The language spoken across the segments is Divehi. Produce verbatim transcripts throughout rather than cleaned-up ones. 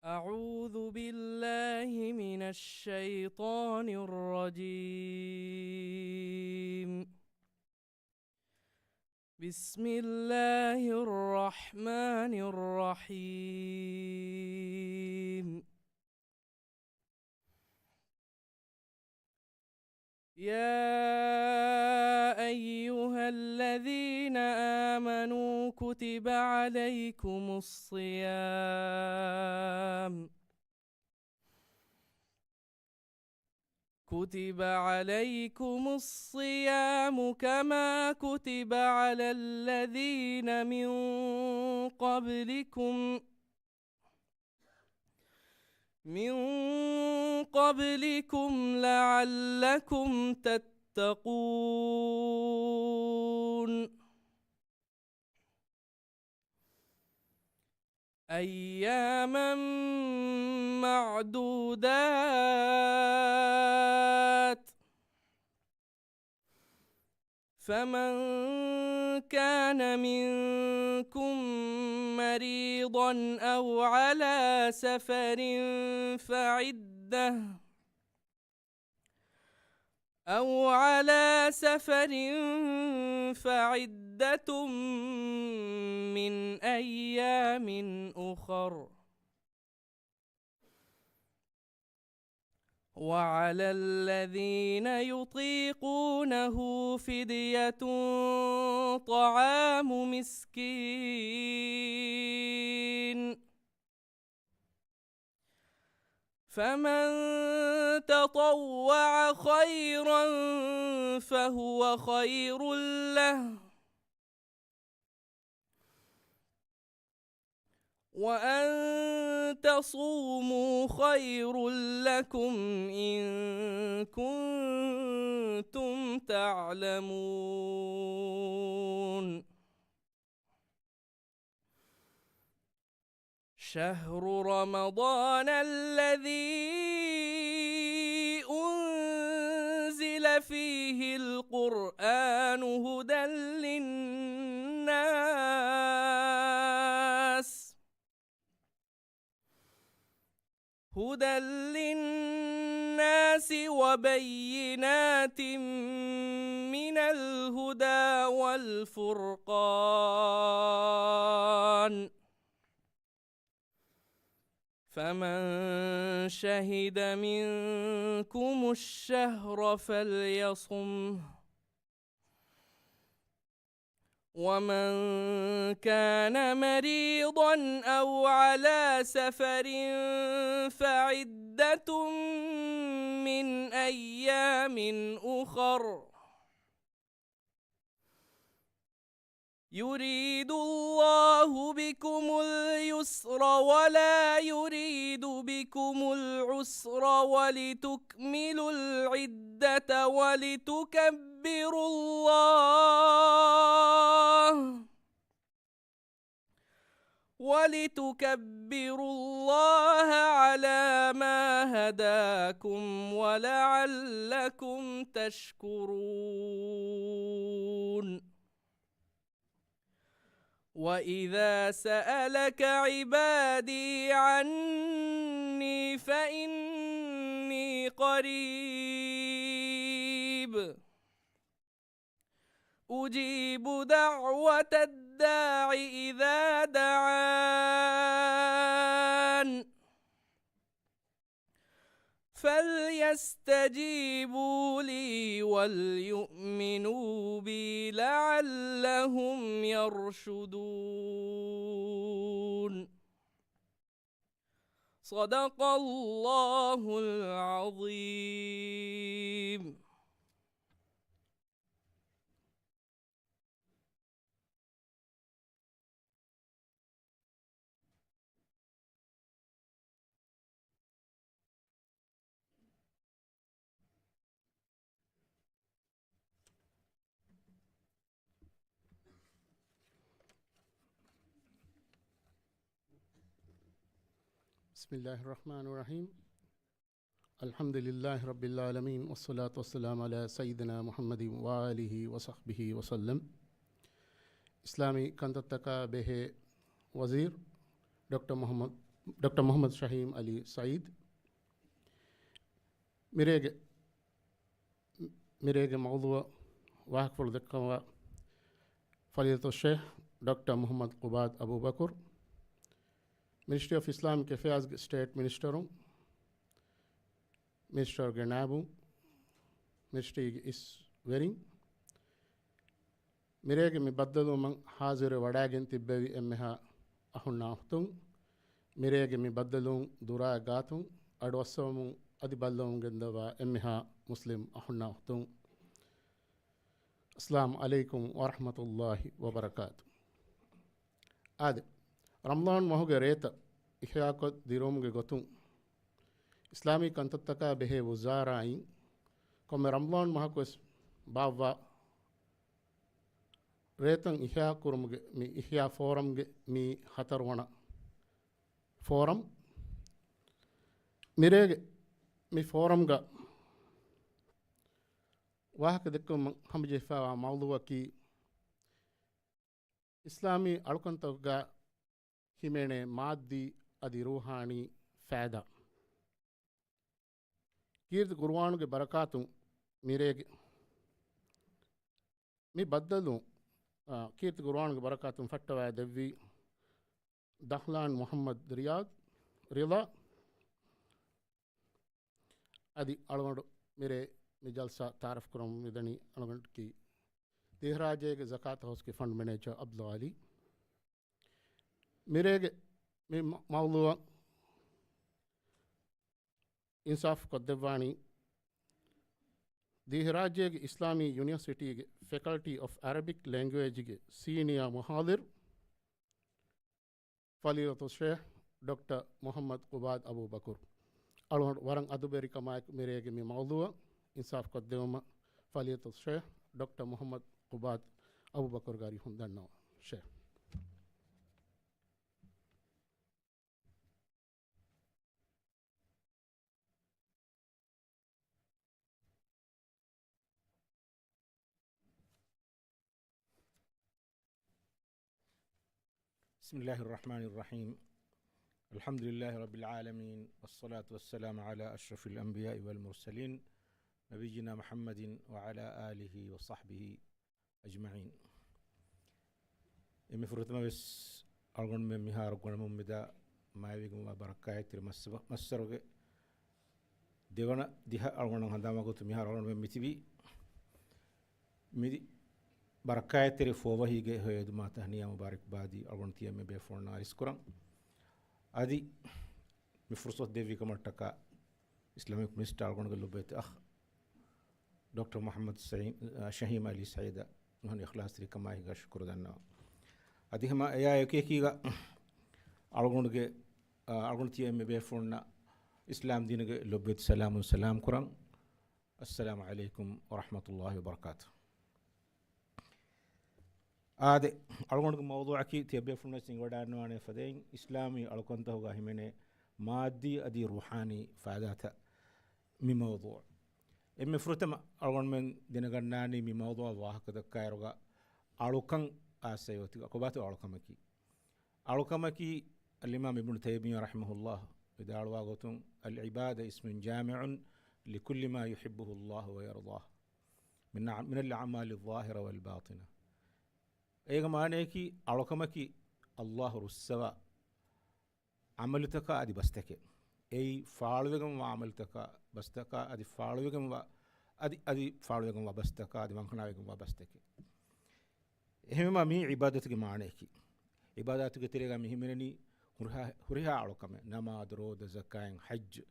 أعوذ بالله من الشيطان الرجيم. بسم الله الرحمن الرحيم. يا أيها الذين آمنوا كتب عليكم الصيام، كتب عليكم الصيام كما كتب على الذين من قبلكم، من قبلكم لعلكم تتقون. أياما معدودات، فمن كان منكم مريضا أو على سفر فعدة، أو على سفر فعدة من أيام أخر، وعلى الذين يطيقونه فدية طعام مسكين، فمن تطوع خيرا فهو خير له، وأن تصوموا خير لكم إن كنتم تعلمون. شهر رمضان الذي أنزل فيه القرآن هدى للناس، هدى للناس وبينات من الهدى والفرقان، فمن شهد منكم الشهر فليصمه، ومن كان مريضا أو على سفر فعدة من أيام أخر، يريد الله بكم اليسر ولا يريد بكم العسر ولتكملوا العدة ولتكبروا الله، ولتكبروا الله على ما هداكم ولعلكم تشكرون. وإذا سألك عبادي عني فإني قريب أجيب دعوة الداع إذا دعان، فليستجيبوا لي وليؤمنوا بي لعلهم يرشدون. صدق الله العظيم. بسم الله الرحمن الرحيم. الحمد لله رب العالمين، والصلاة والسلام على سيدنا محمد وآله وصحبه وسلم. އިސްލާމީ ކަންތައްތަކާ ބެހޭ ވަޒީރު ޑޮކްޓަރ މުޙައްމަދު ޑޮކްޓަރ މުޙައްމަދު ޝަހީމް ޢަލީ ސަޢީދު. މިރޭގެ، މިރޭގެ މައުޟޫޢަށް ވާހަކަފުޅު ދައްކަވާ ފަޟީލަތުއްޝޭޚް ޑޮކްޓަރ މުޙައްމަދު ޤުބާދު އަބޫބަކުރު، މިނިސްޓްރީ އޮފް އިސްލާމިކް އެފެއާޒްގެ ސްޓޭޓް މިނިސްޓަރު، މިނިސްޓަރުގެ ނާއިބު، މިނިސްޓްރީގެ އިސް ވެރިން، މިރޭގެ މި ބައްދަލުވުމަށް ޙާޟިރުވެ ވަޑައިގެން ތިއްބެވި އެންމެހާ އަޚުންނާ އުޚްތުން، މިރޭގެ މި ބައްދަލުވުން ދުރާ ގާތުން އަޑުއައްސަވަމުން އަދި ބައްލަވަމުން ގެންދަވާ އެންމެހާ މުސްލިމް އަޚުންނާ އުޚްތުން، އައްސަލާމު ޢަލައިކުމް ވަރަޙްމަތުﷲި ވަބަރަކާތު. އާދެ، ރަމަޟާން މަހުގެ ރޭތައް އިޙްޔާކޮށް ދިރުވުމުގެ ގޮތުން، އިސްލާމީ ކަންތައްތަކާ ބެހޭ ވުޒާރާއިން ކޮންމެ ރަމަޟާން މަހަކުވެސް ބާއްވާ ރޭތައް އިޙްޔާ ކުރުމުގެ މި އިޙްޔާ ފޯރަމްގެ މި ހަތަރުވަނަ ފޯރަމް. މިރޭގެ މި ފޯރަމްގަ ވާހަކަ ދެއްކުމަށް ހަމަޖެހިފައިވާ މައުޟޫޢަކީ، އިސްލާމީ އަޅުކަންތަކުގަ ހިމެނޭ މާއްދީ އަދި ރޫޙާނީ ފައިދާ. ކީރިތި ޤުރުއާނުގެ ބަރަކާތުން މިރޭގެ މި ބައްދަލު، އާ، ކީރިތި ޤުރުއާނުގެ ބަރަކާތުން ފައްޓަވައި ދެއްވީ ދަހްލާން މުޙައްމަދު ރިޔާދު ރިޟާ. އަދި އަޅުގަނޑު މިރޭ މި ޖަލްސާ ތަޢާރަފް ކުރަމުން މިދަނީ އަޅުގަނޑަކީ ދިވެހިރާއްޖޭގެ ޒަކާތު ހައުސްގެ ފަންޑް މެނޭޖަރ ޢަބްދުލް ޢަލީ. މިރޭގެ މި މަ-، މައުޟޫޢަށް އިންސާފު ކޮށްދެއްވާނީ ދިވެހިރާއްޖޭގެ އިސްލާމީ ޔުނިވަރސިޓީގެ ފެކަލްޓީ އޮފް އަރަބިކް ލެންގުއޭޖްގެ ސީނިއާ މުޙާޟިރު، ފަޟީލަތުއްޝޭޚް ޑޮކްޓަރ މުޙައްމަދު ޤުބާދު އަބޫބަކުރު. އަޅުގަނޑު ވަރަށް އަދުބެރިކަމާއެކު މިރޭގެ މި މައުޟޫޢަށް އިންސާފު ކޮށްދެއްވުމަށް ފަޟީލަތުއްޝޭޚް ޑޮކްޓަރ މުޙައްމަދު ޤުބާދު އަބޫބަކުރުގެ އަރިހުން ދަންނަވަން. ޝޭޚް. بسم الله الرحمن الرحيم. الحمد لله رب العالمين، والصلاة والسلام على أشرف الأنبياء والمرسلين، نبينا محمد وعلى آله وصحبه أجمعين. އެންމެ ފުރަތަމަވެސް އަޅުގަނޑުމެން މިހާރު ގުނަމުން މިދާ މާތްވެގެންވާ ބަރަކާތްތެރި މައްސަ-، މައްސަރުގެ ދެވަނަ ދިހަ އަޅުގަނޑަށް ހަނދާންވާ ގޮތުން މިހާރު އަޅުގަނޑުމެން މިތިބީ މި ބަރަކާތްތެރި ފޯވަހީގެ ހެޔޮއެދުމާ ތަހްނިޔާ މުބާރަކްބާދީ އަޅުގަނޑު ތިޔަ އެންމެ ބޭފުޅުންނަށް އަރިސްކުރަން. އަދި މި ފުރުޞަތު ދެއްވި ކަމަށްޓަކާ އިސްލާމިކް މިނިސްޓަރ އަޅުގަނޑުގެ ލޮބުވެތި އަޚް ޑޮކްޓަރ މުޙައްމަދު ޝަހީމް، ޝަހީމް ޢަލީ ސަޢީދަށް ނުހަނު އިޚްލާޞްތެރިކަމާއެކީގަ ޝުކުރު ދަންނަވަން. އަދި ހަމަ އެއާ އެކިއެކީގަ އަޅުގަނޑުގެ، އަޅުގަނޑު ތިޔަ އެންމެ ބޭފުޅުންނަށް އިސްލާމް ދީނުގެ ލޮބުވެތި ސަލާމުން ސަލާމް ކުރަން. އައްސަލާމު ޢަލައިކުމް ވަރަޙްމަތުﷲި ވަބަރަކާތު. އާދެ، އަޅުގަނޑުގެ މައުޟޫޢަކީ ތިޔަބޭފުޅުންނަށް ސިނގިވަޑައިންނަވާނެ ފަދައިން، އިސްލާމީ އަޅުކަންތަކުގަ ހިމެނޭ މާއްދީ އަދި ރޫޙާނީ ފައިދާތައް މި މައުޟޫޢު. އެންމެ ފުރަތަމަ އަޅުގަނޑުމެން ދެނެގަންނާނީ މި މައުޟޫޢަށް ވާހަކަ ދައްކާއިރުގަ އަޅުކަން އާސައި އޮތީ ކޮބާތޯ އަޅުކަމަކީ؟ އަޅުކަމަކީ، އަލްއިމާމް އިބްނު ތައިމިއްޔާ ރަޙިމަހުﷲ ވިދާޅުވާ ގޮތުން، العبادة اسم جامع لكل ما يحبه الله ويرضاه من، من الأعمال الظاهرة والباطنة. އޭގެ މާނަޔަކީ، އަޅުކަމަކީ ﷲ ރުއްސަވާ ޢަމަލުތަކާ އަދި ބަސްތަކެއް. އެއީ ފާޅުވެގެންވާ ޢަމަލުތަކާ، ބަސްތަކާ އަދި ފާޅުވެގެންވާ، އަދި، އަދި ފާޅުވެގެންވާ ބަސްތަކާ އަދި ވަންކަނާވެގެންވާ ބަސްތަކެއް. އެހެންވީމާ މީ ޢިބާދަތުގެ މާނަޔަކީ. ޢިބާދާތުގެ ތެރޭގަ މި ހިމެނެނީ ހުރިހާ، ހުރިހާ އަޅުކަމެއް، ނަމާދު، ރޯދަ، ޒަކާތް، ޙައްޖު،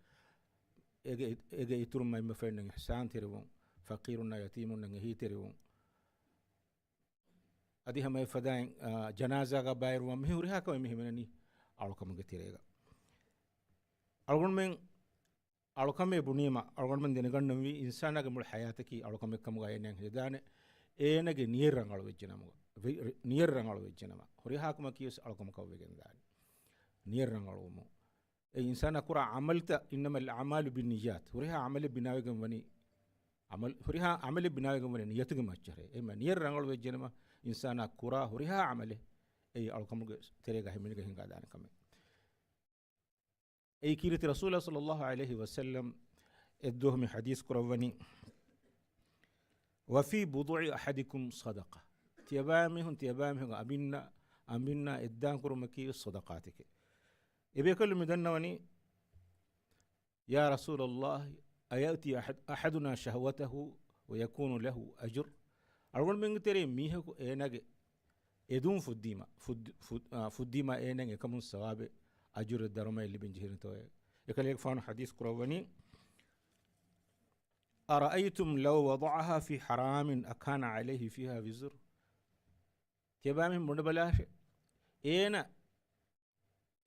އޭގެ، އޭގެ އިތުރުން މައިންބަފައިންނަށް އިޙްސާންތެރިވުން، ފަޤީރުންނާ ޔަތީމުންނަށް އެހީތެރިވުން، އަދި ހަމަ އެފަދައިން، އާ، ޖަނާޒާގަ ބައިވެރިވުން، މި ހުރިހާ ކަމެއް މި ހިމެނެނީ އަޅުކަމުގެ ތެރޭގަ. އަޅުގަނޑުމެން އަޅުކަމޭ ބުނީމަ، އަޅުގަނޑުމެން ދެނެގަންނަންވީ އިންސާނާގެ މުޅި ޙަޔާތަކީ އަޅުކަމެއް ކަމުގަ އޭނައަށް ހެދާނެ، އޭނަގެ ނިޔަތް ރަނގަޅު ވެއްޖެނަމަ، ވެ-، ނިޔަތް ރަނގަޅު ވެއްޖެނަމަ، ހުރިހާ ކަމަކީވެސް އަޅުކަމަކަށް ވެގެންދާނެ. ނިޔަތް ރަނގަޅުވުމުން. އެ އިންސާނާ ކުރާ ޢަމަލުތައް، إنما الأعمال بالنيات، ހުރިހާ ޢަމަލެއް ބިނާވެގެން ވަނީ، ޢަމަލު، ހުރިހާ ޢަމަލެއް ބިނާވެގެން ވަނީ ނިޔަތުގެ މައްޗަށޭ. އެހެންމަ ނިޔަތް ރަނގަޅު ވެއްޖެނަމަ، އިންސާނާ ކުރާ ހުރިހާ ޢަމަލެއް އެއީ އަޅުކަމުގެ ތެރޭގަ ހިމެނިގެން ހިނގާދާނެ ކަމެއް. އެއީ ކީރިތި ރަސޫލާ ޞައްލައްލާހު ޢަލައިހި ވަސައްލަމް އެއްދުވަހު މި ޙަދީޘް ކުރައްވަނީ، "وفي بضع أحدكم صدقة." ތިޔަބައިމީހުން، ތިޔަބައިމީހުންގެ އަނބިންނަށް، އަނބިންނާ އެއްދާން ކުރުމަކީ ޞަދަޤާތެކޭ. އެބޭކަލުން މި ދަންނަވަނީ، "يا رسول الله، أيأتي أحد، أحدنا شهوته ويكون له أجر؟" އަޅުގަނޑުމެންގެ ތެރެއިން މީހަކު އޭނާގެ އެދުން ފުއްދީމަ، ފުއްދި-، ފުއް-، އާ، ފުއްދީމަ އޭނާއަށް އެކަމުން ސަވާބެއް، އަޖުރެއް، ދަރުމައެއް ލިބެން ޖެހެނީތޯއޭ؟ އެކަލޭގެފާނު ޙަދީޘް ކުރައްވަނީ، "أرأيتم لو وضعها في حرام أكان عليه فيها وزر؟" ތިޔަބައިމީހުން ބުނެބަލާށޭ. އޭނަ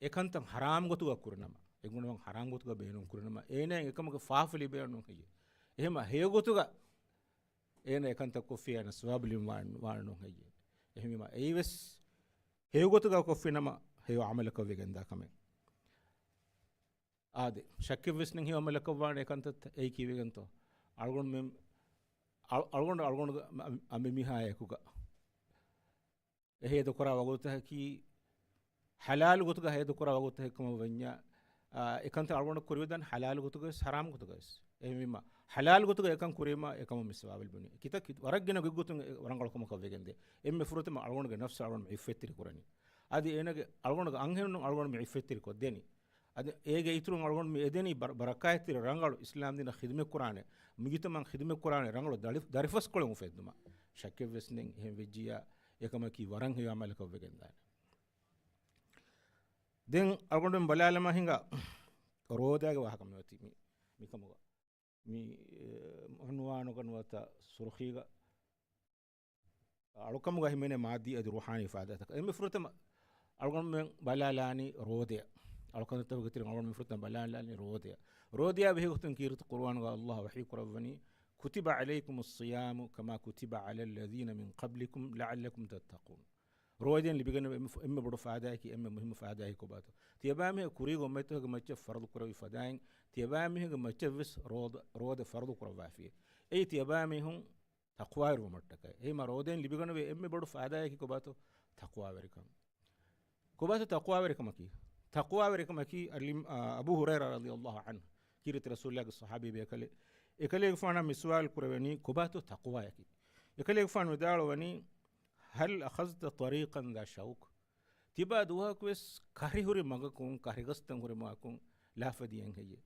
އެކަންތައް ޙަރާމް ގޮތުގަ ކުރިނަމަ، އެ ގުނަވަން ޙަރާމް ގޮތުގަ ބޭނުން ކުރިނަމަ، އޭނައަށް އެކަމުގެ ފާފަ ލިބޭނުން ހެއްޔޭ؟ އެހެމަ ހެޔޮ ގޮތުގަ އޭނަ އެކަންތައް ކޮށްފި އޭނަ ސަވާބު ލިބި ވާން-، ވާންނު ހެއްޔޭ؟ އެހެންވީމަ އެއީވެސް ހެޔޮ ގޮތުގަ ކޮށްފިނަމަ ހެޔޮ ޢަމަލަކަށް ވެގެންދާ ކަމެއް. އާދެ، ޝައްކެއްވެސް ނެތް ހެޔޮ ޢަމަލަކަށް ވާނެ އެކަންތައްތައް. އެއީ ކީއްވެގެންތޯ؟ އަޅުގަނޑުމެން، އަޅު-، އަޅުގަނޑު، އަޅުގަނޑު އަނބިމީހާއާއެކުގަ އެ ހޭދަކުރާ ވަގުތަކީ، ޙަލާލު ގޮތުގަ ހޭދަކުރާ ވަގުތަކެއް ކަމަށް ވަންޏާ، އާ، އެކަންތައް އަޅުގަނޑަށް ކުރެވިދާނެ ޙަލާލު ގޮތުގަވެސް، ޙަރާމް ގޮތުގަވެސް. އެހެންވީމަ، ޙަލާލު ގޮތުގަ އެކަން ކުރީމަ، އެކަމަށް މި ސަވާބު ލިބުނީ. ކިތައް ކި-، ވަރަށް ގިނަ ގޮތްގޮތުން އެ ރަނގަޅު ކަމަކަށް ވެގެންދޭ. އެންމެ ފުރަތަމަ އަޅުގަނޑުގެ ނަފްސު އަޅުގަނޑު މި ޢިއްފަތްތެރި ކުރަނީ. އަދި އޭނަގެ އަޅުގަނޑުގެ އަންހެނުން އަޅުގަނޑު މި ޢިއްފަތްތެރި ކޮށްދޭނީ. އަދި އޭގެ އިތުރުން އަޅުގަނޑު މި އެދެނީ ބަރ-، ބަރަކާތްތެރި ރަނގަޅު އިސްލާމް ދީނަށް ޚިދުމަތްކުރާނެ، މުޖުތަމަޢަށް ޚިދުމަތްކުރާނެ ރަނގަޅު ދަރި-، ދަރިފަސްކޮޅެއް އުފެއްދުމަށް. ޝައްކެއްވެސް ނެތް. އެހެން ވެއްޖިއްޔާ، އެކަމަކީ ވަރަށް ހެޔޮ ޢަމަލަކަށް ވެގެންދާނެ. ދެން އަޅުގަނޑުމެން ބަލާލަމާ ހިނގާ ރޯދައިގެ ވާހަކަ މި އޮތީ މި، މިކަމުގަ. މި، އެ، އުންވާނުގަ ނުވަތަ ސުރުޚީގަ އަޅުކަމުގަ ހިމެނޭ މާއްދީ އަދި ރޫޙާނީ ފާއިދާތަކެއް. އެންމެ ފުރަތަމަ އަޅުގަނޑުމެން ބަލާލާނީ ރޯދައަށް. އަޅުކަންތައްތަކުގެ ތެރެއިން އަޅުގަނޑުމެން ފުރަތަމަ ބަލާލާނީ ރޯދައަށް. ރޯދައާ ބެހޭގޮތުން ކީރިތި ޤުރުއާނުގަ ﷲ ވަޙީ ކުރައްވަނީ، "كتب عليكم الصيام كما كتب على الذين من قبلكم لعلكم تتقون." ރޯދައިން ލިބިގަންނަވާ އެންމެ ފު-، އެންމެ ބޮޑު ފާއިދާއަކީ، އެންމެ މުހިއްމު ފާއިދާއަކީ ކޮބާތޯ؟ ތިޔަބައިމީހުން ކުރީގެ އުއްމަތްތަކުގެ މައްޗަށް ފަރުޟު ކުރެވި ފަދައިން، ތިޔަބައިމީހުންގެ މައްޗަށްވެސް ރޯދަ، ރޯދަ ފަރުޟު ކުރައްވާފި. އެއީ ތިޔަބައިމީހުން ތަޤްވާވެރިވުމަށްޓަކައި. އެހެންވީމަ ރޯދައިން ލިބިގަންނަވާ އެންމެ ބޮޑު ފާއިދާއަކީ ކޮބާތޯ؟ ތަޤްވާވެރިކަން. ކޮބާތޯ ތަޤްވާވެރިކަމަކީ؟ ތަޤްވާވެރިކަމަކީ އަލްއިމް-، އާ، އަބޫ ހުރައިރާ ރަޟިޔަﷲ ޢަންހު، ކީރިތި ރަސޫލާގެ ޞަޙާބީ ބޭކަލެއް. އެކަލޭގެފާނާ މި ސުވާލު ކުރެވެނީ، ކޮބާތޯ ތަޤްވާއަކީ؟ އެކަލޭގެފާނު ވިދާޅުވަނީ، "هل أخذت طريقا ذا شوك؟" ތިބާ ދުވަހަކުވެސް ކަށި ހުރި މަގަކުން، ކަށިގަސްތައް ހުރި މަގަކުން ލާފަދިޔަން ހެއްޔޭ؟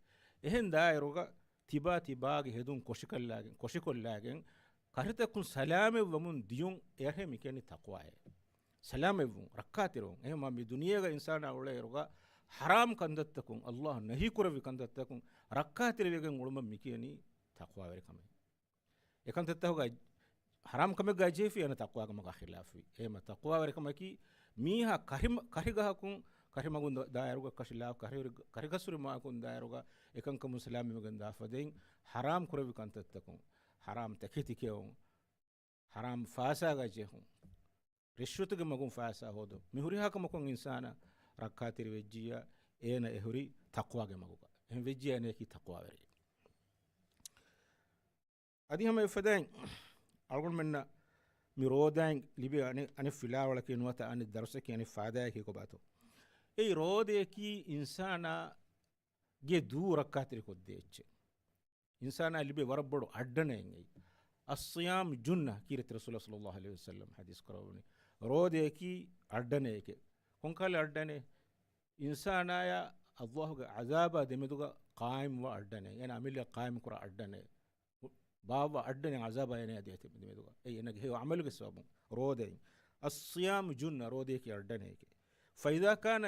އެހެން ދާއިރުގަ ތިބާ ތިބާގެ ހެދުން ކޮށިކޮށްލާގެން، ކޮށިކޮށްލާގެން ކަށިތަކުން ސަލާމަތްވަމުން ދިޔުން، އެހެން މި ކިޔަނީ ތަޤްވާއޭ. ސަލާމަތްވުން، ރައްކާތެރިވުން. އެހެންވީމަ މި ދުނިޔޭގަ އިންސާނާ އުޅޭއިރުގަ ޙަރާމް ކަންތައްތަކުން، ﷲ ނަހީ ކުރެއްވި ކަންތައްތަކުން ރައްކާތެރިވެގެން އުޅުމަށް މި ކިޔަނީ ތަޤްވާވެރިކަމޭ. އެކަންތައްތަކުގަ ޙަރާމް ކަމެއްގަ ޖެހިފި އޭނަ ތަޤްވާ ކަމަކާ ޚިލާފުވި. އެހެންވީމަ ތަޤްވާވެރިކަމަކީ މީހާ ކަށި-، ކަށިގަހަކުން، ކަށިމަގުން ދާ-، ދާއިރުގަ، ކަށި ލާ-، ކަށި-، ކަށިގަސްހުރި މަގަކުން ދާއިރުގަ އެކަންކަމުން ސަލާމަތްވެގެން ދާފަދައިން، ޙަރާމް ކުރެއްވި ކަންތައްތަކުން، ޙަރާމް ތަކެތި ކެއުން، ޙަރާމް ފައިސާގަ ޖެހުން، ރިޝްވަތުގެ މަގުން ފައިސާ ހޯދުން، މި ހުރިހާ ކަމަކުން އިންސާނާ ރައްކާތެރިވެއްޖިއްޔާ، އޭނަ އެހުރީ ތަޤްވާގެ މަގުގަ. އެހެން ވެއްޖިއްޔާ އޭނައަކީ ތަޤްވާވެރިއެއް. އަދި ހަމަ އެފަދައިން އަޅުގަނޑުމެންނަށް މި ރޯދައިން ލިބޭ އަނެއް، އަނެއް ފިލާވަޅަކީ ނުވަތަ އަނެއް ދަރުސަކީ އަނެއް ފާއިދާއަކީ ކޮބާތޯ؟ އެއީ ރޯދައަކީ އިންސާނާގެ ދޫ ރައްކާތެރިކޮށްދޭ އެއްޗެއް. އިންސާނާ ލިބޭ ވަރަށް ބޮޑު އައްޑަނެއް އެއީ. "الصيام جنة" ކީރިތި ރަސޫލާ ޞައްލައްލާހު ޢަލައިހި ވަސައްލަމް ޙަދީޘް ކުރައްވަނީ. ރޯދައަކީ އައްޑަނެއް އެކެއް. ކޮންކަހަލަ އައްޑަނެއް؟ އިންސާނާޔާ ﷲގެ ޢަޛާބާ ދެމެދުގަ ޤާއިމްވާ އައްޑަނެއް. އޭނަ ޢަމަލެއް ޤާއިމްކުރާ އައްޑަނެއް. ބާއްވާ އައްޑަނެއް ޢަޛާބާ އޭނަޔާ ދޭތެ ދެމެދުގަ. އެއީ އޭނަގެ ހެޔޮ ޢަމަލުގެ ސަބަބުން. ރޯދައިން. "الصيام جنة" ރޯދައަކީ އައްޑަނެއް އެކެއް. "فإذا كان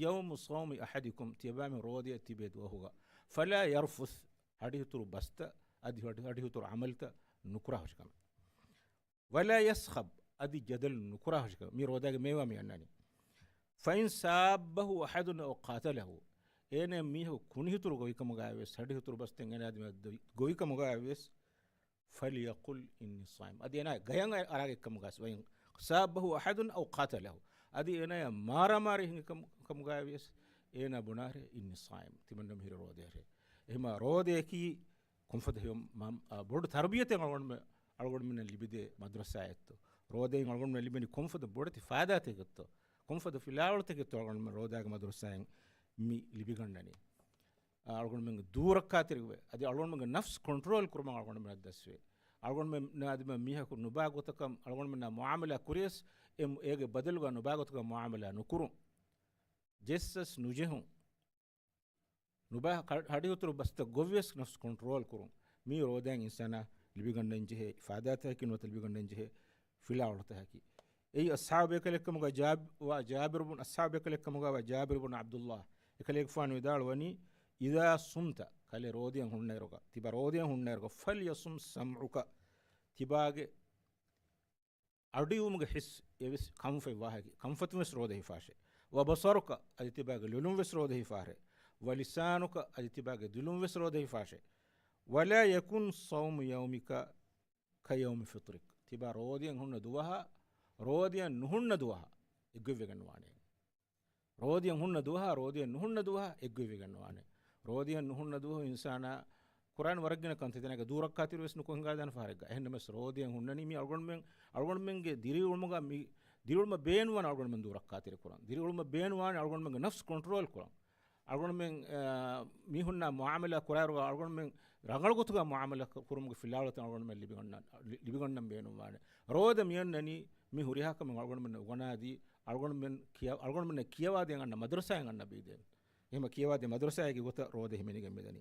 يوم صوم أحدكم" ތިޔަބައިމީހުން ރޯދައަށް ތިބޭ ދުވަހުގަ، "فلا يرفث" އަޑިހުތުރު ބަސްތައް، އަދި އަޑި-، އަޑިހުތުރު ޢަމަލުތައް ނުކުރާ ހުށިކަމެއް. "ولا يصخب" އަދި ޖަދަލު ނުކުރާ ހުށިކަމެއް. މި ރޯދާގެ މޭވާ މި އަންނަނީ. "فإن سابه أحد أو قاتله" އޭނަ މީހަކު ކުނިހުތުރު ގޮވިކަމުގައިވިޔަސް، އަޑިހުތުރު ބަސްތައް އޭނަ ދިމާ ގޮވިކަމުގައިވިޔަސް، "فليقل إني صائم" އަދި އޭނާ ގަޔަށް އަރާގެއްކަމުގައި، "وإن سابه أحد أو قاتله" އަދި އޭނާޔާ މާރާމާރީ ހިނގި ކަމު-، ކަމުގައިވިޔަސް އޭނާ ބުނާރޭ "إني صائم" ތިމަންނަމެ ހިރި ރޯދަޔަށޭ. އެހެމަ ރޯދަޔަކީ ކޮންފަދަ ހެޔޮ މަ-، އަ، ބޮޑު ތަރުބިޔަތެއް އަޅުގަނޑުމެ-، އަޅުގަނޑުމެންނަށް ލިބިދޭ މަދުރަސާއެއްތޯ. ރޯދައިން އަޅުގަނޑުމެން ލިބެނީ ކޮންފަދަ ބޮޑެތި ފާއިދާތަކެއްތޯ. ކޮންފަދަ ފިލާވަޅުތަކެއްތޯ އަޅުގަނޑުމެން ރޯދާގެ މަދުރަސާއިން މި ލިބިގަންނަނީ. އަޅުގަނޑުމެން ދޫރައްކާތެރިވެ، އަދި އަޅުގަނޑުމެންގެ ނަފްސް ކޮންޓްރޯލް ކުރުމަށް އަޅުގަނޑުމެންނަށް ދަސްވޭ. އަޅުގަނޑުމެން އަދި މި-، މީހަކު ނުބާ ގޮތަކަށް އަޅުގަނޑުމެންނާ މުއާމަލާ ކުރިޔަސް، އެ-، އޭގެ ބަދަލުގަ ނުބާ ގޮތަކަށް މުއާމަލާ ނުކުރުން. ޖެއްސަސް ނުޖެހުން. ނުބާ ކަ-، ހަޑިހުތުރު ބަސްތައް ގޮއްވިޔަސް ނަފްސް ކޮންޓްރޯލް ކުރުން. މީ ރޯދައިން އިންސާނާ ލިބިގަންނަން ޖެހޭ ފާދާތަކަކީ ނުވަތަ ލިބިގަންނަން ޖެހޭ ފިލާވަޅުތަކަކީ. އެއީ އަޞްޙާބު ބޭކަލެއްކަމުގަ ޖާބް-، ވާ ޖާބިރު ބުން، އަޞްޙާބު ބޭކަލެއްކަމުގަ ވާ ޖާބިރު ބުން ޢަބްދުﷲ އެކަލޭގެފާނު ވިދާޅުވަނީ، إذا صمت، ކަލޭ ރޯދައިން ހުންނައިރުގަ، ތިބާ ރޯދައިން ހުންނައިރުގަ، فليصم سمعك، ތިބާގެ އަޑުއިވުމުގެ ޙިއްސް އެވެސް ކަންފަތް ވާހަކި، ކަންފަތުން ވެސް ރޯދަ ހިފާށޭ. وبصرك، އަދި ތިބާގެ ލޮލުން ވެސް ރޯދަ ހިފާށޭ. ولسانك، އަދި ތިބާގެ ދުލުން ވެސް ރޯދަ ހިފާށޭ. ولا يكن صوم يومك كيوم فطرك. ތިބާ ރޯދައިން ހުންނަ ދުވަހާ، ރޯދައިން ނުހުންނަ ދުވަހާ އެއްގޮތްވެގެން ނުވާނެ. ރޯދައިން ހުންނަ ދުވަހާ، ރޯދައިން ނުހުންނަ ދުވަހާ އެއްގޮތްވެގެން ނުވާނެ. ރޯދައިން ނުހުންނަ ދުވަހު އިންސާނާ ކުރާން ވަރަށް ގިނަ ކަންތައް ތަނަކަށް ދޫރައްކާތެރި ވެސް ނުކޮށް ހިނގާދާނެ ފަހަރެއްގަ. އެހެންނަމަވެސް ރޯދައިން ހުންނަނީ މި އަޅުގަނޑުމެން، އަޅުގަނޑުމެންގެ ދިރިއުޅުމުގަ މި ދިރިއުޅުމަށް ބޭނުންވާނެ އަޅުގަނޑުމެން ދޫރައްކާތެރި ކުރަން. ދިރިއުޅުމަށް ބޭނުންވާނެ އަޅުގަނޑުމެންގެ ނަފްސް ކޮންޓްރޯލް ކުރަން. އަޅުގަނޑުމެން، އާ، މީހުންނާ މުއާމަލާ ކުރާއިރުގަ އަޅުގަނޑުމެން ރަނގަޅު ގޮތުގަ މުއާމަލާ ކުރުމުގެ ފިލާވަޅުތައް އަޅުގަނޑުމެން ލިބިގަންނަ-، ލި-، ލިބިގަންނަން ބޭނުންވާނެ. ރޯދަ މިއަންނަނީ މި ހުރިހާ ކަމެއް އަޅުގަނޑުމެންނަށް އުނގަނާދީ، އަޅުގަނޑުމެން ކިޔަ-، އަޅުގަނޑުމެންނަށް ކިޔަވާދޭން އަންނަ މަދުރަސާއިން އަންނަ ބީދޭން. އެހެން ކިޔަވާދޭ މަދުރަސާއެއްގެ ގޮތަށް ރޯދަ ހިމެނިގެން މިދަނީ.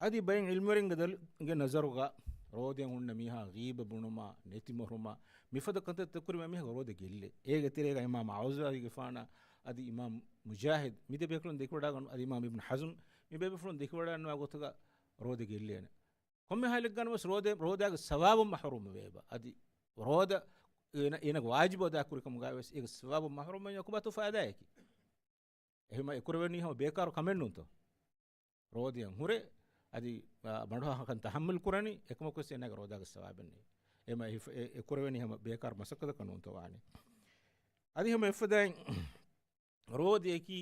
އަދި ބައެއް ޢިލްމުވެރިންގެ ދަލު-، ގެ ނަޒަރުގަ ރޯދައިން ހުންނަ މީހާ ޣީބަ ބުނުމާ، ނެތި މޮހުރުމާ، މިފަދަ ކަންތައްތައް ކުރި މީހަކު ރޯދަ ގެއްލޭ. އޭގެ ތެރޭގަ އިމާމު އައުޒާޢީގެފާނާ އަދި އިމާމު މުޖާހިދު މި ދެ ބޭފުޅުން ދެކިވަޑައިގަން-، އަދި އިމާމު އިބްނު ޙަޒްމް މި ބޭފުޅުން ދެކިވަޑައިގަންނަވާ ގޮތުގަ ރޯދަ ގެއްލޭނެ. ކޮންމެ ހާލެއްގަނޑުވެސް ރޯދަ، ރޯދާގެ ސަވާބުން މަޙްރޫމް ވޭބަ. އަދި ރޯދަ އޭނަ-، އޭނަގެ ވާޖިބު އަދާކުރިކަމުގައިވެސް އޭގެ ސަވާބުން މަޙްރޫމް ވެ ކޮބާތޯ ފައިދާއަކީ؟ އެހެން އެކުރެވެނީ ހަމަ ބޭކާރު ކަމެއް ނޫންތޯ؟ ރޯދައިން ހުރެ، އަދި، އާ، ބަނޑުހަކަން ތަޙައްމަލް ކުރަނީ، އެކަމަކުވެސް އޭނާގެ ރޯދާގެ ސަވާބެއް ނެތް. އެމަ އެ، އެ، އެ ކުރެވެނީ ހަމަ ބޭކާރު މަސައްކަތަކަށް ނޫންތޯ ވާނީ. އަދި ހަމަ އެފަދައިން ރޯދައަކީ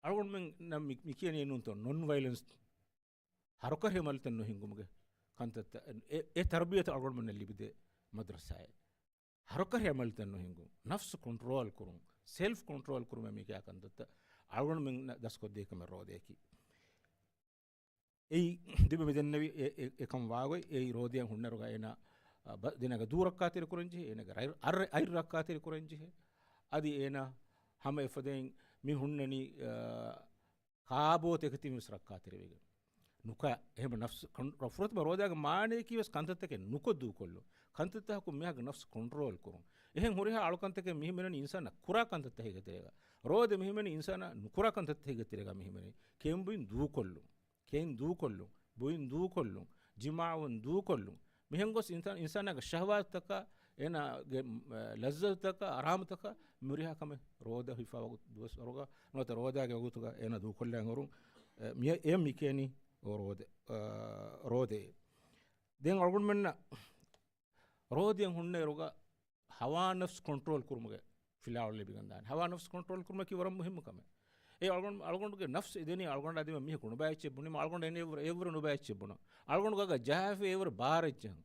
އަޅުގަނޑުމެން ނަ-، މި، މި ކިޔަނީ ނޫންތޯ ނޮން ވައިލެންސް، ހަރުކަށި އަމަލުތައް ނުހިންގުމުގެ ކަންތައްތައް، އެ، އެ ތަރުބިޔަތު އަޅުގަނޑުމެންނަށް ލިބިދޭ މަދްރަސާއެއް. ހަރުކަށި އަމަލުތައް ނުހިންގުން، ނަފްސު ކޮންޓްރޯލް ކުރުން، ސެލްފް ކޮންޓްރޯލް ކުރުމޭ މިކިޔާ ކަންތައްތައް އަޅުގަނޑުމެންނަށް ދަސްކޮށްދޭ ކަމެއް ރޯދައަކީ. އެއީ ދެންމެ މި ދެންނެވި އެ، އެ، އެކަން ވާގޮތް، އެއީ ރޯދައިން ހުންނައިރުގަ އޭނާ، އަ، ބަ-، ދެނަގަ ދޫ ރައްކާތެރި ކުރަންޖެހޭ، އޭނާގެ އައި-، އައި-، އައި ރައްކާތެރި ކުރަންޖެހޭ. އަދި އޭނާ ހަމަ އެފަދައިން މި ހުންނަނީ، އަ، ކާބޯތަކެތިން ވެސް ރައްކާތެރިވެގެން. ނުކާ، އެހެން ނަފްސު ކޮން-، ފުރަތަމަ ރޯދާގެ މާނަޔަކީ ވެސް ކަންތައްތަކެއް ނުކޮށް ދޫކޮށްލުން. ކަންތައްތަކަކުން މީހާގެ ނަފްސު ކޮންޓްރޯލް ކުރުން. އެހެން ހުރިހާ އަޅުކަންތަކެއް މި ހިމެނެނީ އިންސާނާ ކުރާ ކަންތައްތަކެއްގެ ތެރޭގަ. ރޯދަ މި ހިމެނީ އިންސާނާ ނުކުރާ ކަންތައްތަކެއްގެ ތެރޭގަ މި ހިމެނީ. ކެއިން ބުއިން ދޫކޮށްލުން. ކެއިން ދޫކޮށްލުން. ބުއިން ދޫކޮށްލުން. ޖިމާޢުން ދޫކޮށްލުން. މިހެން ގޮސް އިންސާ-، އިންސާނާގެ ޝަހްވާތުތަކާ، އޭނާގެ، އ، ލައްޒަތުތަކާ، އަރާމުތަކާ މި ހުރިހާ ކަމެއް ރޯދަ ހިފާ ވަގު-، ދުވަސްވަރުގަ ނުވަތަ ރޯދާގެ ވަގުތުގަ އޭނާ ދޫކޮށްލާން އޮރުން، އ، މި-، އެ މި ކިޔަނީ ރޯދަ، އ، ރޯދައޭ. ދެން އަޅުގަނޑުމެންނަށް ރޯދައިން ހުންނައިރުގަ ހަވާ ނަފްސް ކޮންޓްރޯލް ކުރުމުގެ ފިލާވަޅު ލިބިގަންދާނެ. ހަވާ ނަފްސް ކޮންޓްރޯލް ކުރުމަކީ ވަރަށް މުހިއްމު ކަމެއް. އެ އަޅުގަނޑު-، އަޅުގަނޑުގެ ނަފްސު އެދެނީ އަޅުގަނޑަށް އަދި މީހަކު ނުބައި އެއްޗެއް ބުނީމަ އަޅުގަނޑު އެން އެއްވަރު، އެއްވަރު ނުބައި އެއްޗެއް ބުނަން. އަޅުގަނޑު ގަގަ ޖަހާފި އެއްވަރު ބާރަށް ޖަހަން.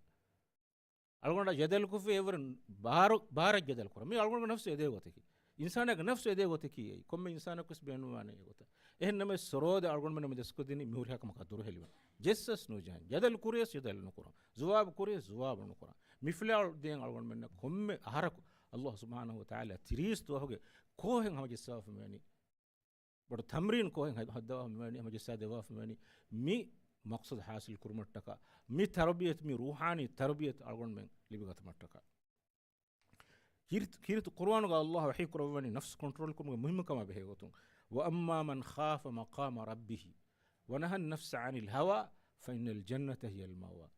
އަޅުގަނޑަށް ޖަދަލު ކޮށްފި އެއްވަރު ބާރު-، ބާރަށް ޖަދަލު ކުރަން. މީ އަޅުގަނޑުގެ ނަފްސު އެދޭ ގޮތަކީ. އިންސާނާގެ ނަފްސު އެދޭ ގޮތަކީ އެއީ. ކޮންމެ އިންސާނަކުވެސް ބޭނުންވާނެ އެ ގޮތަށް. އެހެން ނަމަވެސް ރޯދަ އަޅުގަނޑުމެންނަށް މި ދަސްކޮށްދިނީ މި ހުރިހާ ކަމަކާ ދުރުހެލިވެން. ޖެއްސަސް ނުޖަހަން. ޖަދަލު ކުރިޔަސް ޖަދަލު ނުކުރަން. ޖުވާބު ކުރިޔަސް ޖުވާބު ނުކުރަން. މި ފިލާވަޅު ދޭން އަޅުގަނޑުމެންނަށް ކޮންމެ އަހަރަކު ﷲ ސުބްޙާނަހޫ ވަތަޢާލާ ތިރީސް ދުވަހުގެ ކޯހެއް ހަމަޖައްސަވާފަ މިވަނީ. ބޮޑު ތަމްރީން ކޯހެއް ހަ-، ހައްދަވާފަ މިވަނީ، ހަމަޖައްސާ ދެއްވާފަ މިވަނީ. މި މަޤްޞަދު ޙާޞިލް ކުރުމަށްޓަކާ، މި ތަރުބިޔަތު، މި ރޫޙާނީ ތަރުބިޔަތު އަޅުގަނޑުމެން ލިބިގަތުމަށްޓަކާ. ކީރިތި، ކީރިތި ޤުރުއާނުގަ ﷲ ވަޙީ ކުރައްވަނީ ނަފްސު ކޮންޓްރޯލް ކުރުމުގެ މުހިއްމުކަމާ ބެހޭ ގޮތުން. وأما من خاف مقام ربه ونهى النفس عن الهوى فإن الجنة هي المأوى.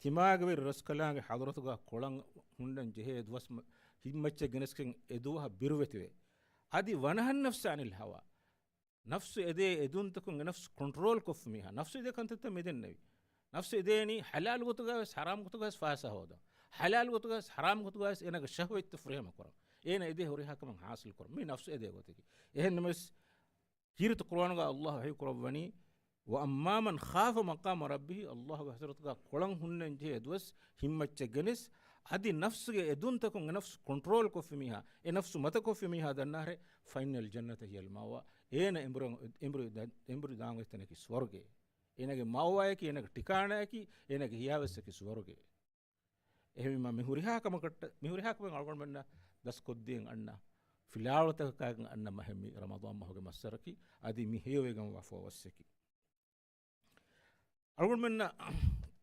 ތިމާގެ ވެރި ރަސްކަލާނގެ ޙަޟްރަތުގަ ކޮޅަށް ހުންނަން ޖެހޭ ދުވަސް މަ-، ހިތްމައްޗަށް ގެނެސްގެން އެ ދުވަހަށް ބިރުވެތިވޭ. އަދި وَنَهَى النَّفْسَ عَنِ الْهَوَى. ނަފްސު އެދޭ އެދުންތަކުން އެ ނަފްސު ކޮންޓްރޯލް ކޮށްފި މީހާ، ނަފްސު އެދޭ ކަންތައްތައް މިދެންނެވި. ނަފްސު އެދޭނީ ޙަލާލު ގޮތުގައިވެސް ޙަރާމް ގޮތުގައިވެސް ފައިސާ ހޯދަން. ޙަލާލު ގޮތުގައިވެސް ޙަރާމް ގޮތުގައިވެސް އޭނާގެ ޝަހްވަތްތައް ފުރިހަމަ ކުރަން. އޭނާ އެދޭ ހުރިހާ ކަމެއް ޙާޞިލް ކުރަން. މީ ނަފްސު އެދޭ ގޮތަކީ. އެހެންނަމަވެސް، ކީރިތި ޤުރުއާނުގަ ﷲ ވަޙީ ކުރައްވަނީ، وَأَمَّا مَنْ خَافَ مَقَامَ رَبِّهِ، ﷲ ގެ ޙަޟްރަތުގަ ކޮޅަށް ހުންނަން ޖެހޭ ދުވަސް ހިތްމައްޗަށް ގެނެސް، އަދި ނަފްސުގެ އެދުންތަކުން އެ ނަފްސު ކޮންޓްރޯލް ކޮށްފި މީހާ، އެ ނަފްސު މަތަކޮށްފި މީހާ ދަންނާހެރެ، فَإِنَّ الْجَنَّةَ هِيَ الْمَأْوَى، އޭނަ އެނބުރި، އެނބުރި، އެނބުރި ދާން އޮތް ތަނަކީ ސުވަރުގެ. އޭނަގެ މައުވާއަކީ، އޭނަގެ ޓިކާނައަކީ، އޭނަގެ ހިޔާވެއްސަކީ ސުވަރުގެ. އެހެންވީމަ މި ހުރިހާ ކަމަކަށް، މި ހުރިހާ ކަމެއް އަޅުގަނޑުމެންނަށް ދަސްކޮށްދޭން އަންނަ ފިލާވަޅުތަކަކާގެން އަންނަ މަހެއް މި ރަމަޟާން މަހުގެ މައްސަރަކީ. އަދި މި ހެޔޮވެގެންވާ ފޯވައްސަކީ. އަޅުގަނޑުމެންނަށް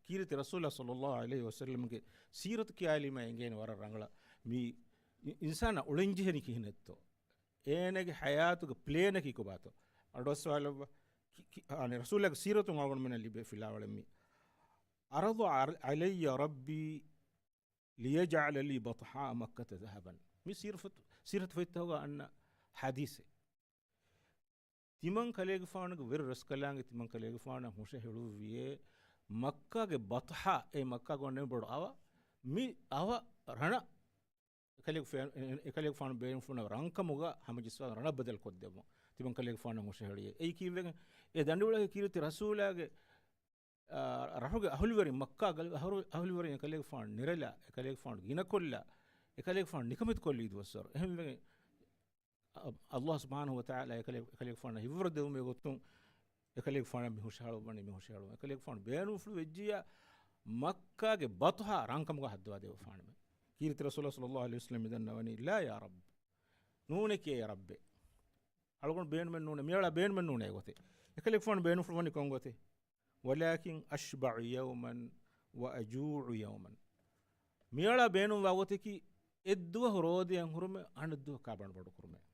ކީރިތި ރަސޫލާ ޞައްލައްލާހު ޢަލައިހި ވަސައްލަމްގެ ސީރަތު ކިޔާލީމަ އެނގޭނެ ވަރަށް ރަނގަޅަށް. މި އިންސާނާ އުޅެންޖެހެނީ ކިހިނެއްތޯ؟ އޭނަގެ ޙަޔާތުގެ ޕްލޭނަކީ ކޮބާތޯ؟ އަޑުއައްސަވާލައްވާ. ކި-، ކި-، އާނެ، ރަސޫލާގެ ސީރަތުން އަޅުގަނޑުމެންނަށް ލިބޭ ފިލާވަޅެއް މީ. عرض عل-، علي ربي ليجعل لي بطحاء مكة ذهبا. މި ސީރަތު، ސީރަތު ފޮތްތަކުގަ އަންނަ ޙަދީޘެއް. ތިމަން ކަލޭގެފާނުގެ ވެރި ރަސްކަލާނގެ ތިމަން ކަލޭގެފާނަށް ހުށަހެޅުއްވިއޭ، މައްކާގެ ބަޠްޙާ، އެ މައްކާގަ އޮންނަ ބޮޑު އަވަ، މި އަވަ ރަނަ، އެކަލޭގެފާ-، އެ-، އެކަލޭގެފާނު ބޭނުންފުޅުން ރަންކަމުގަ ހަމަޖައްސާ ރަނަށް ބަދަލު ކޮށްދެއްވުން. ތިމަން ކަލޭގެފާނަށް ހުށަހެޅިއޭ. އެއީ ކީއްވެގެން؟ އެ ދަނޑިވަޅުގެ ކީރިތި ރަސޫލާގެ އާ، ރަށުގެ އަހުލުވެރިން، މައްކާ ގަލުގެ އަހުރު-، އަހުލުވެރިން އެކަލޭގެފާނު ނެރެލާ، އެކަލޭގެފާނު ގިނަކޮށްލާ، އެކަލޭގެފާނު ނިކަމެތި ކޮށްލީ ދުވަސްވަރު. އެހެންވެގެން، އަ-، ﷲ ސުބްޙާނަހޫ ވަތަޢާލާ އެކަލޭ-، އެކަލޭގެފާނަށް ހިތްވަރު ދެއްވުމުގެ ގޮތުން، އެކަލޭގެފާނަށް މި ހުށަހަޅުއްވަނީ، މި ހުށަހަޅުވަނީ. އެކަލޭގެފާނު ބޭނުންފުޅު ވެއްޖިއްޔާ، މައްކާގެ ބަޠުޙާ ރަންކަމުގަ ހައްދަވާ ދެއްވަފާނަމޭ. ކީރިތި ރަސޫލާ ޞައްލައްލާހު ޢަލައިހި ވަސައްލަމް މިދަންނަވަނީ، لا يا رب. ނޫނެކޭ އޭ ރައްބޭ. އަޅުގަނޑު ބޭނުމެއް ނޫނޭ، މިއަޅާ ބޭނުމެއް ނޫނޭ އެގޮތެއް. އެކަލޭގެފާނު ބޭނުންފުޅު ވަނީ ކޮން ގޮތެއް؟ ولكن أشبع يوما وأجوع يوما. މިއަޅާ ބޭނުންވާ ގޮތަކީ، އެއްދުވަހު ރޯދައަށް ހުރުމެއް، އަނެއްދުވަހު ކާ ބަނޑު ބަނޑު ކުރުމެއް.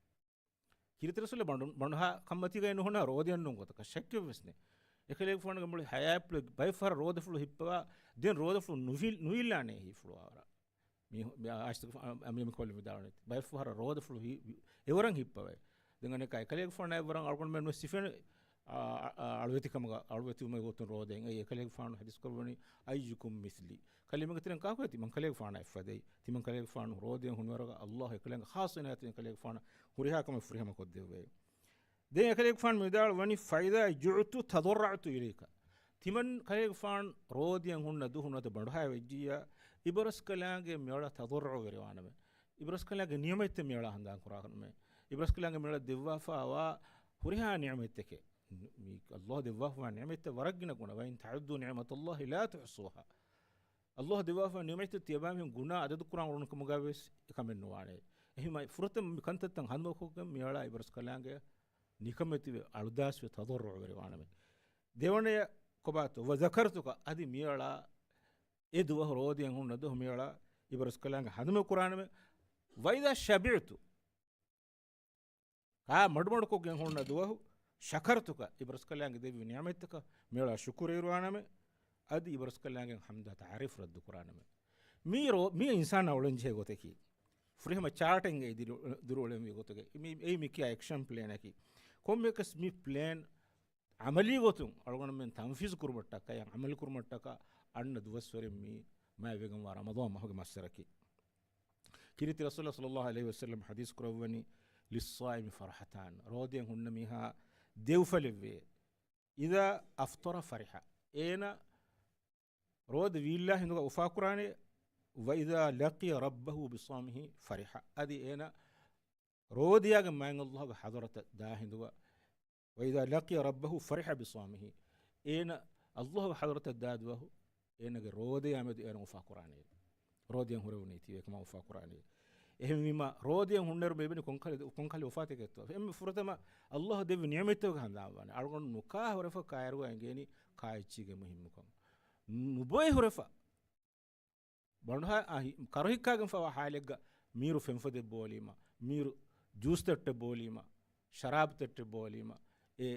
ކީރިތި ރަސޫލާ ބަނޑު-، ބަނޑުހާ ކަންމަތީގައި ނުހުންނަ ރޯދައަށް ނޫން ގޮތަކަށް ޝައްކެއްވެސް ނެތް. އެކަލޭގެފާނުގެ މުޅި ޙަޔާތްޕުޅު ބައެއްފަހަރަށް ރޯދަފުޅު ހިއްޕަވާ، ދެން ރޯދަފުޅު ނުވި-، ނުވިއްލާނެ ހިފުޅުވާވަރަށް. މީ ހު-، މި އާ-، އާއިޝަތު ފާ-، އަ-، މި ކޮށްލި ވިދާޅުވަނީ. ބައެއްފަހަރަށް ރޯދަފުޅު ހި-، ހި-، އެވަރަށް ހިއްޕަވައި. ދެން އަނެއްކާ އެކަލޭގެފާނާ އެވަރަށް އަޅުގަނޑުމެން ނުވެސް ސިފެން، އާ، އާ، އަޅުވެތިކަމަކަށް، އަޅުވެތިވުމުގެ ގޮތުން ރޯދައިން. އެއީ އެކަލޭގެފާނު ޙަދީޘް ކުރައްވަނީ، أيكم مثلي. ކަލޭމެންގެ ތެރެއިން ކާކު ތިމަން ކަލޭގެފާނާ އެއްފަދައި. ތިމަން ކަލޭގެފާނު ރޯދައިން ހުންނަވަރަކަށް ﷲ އެކަލޭގެ ޚާއްޞަ އިނާޔަތުން އެކަލޭގެފާނަށް ހުރިހާ ކަމެއް ފުރިހަމަ ކޮށްދެއްވައި. ދެން އެކަލޭގެފާނު މި ވިދާޅުވަނީ، فإذا جعت تضرعت إليك. ތިމަން ކަލޭގެފާނު ރޯދައިން ހުންނަ ދުވަހު ނުވަތަ ބަނޑުހައި ވެއްޖިއްޔާ، އިބަރަސްކަލާނގެ މިއަޅާ ތަޟައްރުޢު ވެރިވާނަމޭ. އިބަރސްކަލާނގެ ނިޢުމަތްތައް މިއަޅާ ހަނދާން ކުރާނަމޭ. އިބަރސްކަލާނގެ މިއަޅާ ދެއްވާފައިވާ ހުރިހާ ނިޢުމަތްތަކެއް. މި ﷲ ދެއްވާފައިވާ ނިޢުމަތްތައް ވަރަށް ގިނަ ގުނަ. وإن تعدوا نعمة الله لا تحصوها. ﷲ ދެއްވާފައިވާ ނިޢުމަތްތައް ތިޔަބައިމީހުން ގުނާ އަދަދު ކުރާން އުޅުނު ކަމުގަވެސް އެކަމެއް ނުވާނެ. އެހެންވީމަ ފުރަތަމަ މި ކަންތައްތައް ހަނދުމަކޮށްގެން މިއަޅާ އިބަރސްކަލާނގެ ނިކަމެތިވެ އަޅުދާސްވެ ތަޟައްރުޢު ވެރިވާނަމޭ. ދެވަނަޔަށް ކޮބާތޯ؟ وذكرتك، އަދި މިއަޅާ އެ ދުވަހު ރޯދައިން ހުންނަ ދުވަހު މިއަޅާ އިބަރސްކަލާނގެ ހަނދުމަ ކުރާނަމޭ. وإذا شبعت، ކާ މަޑުމަޑުކޮށްގެން ހުންނަ ދުވަހު، شكرتك، އިބަރސްކަލާނގެ ދެއްވި ނިޢުމަތްތަކަށް މިއަޅާ ޝުކުރުވެރިވާނަމޭ. އަދި އިބަރސްކަލާނގެ ޙަމްދާ ތަޢުރީފު ރައްދު ކުރާނަމޭ. މީ ރޯ-، މީ އިންސާނާ އުޅެންޖެހޭ ގޮތަކީ. ފުރިހަމަ ޗާޓެއްގައި ދިރު-، ދިރިއުޅެންވީ ގޮތުގައި. މީ، އެއީ މި ކިޔާ އެކްޝަން ޕްލޭނަކީ. ކޮންމެއަކަސް މި ޕްލޭން ޢަމަލީ ގޮތުން އަޅުގަނޑުމެން ތަންފީޒު ކުރުމަށްޓަކާ، ޢަމަލު ކުރުމަށްޓަކާ އަންނަ ދުވަސްވަރެއް މީ މާތްވެގެންވާ ރަމަޟާން މަހުގެ މައްސަރަކީ. ކީރިތި ރަސޫލާ ޞައްލައްލާހު ޢަލައިހި ވަސައްލަމް ޙަދީޘް ކުރައްވަނީ، للصائم فرحتان. ރޯދައިން ހުންނަ މީހާ ދެއުފަލެއްވޭ. إذا أفطر فرح. އޭނަ ރޯދަ ވީއްލާ ހިނދުގަ އުފާކުރާނެ، وإذا لقي ربه بصومه فرح. އަދި އޭނަ ރޯދަޔާގެ މާތް ﷲ ގެ ޙަޟްރަތަށް ދާ ހިނދުގަ، وإذا لقي ربه فرح بصومه. އޭނަ ﷲ ގެ ޙަޟްރަތަށް ދާ ދުވަހު އޭނަގެ ރޯދަޔާ މެދު އޭނަ އުފާކުރާނެ. ރޯދައިން ހުރެވުނީތީ އެކަމަށް އުފާކުރާނެ. އެހެންވީމަ ރޯދައިން ހުންނައިރު މި އެބަނީ ކޮންކަހަލަ، ކޮންކަހަލަ އުފާތަކެއްތޯ؟ އެންމެ ފުރަތަމަ ﷲ ދެއްވި ނިޢުމަތްތަކުގެ ހަނދާންވާނެ. އަޅުގަނޑު ނުކާ ހުރެފަ ކާއިރުގަ އެނގޭނީ ކާ އެއްޗެއްގެ މުހިއްމުކަން. ނުބޮއެ ހުރެފަ ބަނޑުހާ-، އާ، ހި-، ކަރުހިއްކާގެންފަވާ ޙާލެއްގަ މީރު ފެންފޮދެއް ބޯލީމަ، މީރު ޖޫސް ތައްޓެއް ބޯލީމަ، ޝަރާބް ތައްޓެއް ބޯލީމަ، އެ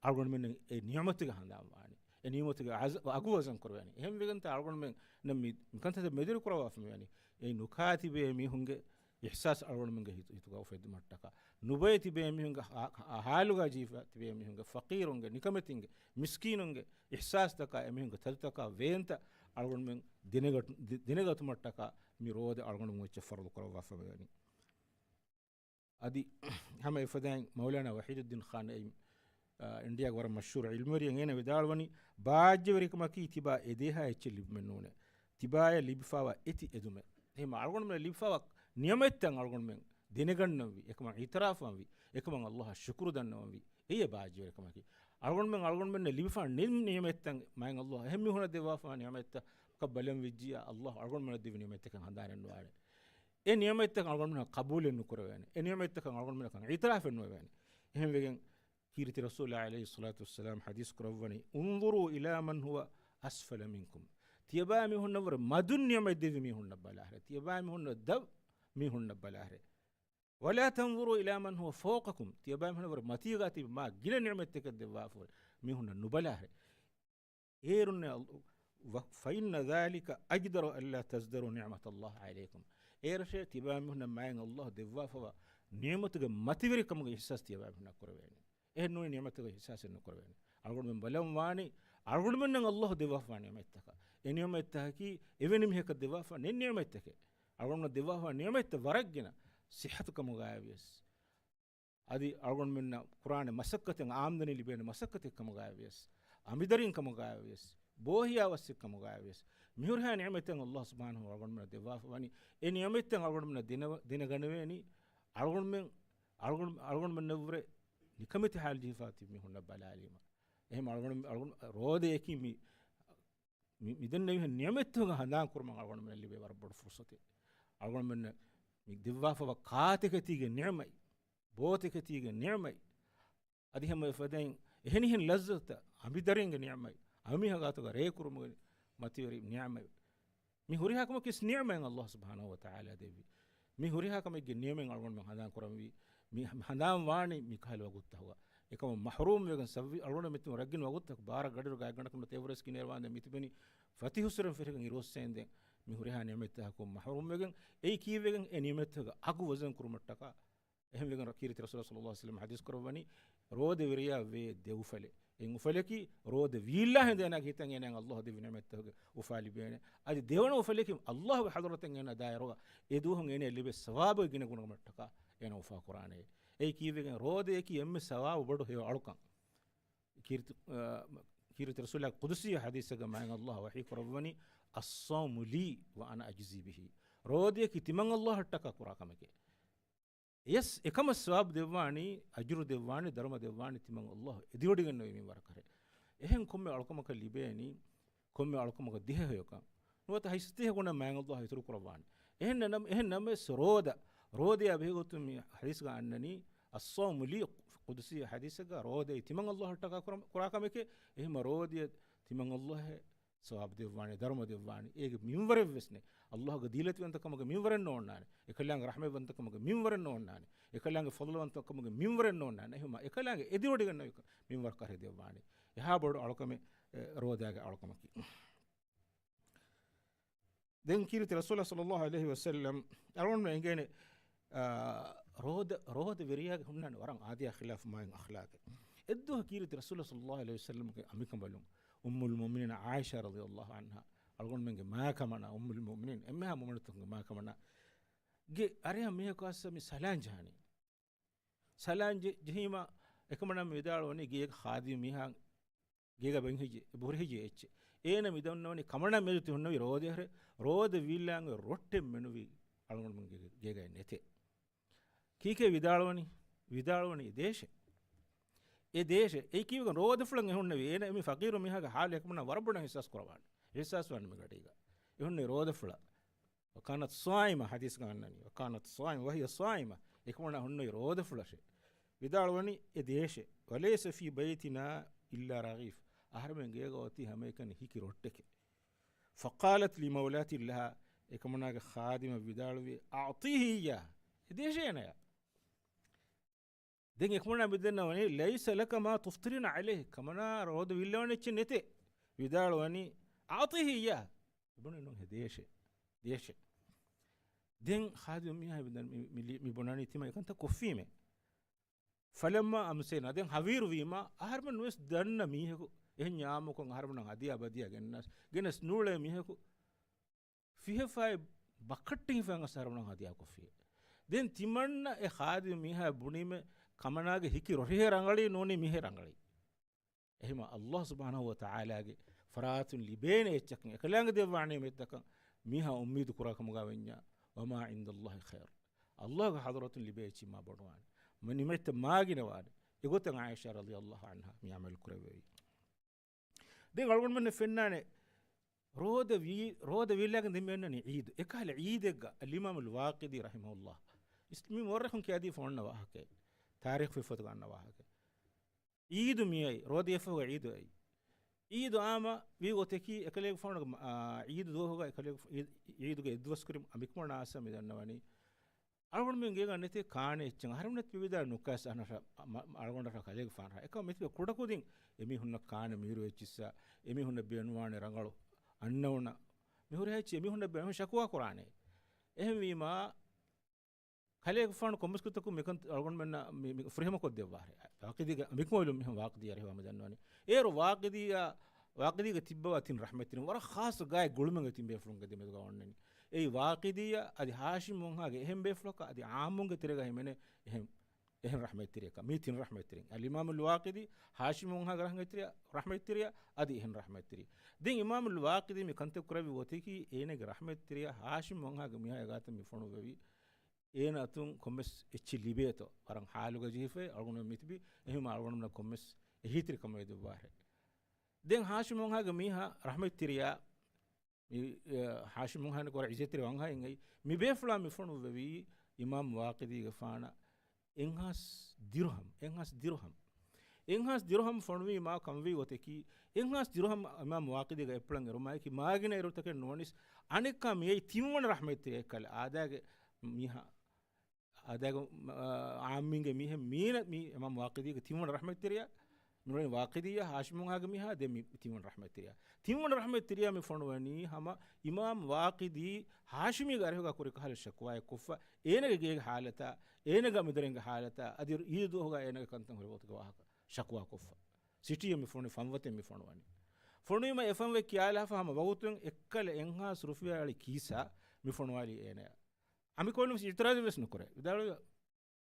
އަޅުގަނޑުމެން އެ ނިޢުމަތުގެ ހަނދާން ވާނެ. އެ ނިޢުމަތުގެ އަޒ-، އަގު ވަޒަން ކުރެވޭނެ. އެހެން ވެގެންތަ އަޅުގަނޑުމެން ނަމް މި-، މިކަންތައް މެދުވެރި ކުރައްވާފަ މިވަނީ. އެ ނުކާ ތިބޭ މީހުންގެ އިޙްސާސް އަޅުގަނޑުމެންގެ ހިތު-، ހިތުގަ އުފެއްދުމަށްޓަކާ، ނުބޮއެ ތިބޭ މީހުންގެ ހާ-، ހާ-، ހާލުގަ ޖީފަ ތިބޭ މީހުންގެ، ފަޤީރުންގެ، ނިކަމެތިންގެ، މިސްކީނުންގެ އިޙްސާސްތަކާ، އެމީހުންގެ ތަދުތަކާ ވޭންތައް އަޅުގަނޑުމެން ދެނެގަތު-، ދެ-، ދެނެގަތުމަށްޓަކާ މި ރޯދަ އަޅުގަނޑުމެން އެއްޗެއް ފަރުޟު ކުރައްވާފަ މިވަނީ. އަދި ހަމަ އެފަދައިން މައުލާނާ ވަޙީދުއްދީން ޚާން އެއީ، އާ، އިންޑިޔާގެ ވަރަށް މަޝްހޫރު ޢިލްމުވެރިއެއް، އޭނަ ވިދާޅުވަނީ، ބާއްޖަވެރިކަމަކީ ތިބާ އެދޭހާ އެއްޗެއް ލިބުމެއް ނޫނޭ. ތިބާޔަށް ލިބިފާވާ އެތި އެދުމެއް. އެހެން އަޅުގަނޑުމެން ލިބިފާވާ ނިޢުމަތްތައް އަޅުގަނޑުމެން ދެނެގަންނަންވީ، އެކަމަށް އިޢުތިރާފުވާންވީ، އެކަމަށް ﷲ އަށް ޝުކުރު ދަންނަވަންވީ، އެއީ ބާއްޖަވެރިކަމަކީ. އަޅުގަނޑުމެން އަޅުގަނޑުމެންނަށް ލިބިފާ ނިން ނިޢުމަތްތައް، މާތް ﷲ އެހެން މީހުންނަށް ދެއްވާފާ ނިޢުމަތްތަކަށް ބަލަން ވެއްޖިއްޔާ، ﷲ އަޅުގަނޑުމެންނަށް ދެއްވި ނިޢުމަތްތަކަށް ހަނދާނެއް ނުވާނެ. އެ ނިޢުމަތްތަކަށް އަޅުގަނޑުމެންނަށް ޤަބޫލެއް ނުކުރެވޭނެ. އެ ނިޢުމަތްތަކަށް އަޅުގަނޑުމެންނަކަށް އިޢުތިރާފެއް ނުވެވޭނެ. އެހެންވެގެން ކީރިތި ރަސޫލާ ޢަލައިހިއްޞަލާތު ވައްސަލާމް ޙަދީޘް ކުރައްވަނީ، "انظروا إلى من هو أسفل منكم." ތިޔަބައިމީހުންނަށްވުރެ މަދުން ނިޢުމަތް ދެއްވި މީހުންނަށް ބަލާހެރޭ. ތިޔަބައިމީހުންނަށް ދަށް މީހުންނަށް ބަލާހެރޭ. "ولا تنظروا إلى من هو فوقكم." ތިޔަބައިމީހުންނަށްވުރެ މަތީގާ ތިބި މާ ގިނަ ނިޢުމަތްތަކެއް ދެއްވާފަވުރެ މީހުންނަށް ނުބަލާހެރޭ. އޭރުންނެ އަލް-، ވަ-، "فإن ذلك أجدر ألا تزدروا نعمة الله عليكم." އޭރަށޭ ތިބާމީހުންނަށް މާތް ﷲ ދެއްވާފަވާ ނިޢުމަތުގެ މަތިވެރިކަމުގެ އިޙްސާސް ތިޔަބާމީހުންނަށް ކުރެވޭނެ. އެހެން ނޫނީ ނިޢުމަތުގެ އިޙްސާސެއް ނުކުރެވޭނެ. އަޅުގަނޑުމެން ބަލަން ވާނީ އަޅުގަނޑުމެންނަށް ﷲ ދެއްވާފަވާ ނިޢުމަތްތަކަށް. އެ ނިޢުމަތްތަކަކީ އެވެނި މީހަކަށް ދެއްވާފަވާ ނެތް ނިޢުމަތްތަކެއް. އަޅުގަނޑުމެންނަށް ދެއްވާފަވާ ނިޢުމަތްތައް ވަރަށް ގިނަ. ޞިއްޙަތު ކަމުގައިވިޔަސް، އަދި އަޅުގަނޑުމެންނަށް ކުރާނެ މަސައްކަތެއް، އާމްދަނީ ލިބޭނެ މަސައްކަތެއް ކަމުގައިވިޔަސް، އަނބިދަރީން ކަމުގައިވިޔަސް، ބޯހިޔާވައްސެއް ކަމުގައިވިޔަސް، މިހުރިހާ ނިޢުމަތެއް ﷲ ސުބްޙާނަހޫ އަޅުގަނޑުމެންނަށް ދެއްވާފަ ވަނީ. އެ ނިޢުމަތްތައް އަޅުގަނޑުމެންނަށް ދެނެވ-، ދެނެގަނެވޭނީ އަޅުގަނޑުމެން، އަޅުގަނޑު-، އަޅުގަނޑުމެންނަށްވުރެ ނިކަމެތި ޙާލު ޖެހިފަ ތިބި މީހުންނަށް ބަލާލީމަ. އެހެން އަޅުގަނޑު-، އަޅުގަނޑު-، ރޯދަޔަކީ މި މި-، މިދެންނެވިހެން ނިޢުމަތްތަކުގެ ހަނދާން ކުރުމަށް އަޅުގަނޑުމެންނަށް ލިބޭ ވަރަށް ބޮޑު ފުރުޞަތެއް. އަޅުގަނޑުމެންނަށް މި ދެއްވާފަވާ ކާތަކެތީގެ ނިޢުމަތް، ބޯތަކެތީގެ ނިޢުމަތް، އަދި ހަމަ އެފަދައިން އެހެނިހެން ލައްޒަތުތައް، އަނބިދަރިންގެ ނިޢުމަތް، އަނބިމީހާ ގާތުގަ ރޭ ކުރުމުގެ މަތިވެރި ނިޢުމަތް. މި ހުރިހާ ކަމަކީ ނިޢުމަތް ﷲ ސުބްޙާނަހޫ ވަތަޢާލާ ދެއްވި. މި ހުރިހާ ކަމެއްގެ ނިޢުމަތް އަޅުގަނޑުމެން ހަނދާން ކުރަންވީ، މި ހަނދާން ވާނީ މި ކަހަލަ ވަގުތުތަކުގަ. އެކަމަށް މަޙްރޫމް ވެގެން ސައްވި އަޅުގަނޑު މިތިބުނު ރަށްގިނަ ވަގުތުތަކު ބާރަ ގަޑިއިރު ގާތްގަނޑަކަށް ނުވަތަ އެވަރަސް ގިނައިރު ވާންދެން މިތިބެނީ ފަތިހުސްވެރިން ފެށިގެން އިރުއޮއްސެންދެން މި ހުރިހާ ނިޢުމަތްތަކަކުން މަޙްރޫމް ވެގެން. އެއީ ކީއްވެގެން އެ ނިޢުމަތްތަކުގެ އަގު ވަޒަން ކުރުމަށްޓަކާ. އެހެންވެގެން ކީރިތި ރަސޫލާ ޞައްލައްލާހު ޢަލައިހި ވަސައްލަމަ ޙަދީޘް ކުރައްވަނީ، ރޯދަ ވެރިޔާ ވޭ ދެ އުފަލެއް. އެއް އުފަލަކީ ރޯދަ ވީއްލާ ހިނދެ އޭނާގެ ހިތަށް އޭނާއަށް ﷲ ދެއްވި ނިޢުމަތްތަކުގެ އުފާ ލިބޭނެ. އަދި ދެވަނަ އުފަލަކީ ﷲ ގެ ޙަޟްރަތަށް އޭނާ ދާއިރުގަ އެ ދުވަހު އޭނާއަށް ލިބޭ ސަވާބުގެ ގިނަ ގުނަކަމަށްޓަކާ އޭނާ އުފާ ކުރާނެ. އެއީ ކީއްވެގެން ރޯދަޔަކީ އެންމެ ސަވާބު ބޮޑު ހެޔޮ އަޅުކަން. ކީރިތި، އަ، ކީރިތި ރަސޫލާ ޤުދުސީ ޙަދީޘެއްގަ މާތް ﷲ ވަޙީ ކުރައްވަނީ، "الصوم لي وأنا أجزي به." ރޯދަޔަކީ ތިމަން ﷲއަށްޓަކާ ކުރާ ކަމެކޭ. ޔެސް، އެކަމަށް ސަވާބު ދެއްވާނީ، އަޖުރު ދެއްވާނީ، ދަރުމަ ދެއްވާނީ ތިމަން ﷲ އެދިވޮޑިގެންނެވި މިންވަރަކަށް. އެހެން ކޮންމެ އަޅުކަމަކަށް ލިބޭނީ، ކޮންމެ އަޅުކަމަކަށް ދިހަ ހެޔޮކަން. ނުވަތަ ހަތްސަތޭކަ ގުނަ މާތް ﷲ އިތުރު ކުރައްވާނެ. އެހެން ނަމ-، އެހެން ނަމަވެސް ރޯދަ، ރޯދަޔާ ބެހޭގޮތުން މި ޙަދީޘްގަ އަންނަނީ، "الصوم لي" ޤުދުސީ ޙަދީޘެއްގަ ރޯދައީ ތިމަން ﷲއަށްޓަކާ ކުރަ-، ކުރާ ކަމެކޭ. އެހެންމަ ރޯދަޔަށް ތިމަން ﷲ ސަވާބު ދެއްވާނެ، ދަރުމަ ދެއްވާނެ. އޭގެ މިންވަރެއްވެސް ނެތް. ﷲގެ ދީލަތިވަންތަކަމުގެ މިންވަރެއް ނޯންނާނެ. އެކަލާނގެ ރަޙްމަތްވަންތަކަމުގެ މިންވަރެއް ނޯންނާނެ. އެކަލާނގެ ފަޟްލުވަންތަކަމުގެ މިންވަރެއް ނޯންނާނެ. އެހެންމަ އެކަލާނގެ އެދިވޮޑިގެންނެވި މިންވަރަކަށް ދެއްވާނެ. އެހާ ބޮޑު އަޅުކަމެއް، އެ، ރޯދާގެ އަޅުކަމަކީ. ދެން ކީރިތި ރަސޫލާ ޞައްލައްލާހު ޢަލައިހި ވަސައްލަމް އަޅުގަނޑުމެން އެނގޭނެ، އާ، ރޯދަ، ރޯދަ ވެރިޔާގެ ހުންނާނެ ވަރަށް އާދަޔާ ޚިލާފު މާތް އަޚްލާޤެއް. އެއްދުވަހު ކީރިތި ރަސޫލާ ޞައްލައްލާހު ޢަލައިހި ވަސައްލަމްގެ އަނބިކަނބަލުން އުއްމުލް މުއުމިނީން ޢާއިޝާ ރަޟިޔައްލާހު ޢަންހާ، އަޅުގަނޑުމެންގެ މާކަމަނާ، އުއްމުލް މުއުމިނީން، އެންމެހާ މުއުމިނުތަކުންގެ މާކަމަނާ، ގެ އަރިހަށް މީހަކުއައިސް މި ސަލާން ޖަހާނީ. ސަލާން ޖެ-، ޖެހީމަ އެކަމަނާ މި ވިދާޅުވަނީ ގޭގެ ޚާދިމް މީހާ ގޭގަ ބަންހިޖެ، ބުރިހިޖެ އެއްޗެއް. އޭނަ މިދަންނަވަނީ ކަމަނާ މެދު ތިހުންނަވީ ރޯދަ އެހެރެ، ރޯދަ ވީއްލާނގެ ރޮއްޓެއް މެނުވީ އަޅުގަނޑުމެންގެ ގޭގައި ނެތޭ. ކީކޭ ވިދާޅުވަނީ؟ ވިދާޅުވަނީ އެ ދޭށޭ. އެ ދޭށޭ. އެއީ ކީއްވެގެން ރޯދަފުޅަށް އެހުންނެވީ. އޭނަ މި ފަޤީރު މީހާގެ ޙާލު އެކަމަނާ ވަރަށް ބޮޑަށް އިޙްސާސް ކުރަވާނެ. އިޙްސާސް ވާނެ މި ގަޑީގަ. އެހުންނެވީ ރޯދަފުޅަށް. وكانت صائمة ޙަދީޘްގަ އަންނަނީ. وكانت صائمة وهي صائمة. އެކަމަނާ ހުންނެވީ ރޯދަފުޅަށޭ. ވިދާޅުވަނީ އެ ދޭށޭ. وليس في بيتنا إلا رغيف. އަހަރުމެން ގޭގަ އޮތީ ހަމައެކަނި ހިކި ރޮއްޓެކޭ. فقالت لامرأة لها، އެކަމަނާގެ ޚާދިމަށް ވިދާޅުވި، أعطيه إياه، އެ ދޭށޭ އޭނަޔަށް. ދެން އެކަމަނާ މިދަންނަވަނީ، ليس لك ما تفطرين عليه، ކަމަނާ ރޯދަ ވީއްލަވާނެ އެއްޗެއް ނެތޭ. ވިދާޅުވަނީ، أعطيه إياه، ބުނެ ނޫން އެ ދޭށޭ، ދޭށޭ. ދެން ޚާދިމު މީހާ މި، މި، މި، މި ބުނަނީ ތިމަން އެކަންތައް ކޮށްފީމޭ. فلما أمسينا، ދެން ހަވީރު ވީމަ، އަހަރުމެން ވެސް ދަންނަ މީހަކު، އެހެން އާއްމުކޮށް އަހަރުމެން ހަދިޔާ ބަދިޔާ ގެންނަސް، ގެނެސް ނޫޅޭ މީހަކު، ފިހެފައި ބަކައްޓި ހިފަން އަސް އަހަރުމެން ހަދިޔާ ކޮށްފި. ދެން ތިމަންނަ އެ ޚާދިމު މީހާ ބުނީމެ، ކަމަނާގެ ހިކި ރޮށިހޭ ރަނގަޅީ ނޫނީ މިހޭ ރަނގަޅީ. އެހެމަ ﷲ ސުބްޙާނަހޫ ވަތަޢާލާގެ ފަރާތުން ލިބޭނެ އެއްޗަކަށް، އެކަލާނގެ ދެއްވާނެ މެއްޗަކަށް މީހާ އުއްމީދު ކުރާ ކަމުގަ ވެންޏާ، وما عند الله خير. ﷲގެ ޙަޟްރަތުން ލިބޭ އެއްޗިން މާ ބޮޑުވާނެ. މަ ނިމެތްތައް މާގިނަވާނެ. އެގޮތަށް ޢާއިޝާ ރަޟިޔަﷲ ޢަންހާ މި ޢަމަލު ކުރެއްވެވި. ދެން އަޅުގަނޑުމެންނަށް ފެންނާނެ، ރޯދަ ވީ، ރޯދަ ވީއްލާގެން ދެން މި އަންނަނީ ޢީދު. އެކަހަލަ ޢީދެއްގަ އަލްއިމާމުލް ވާޤިދީ ރަޙިމަހުﷲ، އިސް-، މި މުއައްރިޚުން ކިޔާދީފަ އޮންނަ ވާހަކައެއް، ތާރީޚު ފިފޮތުގަ އަންނަ ވާހަކައެއް. ޢީދު މިއައީ، ރޯދަ އެއްފަހުގަ ޢީދު އައީ. ޢީދު ޢާއްމާ ވީ ގޮތަކީ، އެކަލޭގެފާނުގެ މަ-، އާ، ޢީދު ދުވަހުގަ އެކަލޭގެ ފ-، ޢީދު، ޢީދުގެ އެއްދުވަސްކުރިން އަ، މިކަމަށް އައިސް މި ދަންނަވަނީ. އަޅުގަނޑުމެން ގޭގަ ނެތޭ ކާނެ އެއްޗެއް. އަހަރެމެންނަށް ތިބިދާ ނުކާސް އަނަށަ، މަ-، މަ-، އަޅުގަނޑަށާ ކަލޭގެފާނަށާ. އެކަމަށް މިތިބެ ކުޑަކުދިން އެމީހުންނަށް ކާނެ މީރު އެއްޗިއްސާ، އެމީހުންނަށް ބޭނުންވާނެ ރަނގަޅު އަންނައުނަ. މި ހުރިހާ އެއްޗެއް އެމީހުންނަށް ބޭނުން ޝަކުވާ ކުރާނެ. އެހެންވީމާ، ކަލޭގެފާނު ކޮންމެސް ގޮތަކުން މިކަން އަޅުގަނޑުމެންނަށް މި، މި ފުރިހަމަކޮށްދެއްވާހެ. ވާޤިދީގެ އަނބިކަމުވެލުން މިހެން ވާޤިދީ އަރިހުވާ މި ދަންނަވަނީ. އޭރު ވާޤިދީއާ، ވާޤިދީގެ ތިއްބަވާ ތިން ރަޙްމަތްތެރިން ވަރަށް ޚާއްޞަ ގާތް ގުޅުމެއްގެ ތިން ބޭފުޅުންގެ ދެމެދުގަ އޮންނަނީ. އެއީ ވާޤިދީއާ އަދި ހާޝިމް ވަންހާގެ އެހެން ބޭފުޅަކަށް އަދި ޢާއްމުންގެ ތެރޭގަ ހިމެނޭ އެހެން، އެހެން ރަޙްމަތްތެރިޔަކަށް. މީ ތިން ރަޙްމަތްތެރިން. އަލްއިމާމުލް ވާޤިދީ، ހާޝިމް ވަންހާގެ ރަޙްމަތްތެރިޔާ، ރަޙްމަތްތެރިޔާ އަދި އެހެން ރަޙްމަތްތެރި. ދެން އިމާމުލް ވާޤިދީ މި ކަންތައް ކުރެއްވި ގޮތަކީ އޭނަގެ ރަޙްމަތްތެރިޔާ ހާޝިމް ވަންހާގެ މީހާ އެގާތަށް މި ފޮނުއްވެވި. އޭނަ އަތުން ކޮންމެސް އެއްޗެއް ލިބޭތޯ، ވަރަށް ޙާލުގަ ޖެހިފައި އަޅުގަނޑުމެން މިތިބީ. އެހެންވީމާ އަޅުގަނޑުމެންނަށް ކޮންމެސް އެހީތެރިކަމެއް ދެއްވާހެ. ދެން ހާޝިމް ވަންހާގެ މީހާ ރަޙްމަތްތެރިޔާ، މި، އެ، ހާޝިމް ވަންހާ ކުރާ ޢިއްޒަތްތެރި ވަންހައިން އެއީ، މި ބޭފުޅާ މި ފޮނުއްވެވީ އިމާމް ވާޤިދީގެފާނަށް އެއްހާސް ދިރުހަމް، އެއްހާސް ދިރުހަމް. އެއްހާސް ދިރުހަމް ފޮނުވީމާ ކަންވީ ގޮތަކީ، އެއްހާސް ދިރުހަމް އިމާމް ވާޤިދީގެ އެއްޕުޅަށް އެރުމާއެކީ މާގިނަ އިރުތަކެއް ނުވަނިސް، އަނެއްކާ މިއީ ތިންވަނަ ރަޙްމަތްތެރިޔާ އެއްކަލަ އާދައިގެ މީހާ، އާދައިގެ، އާ، ޢާއްމީންގެ މީހެއް މީނަ މީ އިމާމް ވާޤިދީގެ ތިންވަނަ ރަޙްމަތްތެރިޔާ، މި ވާޤިދީއާ ހާޝިމު ވަންހާގެ މީހާ ދެން މި ތިންވަނަ ރަޙްމަތްތެރިޔާ. ތިންވަނަ ރަޙްމަތްތެރިޔާ މި ފޮނުވަނީ ހަމަ އިމާމް ވާޤިދީ ހާޝިމީގެ އަރިހުގަ ކުރި ކަހަލަ ޝަކުވާއެއް ކޮށްފަ، އޭނަގެ ގޭގެ ޙާލަތާ، އޭނަގެ އަމިއްލަ އިން ހާލަތާ، އަދި ޢީދު ދުވަހުގަ އޭނަގެ ކަންތައް ހުރި ވަގުތުގެ ވާހަކަ ޝަކުވާ ކޮށްފަ. ސިޓީއަށް މި ފޮނުވި ފަންވަތެއް މި ފޮނުވަނީ. ފޮނުވީމަ އެ ފަންވަތް ކިޔާލާފަ ހަމަ ވަގުތުން އެއްކަލަ އެއްހާސް ރުފިޔާ އަޅި ކީސާ މި ފޮނުވާލީ އޭނަޔަށް. އަނބިކަމުވެލުން ވެސް އިޢުތިރާޒެއް ވެސް ނުކުރޭ. ވިދާޅުވި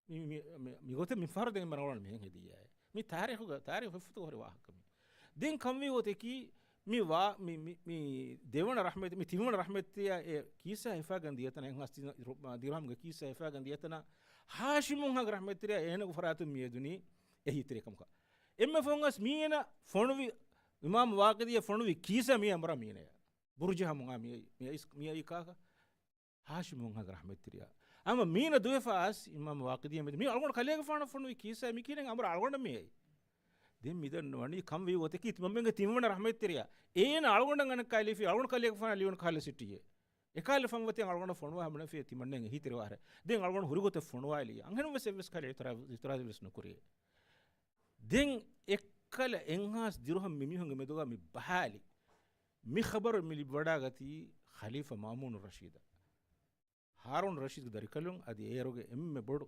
މި، މި، މި، މި ގޮތެއް މި ފަހަރު ދެން މަރަވަން މިހެން ހެދިއްޔާ. މި ތާރީޚުގަ، ތާރީޚު ފިފުތުގަ ހުރި ވާހަކަ މި. ދެން ކަންވީ ގޮތަކީ މި ވާ، މި، މި، މި ދެވަނަ ރަޙްމަތް، މި ތިންވަނަ ރަޙްމަތްތެރިޔާ އެ ކީސާ ހިފާގެން ދިޔަތަނަށް، އެއްހާސް ދިރު، ދިރުހަމްގެ ކީސާ ހިފާގެން ދިޔަތަނަށް ހާޝިމު ވަންހާގެ ރަޙްމަތްތެރިޔާ އޭނަގެ ފަރާތުން މި އެދުނީ އެހީތެރިކަމަކަށް. އެންމެ ފަހުން އަސް މީނަ ފޮނުވި، އިމާމް ވާޤިދީއަށް ފޮނުވި ކީސާ މީ އަނބުރާ މީނަޔާ. ބުރުޖަހަމުން އާ މި އައީ، މި އައީ، މި އައީ ކާކަށް؟ ހާޝިމު ވަންހާގެ ރަޙްމަތްތެރިޔާ. އަމަ މީނަ ދުވެފަ އަސް އިމާމް ވާޤިދީއަށް މި އަޅުގަނޑު ކަލޭގެފާނަށް ފޮނުވި ކީސާ މި ކިހިނެއް އަނބުރާ އަޅުގަނޑަށް މި އައީ؟ ދެން މި ދަންނަވަނީ ކަންވީ ގޮތަކީ ތިމަންމެންގެ ތިންވަނަ ރަޙްމަތްތެރިޔާ. އޭނަ އަޅުގަނޑަށް އަނެއްކާ ލިޔެފި، އަޅުގަނޑު ކަލޭގެފާނަށް ލިޔުނު ކަހަލަ ސިޓީއެއް. އެކާލަ ފަންވަތެއް އަޅުގަނޑަށް ފޮނުވާ ހަމަނެފި ތިމަންނެން އެހީތެރިވާހަރެ. ދެން އަޅުގަނޑު ހުރި ގޮތަށް ފޮނުވާލި. އަންހެނުން ވެސް އެއްވެސް ކަހަލަ އިޢުތިރާޒެއް ވެސް ނުކުރި. ދެން އެއްކަލަ އެއްހާސް ދިރުހަމް މި މީހުންގެ މެދުގަ މި ބަހާލި. މި ޚަބަރު މި ލިބިވަޑާގަތީ ޚަލީފަ މައުމޫނު ރަޝީދަށް. ހާރޫން ރަޝީދުގެ ދަރިކަލުން އަދި އޭރުގެ އެންމެ ބޮޑު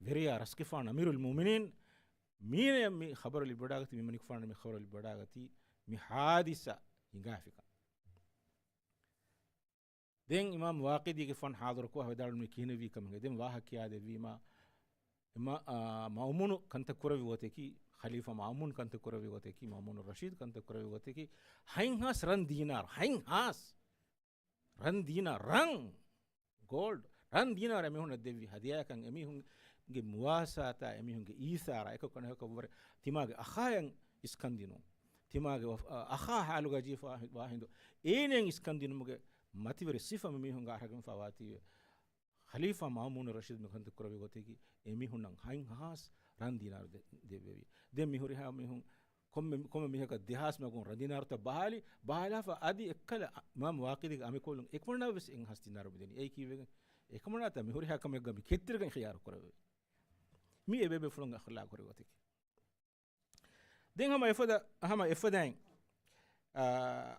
ވެރިޔާ ރަސްގެފާނު އަމީރުލް މުއުމިނީން މީނަޔަށް މި ޚަބަރު ލިބިވަޑާގަތީ، މި މަނިކުފާނަށް މި ޚަބަރު ލިބިވަޑާގަތީ މި ޙާދިސާ ހިނގާފިކަން. ދެން އިމާމް ވާޤިދީގެފާނު ޙާޟިރުކޮށް ވިދާޅުވީ ކިހިނެއްވީ ކަމެއް. ދެން ވާހަކަ ކިޔާދެއްވީމާ، އެ މަ-، އާ، މައުމޫނު ކަންތައް ކުރެއްވި ގޮތަކީ، ޚަލީފާ މައުމޫނު ކަންތައް ކުރެއްވި ގޮތަކީ، މައުމޫނު ރަޝީދު ކަންތައް ކުރެއްވި ގޮތަކީ، ހަތްހާސް ރަން ދީނާރު، ހަތްހާސް ރަން ދީނާ، ރަން، ގޯލްޑް، ރަން ދީނާރު އެމީހުންނަށް ދެއްވި ހަދިޔާއަކަށް އެމީހުންގެ މުވާސާތާ، އެމީހުންގެ އީސާރާ އެކަކު އަނެކަކަށްވުރެ ތިމާގެ އަޚާޔަށް އިސްކަންދިނުން. ތިމާގެ ވަ-، އަޚާ ޙާލުގަ ޖީފާ ވާހިނދު އޭނައަށް އިސްކަންދިނުމުގެ މަތިވެރި ސިފަ މި މީހުންގެ އަރަހަގެންފާ ވާތީވެ. ޚަލީފާ މައުމޫނު ރަޝީދު މި ކަންތައް ކުރެއްވި ގޮތަކީ، އެމީހުންނަށް ހަތްހާސް ރަން ދީނާރު ދެ-، ދެއްވެވި. ދެން މި ހުރިހާ މީހުން ކޮންމެ، ކޮންމެ މީހަކަށް ދެހާސް މަގުން ރަން ދީނާރުތައް ބަހާލި، ބަހާލާފަ އަދި އެއްކަލަ އިމާމް ވާޤިދީގެ އަނބިކޮޅުން އެކަމަނާ ވެސް އެއްހާސް ދީނާރު މިދެނީ. އެއީ ކީއްވެގެން؟ އެކަމަނާތަ މި ހުރިހާ ކަމެއްގަ މި ކެތްތެރިގެން ޚިޔާރު ކުރެވެވި. މީ އެބޭބޭފުޅުންގެ އަޚްލާޤު ހުރި ގޮތަކީ. ދެން ހަމަ އެފަދަ، ހަމަ އެފަދައިން، އާ،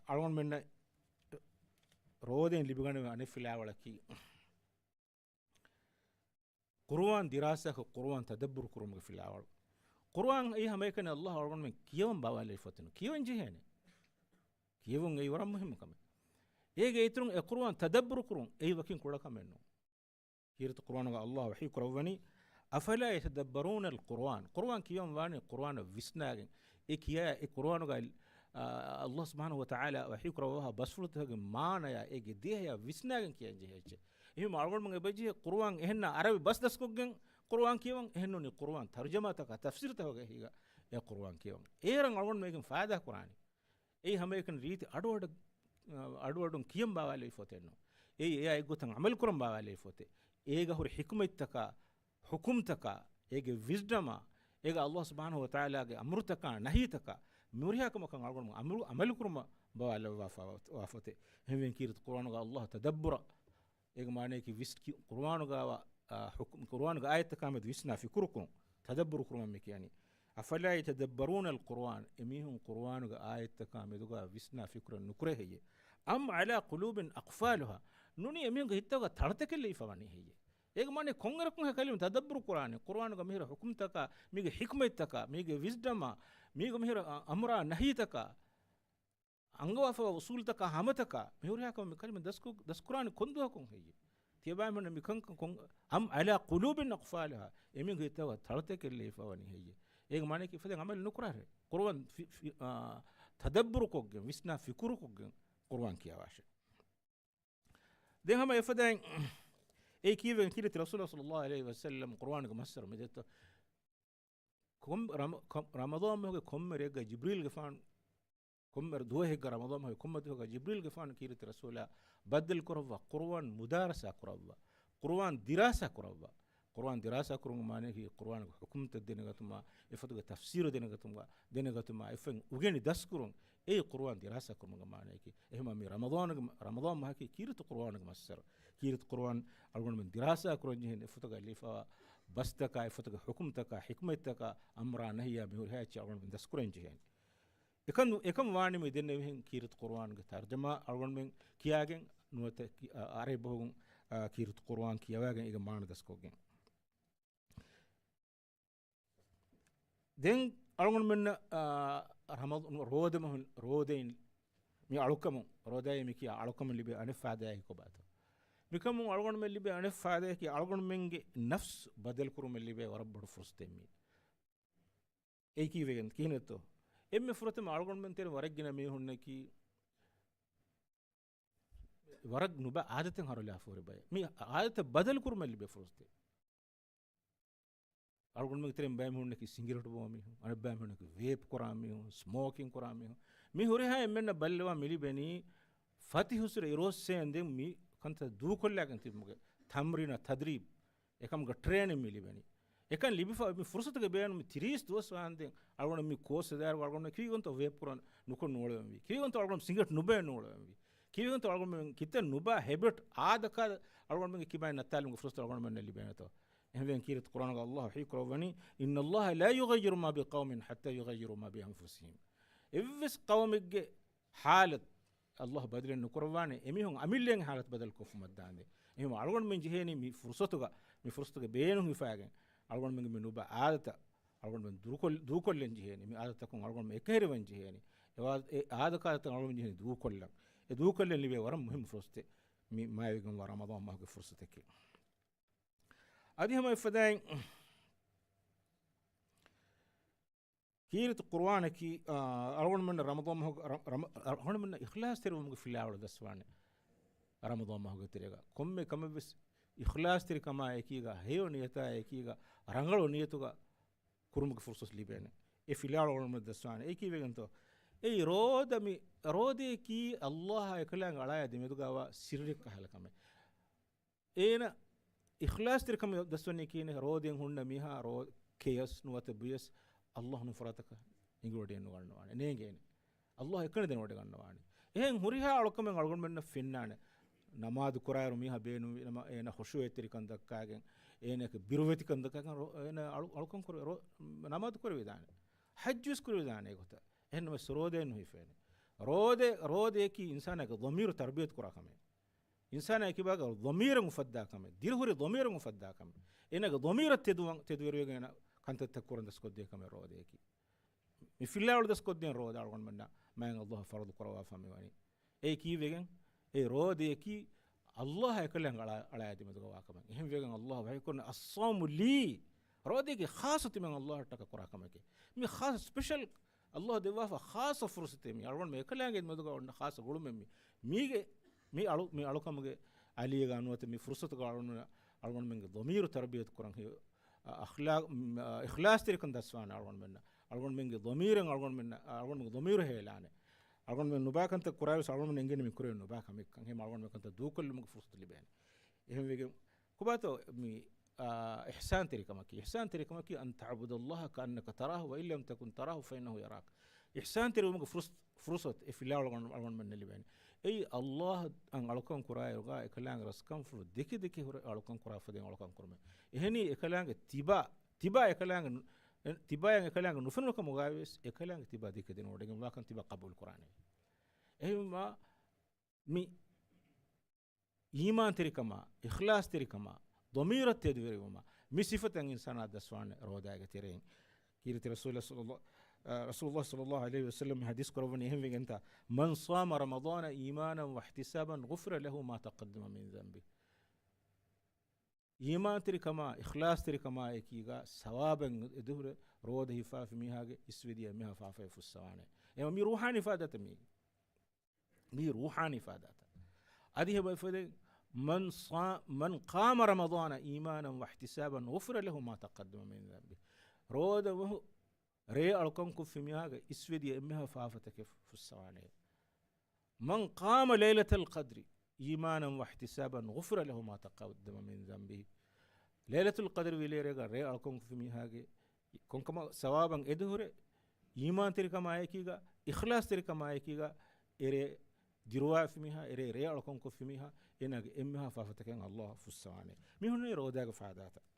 އަޅުގަނޑުމެންނަށް ރޯދައިން ލިބިގަނެވޭ އަނެއް ފިލާވަޅަކީ، ޤުރުއާން ދިރާސާކޮށް، ޤުރުއާން ތަދައްބުރު ކުރުމުގެ ފިލާވަޅު. ޤުރުއާން އެއީ ހަމައެކަނި ﷲ އަޅުގަނޑުމެން ކިޔަވަން ބާވާލެވިފަ އޮތުނު. ކިޔަވަން ޖެހޭނެ. ކިޔެވުން އެއީ ވަރަށް މުހިއްމު ކަމެއް. އޭގެ އިތުރުން އެ ޤުރުއާން ތަދައްބުރު ކުރުން އެއީ ވަކިން ކުޑަ ކަމެއް ނޫން. ކީރިތި ޤުރުއާނުގަ ﷲ ވަޙީ ކުރައްވަނީ، أفلا يتدبرون القرآن. ޤުރުއާން ކިޔަވަން ވާނީ ޤުރުއާނަށް ވިސްނާގެން. އެ ކިޔާ އެ ޤުރުއާނުގަ، އާ، ﷲ ސުބްޙާނަހޫ ވަތަޢާލާ ވަޙީ ކުރައްވާ ބަސްފުޅުތަކުގެ މާނަޔާ އޭގެ ދިހަޔާ ވިސްނާގެން ކިޔަން ޖެހޭ އެއްޗެއް. އެހެންވީމަ އަޅުގަނޑުމެން އެބަޖެހޭ ޤުރުއާން އެހެންނަށް ޢަރަބި ބަސް ދަސްކޮށްގެން ޤުރުއާން ކިޔަވަން، އެހެންނޫނީ ޤުރުއާން ތަރުޖަމާތަކާ ތަފްސީރުތަކުގެ އެހީގަ އެ ޤުރުއާން ކިޔަވަން. އޭރަށް އަޅުގަނޑުމެން އޭގެން ފައިދާ ކުރާނީ. އެއީ ހަމައެކަނި ރީތި އަޑުއަޑު، އަޑުއަޑުން ކިޔަން ބާވާލެވި ފޮތެއް ނޫން. އެއީ އެއާ އެއްގޮތަށް ޢަމަލު ކުރަން ބާވާލެވި ފޮތެއް. އޭގަ ހުރި ޙިކުމަތްތަކާ، ޙުކުމްތަކާ، އޭގެ ވިޒްޑަމާ، އޭގަ ﷲ ސުބްޙާނަހޫ ވަތަޢާލާގެ އަމުރުތަކާ، ނަހީތަކާ، މިހުރިހާ ކަމަކަށް އަޅުގަނޑު ޢަމަލު، ޢަމަލު ކުރުމަށް ބާވާލައްވާފަ ވާ ފޮތެއް. އެހެންވެ ކީރިތި ޤުރުއާނުގަ ﷲ ތަދައްބުރަށް، އޭގެ މާނަޔަކީ ވިސް-، ކި-، ޤުރުއާނުގައިވާ، އާ، ޙުކުމް، ޤުރުއާނުގެ އާޔަތްތަކާ މެދު ވިސްނާ ފިކުރުކުރުން، ތަދައްބުރު ކުރުމަށް މި ކިޔަނީ. أفلا يتدبرون القرآن، އެމީހުން ޤުރުއާނުގެ އާޔަތްތަކާ މެދުގަ ވިސްނާ ފިކުރެއް ނުކުރޭ ހެއްޔޭ؟ أم على قلوب أقفالها، ނޫނީ އެމީހުންގެ ހިތްތަކުގަ ތަޅަތެކެއް ލެވިފަ ވަނީ ހެއްޔޭ؟ އޭގެ މާނަ ކޮންއިރަކުން ހޭ ކަލިމަ ތަދައްބުރު ކުރާނީ؟ ޤުރުއާނުގަ މިހިރަ ޙުކުމްތަކާ، މީގެ ޙިކުމަތްތަކާ، މީގެ ވިޒްޑަމާ، މީގަ މިހިރަ އަ-، އަމުރާ ނަހީތަކާ، އަންގަވާފަވާ އުސޫލުތަކާ ހަމަތަކާ، މިހުރިހާ ކަމަށް މި ކަލިމަ ދަސްކު-، ދަސްކުރާނީ ކޮންދުވަހަކުން ހެއްޔޭ؟ ތިޔަބައިމީހުންނަށް މިކަންކަން ކޮން، أم على قلوب أقفالها، އެމީހުންގެ ހިތަށް ތަޅަތެކެއް ލެވިފަ ވަނީ ހެއްޔޭ؟ އޭގެ މާނަޔަކީ އެފަދައިން ޢަމަލު ނުކުރާށޭ. ޤުރުއާން ފި-، ފި-، އާ، ތަދައްބުރުކޮށްގެން، ވިސްނާ ފިކުރުކޮށްގެން ޤުރުއާން ކިޔަވާށޭ. ދެން ހަމަ އެފަދައިން އެ ކީއްވެގެން ކީރިތި ރަސޫލާ ޞައްލައްލާހު ޢަލައިހި ވަސައްލަމް ޤުރުއާނުގެ މައްސަރު މިދެއްތޯ؟ ކޮން ރަމަ-، ކޮ-، ރަމަޟާން މަހުގެ ކޮންމެ ރެއެއްގަ ޖިބްރީލްގެފާނު، ކޮންމެ ދުވަހެއްގަ ރަމަޟާން މަހުގެ ކޮންމެ ދުވަހެއްގަ ޖިބްރީލްގެފާނު ކީރިތި ރަސޫލާ ބައްދަލު ކުރައްވާ ޤުރުއާން މުދާރަސާ ކުރައްވާ، ޤުރުއާން ދިރާސާ ކުރައްވާ. ޤުރުއާން ދިރާސާ ކުރުމުގެ މާނަޔަކީ ޤުރުއާނުގެ ޙުކުމްތައް ދެނެގަތުމާ، އެފޮތުގެ ތަފްސީރު ދެނެގަތުމާ، ދެނެގަތުމާ، އެފަދައިން އުގެނި ދަސްކުރުން. އެއީ ޤުރުއާން ދިރާސާ ކުރުމުގެ މާނަޔަކީ. އެހެންވީމަ މި ރަމަޟާނުގެ، ރަމަޟާން މަހަކީ ކީރިތި ޤުރުއާނުގެ މައްސަރު. ކީރިތި ޤުރުއާން އަޅުގަނޑުމެން ދިރާސާ ކުރަން ޖެހޭނެ، އެފޮތުގަ ލިޔެފަވާ ބަސްތަކާ، އެފޮތުގެ ޙުކުމްތަކާ، ޙިކުމަތްތަކާ، އަމްރާ ނަހްޔާ މިހުރިހާ އެއްޗެއް އަޅުގަނޑުމެން ދަސްކުރަން ޖެހޭނެ. އެކަން، އެކަން ވާނީ މި ދެންނެވިހެން ކީރިތި ޤުރުއާނުގެ ތަރްޖަމާ އަޅުގަނޑުމެން ކިޔާގެން ނުވަތަ ކި-، އަ-، އަރަބި ބަހުގަ، އަ، ކީރިތި ޤުރުއާން ކިޔަވާގެން އޭގެ މާނަ ދަސްކޮށްގެން. ދެން އަޅުގަނޑުމެންނަށް، އާ، ރަމަޟ-، ރޯދަމަހު-، ރޯދައިން މި އަޅުކަމުން، ރޯދައޭ މި ކިޔާ އަޅުކަމުން ލިބޭ އަނެއް ފާއިދާއަކީ ކޮބާތޯ؟ މިކަމުން އަޅުގަނޑުމެން ލިބޭ އަނެއް ފާއިދާއަކީ އަޅުގަނޑުމެންގެ ނަފްސު ބަދަލުކުރުމަށް ލިބޭ ވަރަށް ބޮޑު ފުރުސަތެއް މީ. އެއީ ކީއްވެގެން ކިހިނެއްތޯ؟ އެންމެ ފުރަތަމަ އަޅުގަނޑުމެން ތެރެ ވަރަށް ގިނަ މީހުންނަކީ ވަރަށް ނުބައި އާދަތެއް ހަރުލާފަ ހުރި ބައެއް. މި އާދަތަށް ބަދަލުކުރުމަށް ލިބޭ ފުރުސަތެއް. އަޅުގަނޑުމެންގެ ތެރެއިން ބައެއް މީހުންނަކީ ސިނގިރޭޓު ބޯ މީހުން، އަނެއް ބައެއް މީހުންނަކީ ވޭޕް ކުރާ މީހުން، ސްމޯކިން ކުރާ މީހުން. މި ހުރިހާ އެންމެންނަށް ބައްލަވާ މި ލިބެނީ ފަތިހުސްރެ އިރޯއްސެއިން ދެން މި ކަންތައް ދޫކޮށްލާގެން ތިބުމުގެ ތަމްރީނާ ތަދްރީބް، އެކަމުގެ ޓްރޭނިން މި ލިބެނީ. އެކަން ލިބިފަ މި ފުރުސަތުގެ ބޭނުމީ ތިރީސް ދުވަސް ވާންދެން އަޅުގަނޑު މި ކޯސް ދާއިރު އަޅުގަނޑު ކީގޮންތޯ ވޭޕް ކުރަން ނުކޮށް ނޫޅެވެންވީ. ކީގޮންތޯ އަޅުގަނޑު ސިނގިރޭޓް ނުބައި ނޫޅެވެންވީ. ކީގޮންތޯ އަޅުގަނޑު ކިތައް ނުބައި ހެބިޓް އާދަކާ އަޅުގަނޑުމެންގެ ކިބައިން ނައްތާލުމުގެ ފުރުސަތު އަޅުގަނޑުމެންނަށް ލިބޭނެތޯ؟ އެހެންވެ ކީރިތި ޤުރުއާނުގަ ﷲ ވަޙީ ކުރައްވަނީ، إن الله لا يغير ما بقوم حتى يغيروا ما بأنفسهم. އެއްވެސް ޤައުމެއްގެ ޙާލަތު ﷲ ބަދަލެއް ނުކުރައްވާނެ، އެމީހުން އަމިއްލައިން ޙާލަތު ބަދަލުކޮށްފުމަށްދާނދޭ. އެހެންވެ އަޅުގަނޑުމެން ޖެހޭނީ މި ފުރުސަތުގަ، މި ފުރުސަތުގެ ބޭނުން ހިފާގެން އަޅުގަނޑުމެންގެ މި ނުބައި އާދަތައް އަޅުގަނޑުމެން ދުރުކޮށް-، ދޫކޮށްލަން ޖެހޭނީ. މި އާދަތަކުން އަޅުގަނޑުމެން އެކަހެރިވަން ޖެހޭނީ. އެ އާ-، އެ އާދަކާދަތައް އަޅުގަނޑުމެން ޖެހޭނީ ދޫކޮށްލަން. އެ ދޫކޮށްލަން ލިބޭ ވަރަށް މުހިއްމު ފުރުސަތެއް މި މާތްވެގެންވާ ރަމަޟާން މަހުގެ ފުރުސަތަކީ. އަދި ހަމަ އެފަދައިން ކީރިތި ޤުރުއާނަކީ، އާ، އަޅުގަނޑުމެން ރަމަޟާން މަހު-، ރަ-، ރަމަ-، އަޅުގަނޑުމެން އިޚްލާޞްތެރިވުމުގެ ފިލާވަޅު ދަސްވާނެ. ރަމަޟާން މަހުގެ ތެރޭގަ ކޮންމެ ކަމެއްވެސް އިޚްލާޞްތެރިކަމާ އެކީގަ، ހެޔޮ ނިޔަތާ އެކީގަ، ރަނގަޅު ނިޔަތުގަ ކުރުމުގެ ފުރުސަތު ލިބޭނެ. އެ ފިލާވަޅު އަޅުގަނޑުމެން ދަސްވާނެ. އެއީ ކީއްވެގެންތޯ؟ އެއީ ރޯދަ މި، ރޯދައަކީ ﷲ އާ އެކަލާނގެ އަޅާއާ ދެމެދުގައިވާ ސިއްރެއްކަހަލަ ކަމެއް. އޭނަ އިޚްލާޞްތެރިކަމެއް ދަސްވަނީ ކިހިނެއް؟ ރޯދައިން ހުންނަ މީހާ ރޯ-، ކެޔަސް ނުވަތަ ބުޔަސް ﷲ ނުފުރާތަކަށް އިނގިވަޑައެއް ނުގަންނަވާނެ. ނޭނގޭނެ. ﷲ އެކަނި ދެނެވަޑައިގަންނަވާނެ. އެހެން ހުރިހާ އަޅުކަމެއް އަޅުގަނޑުމެންނަށް ފެންނާނެ. ނަމާދު ކުރާއިރު މީހާ ބޭނުންވީ ނަމަ، އޭނަ ޚުޝޫޢަތްތެރިކަން ދައްކާގެން، އޭނައަކީ ބިރުވެތިކަން ދައްކާގެން ރޯ-، އޭނަ އަޅު-، އަޅުކަން ކުރޭ ރޯ-، ނަމާދު ކުރެވިދާނެ. ޙައްޖުވެސް ކުރެވިދާނެ އެގޮތަށް. އެހެންނަމަވެސް ރޯދައެއް ނުހިފޭނެ. ރޯދަ-، ރޯދައަކީ އިންސާނާގެ ޟަމީރު ތަރުބިޔަތު ކުރާ ކަމެއް. އިންސާނާ ކިބާގަ ޟަމީރަށް އުފައްދާ ކަމެއް، ދިރިހުރި ޟަމީރަށް އުފައްދާ ކަމެއް، އޭނާގެ ޟަމީރަށް ތެދުވަން، ތެދުވެރިވެގެން އޭނާ ކަންތައްތައް ކުރަން ދަސްކޮށްދޭ ކަމެއް ރޯދައަކީ. މި ފިލާވަޅު ދަސްކޮށްދޭން ރޯދަ އަޅުގަނޑުމެންނަށް މާތް ﷲ ފަރުޟު ކުރައްވާފަ މިވަނީ. އެއީ ކީއްވެގެން؟ އެ ރޯދައަކީ ﷲ އާ އެކަލާނގެ އަޅާ، އަޅާއާ ދެމެދުގަ ވާ ކަމެއް. އެހެންވެގެން ﷲ ވަޙީކުރަނީ، الصوم لي، ރޯދައަކީ ޚާއްޞަ ތިމަން ﷲ އަށްޓަކާ ކުރާ ކަމެކޭ. މި ޚާއްޞަ ސްޕެޝަލް ﷲ ދެއްވާފަ ޚާއްޞަ ފުރުސަތެއް މީ. އަޅުގަނޑުމެން އެކަލާނގެ މެދުގަ އޮންނަ ޚާއްޞަ ގުޅުމެއް މީ. މީގެ، މި އަޅު-، މި އަޅުކަމުގެ އަލީގަ ނުވަތަ މި ފުރުޞަތުގަ އަޅުގަނޑުމެން، އަޅުގަނޑުމެންގެ ޟަމީރު ތަރުބިޔަތު ކުރަން ހެޔޮ، އަ، އަޚްލާޤް، މް، އަ، އިޚްލާޞްތެރިކަން ދަސްވާނެ އަޅުގަނޑުމެންނަށް. އަޅުގަނޑުމެންގެ ޟަމީރެއް އަޅުގަނޑުމެންނަށް، އަޅުގަނޑުމެންގެ ޟަމީރު ހޭލާނެ. އަޅުގަނޑުމެން ނުބާ ކަންތައް ކުރާވެސް އަޅުގަނޑުމެން އެނގޭނެ މި ކުރެވޭ ނުބާ ކަމެއްކަން. އެހެން އަޅުގަނޑުމެން ކަންތައް ދޫކޮށްލުމުގެ ފުރުޞަތު ލިބޭނެ. އެހެންވެގެން ކޮބާތޯ މި، އާ، އިޙްސާންތެރިކަމަކީ؟ އިޙްސާންތެރިކަމަކީ، أن تعبد الله كأنك تراه فإن لم تكن تراه فإنه يراك. އިޙްސާންތެރިވުމުގެ ފުރުޞަ-، ފުރުޞަތު އެ ފިލާވަޅު އަޅުގަނޑު، އަޅުގަނޑުމެންނަށް ލިބޭނެ. އެއީ، ﷲ އަށް އަޅުކަން ކުރާއިރުގަ އެކަލާނގެ ރަސްކަންފުޅު ދެކެ ދެކެ ހުރެ އަޅުކަން ކުރާ ފަދައިން އަޅުކަން ކުރުމެއް. އެހެނީ، އެކަލާނގެ ތިބާ، ތިބާ އެކަލާނގެ ނު-، އެ، ތިބާއަށް އެކަލާނގެ ނުފެނުނު ކަމުގައިވެސް އެކަލާނގެ ތިބާ ދެކެ ދެނެވޮޑިގެން ވާކަން ތިބާ ޤަބޫލު ކުރާނެ. އެހެންވީމާ، މި އީމާންތެރިކަމާ، އިޚްލާޞްތެރިކަމާ، ޟަމީރަށް ތެދުވެރިވުމާ، މި ސިފަތައް އިންސާނާ ދަސްވާނެ ރޯދާގެ ތެރެއިން. ކީރިތި ރަސޫލާ ޞައްލައްލާ-، އަ، ރަސޫލުﷲ ޞައްލައްލާހު ޢަލައިހި ވަސައްލަމް ޙަދީޘް ކުރައްވަނީ އެހެންވެގެންތާ، من صام رمضان إيمانا واحتسابا غفر له ما تقدم من ذنبه. އީމާންތެރިކަމާ، އިޚްލާޞްތެރިކަމާ އެކީގަ ސަވާބެއް އެދުހުރެ ރޯދަ ހިފާފި މީހާގެ އިސްވެދިޔަ އެންމެހާ ފާފައެއް ފުއްސަވާނެ. އެ މީ ރޫޙާނީ ފާދަތަ މީ. މީ ރޫޙާނީ ފާދަތަ. އަދި ހެބަ ފެދެ، من صا-، من قام رمضان إيمانا واحتسابا غفر له ما تقدم من ذنبه. ރޯދަ މަހު ރޭ އަޅުކަން ކޮށްފި މީހާގެ އިސްވެދިޔަ އެންމެހާ ފާފަތަކެއް ފުއްސަވާނެ. من قام ليلة القدر إيمانا واحتسابا غفر له ما تقدم من ذنبه. ލައިލަތުލް ޤަދްރި ވިލޭރޭގަ ރޭ އަޅުކަން ކޮށްފި މީހާގެ ކޮންކަމަށް ސަވާބަށް އެދުހުރެ އީމާންތެރިކަމާއެކީގަ، އިޚްލާޞްތެރިކަމާއެކީގަ، އެރޭ ދިރުވާފި މީހާ، އެރޭ ރޭ އަޅުކަން ކޮށްފި މީހާ، އޭނާގެ އެންމެހާ ފާފަތަކެއް ﷲ ފުއްސަވާނެ. މި ހުންނަނީ ރޯދާގެ ފާދަތައް.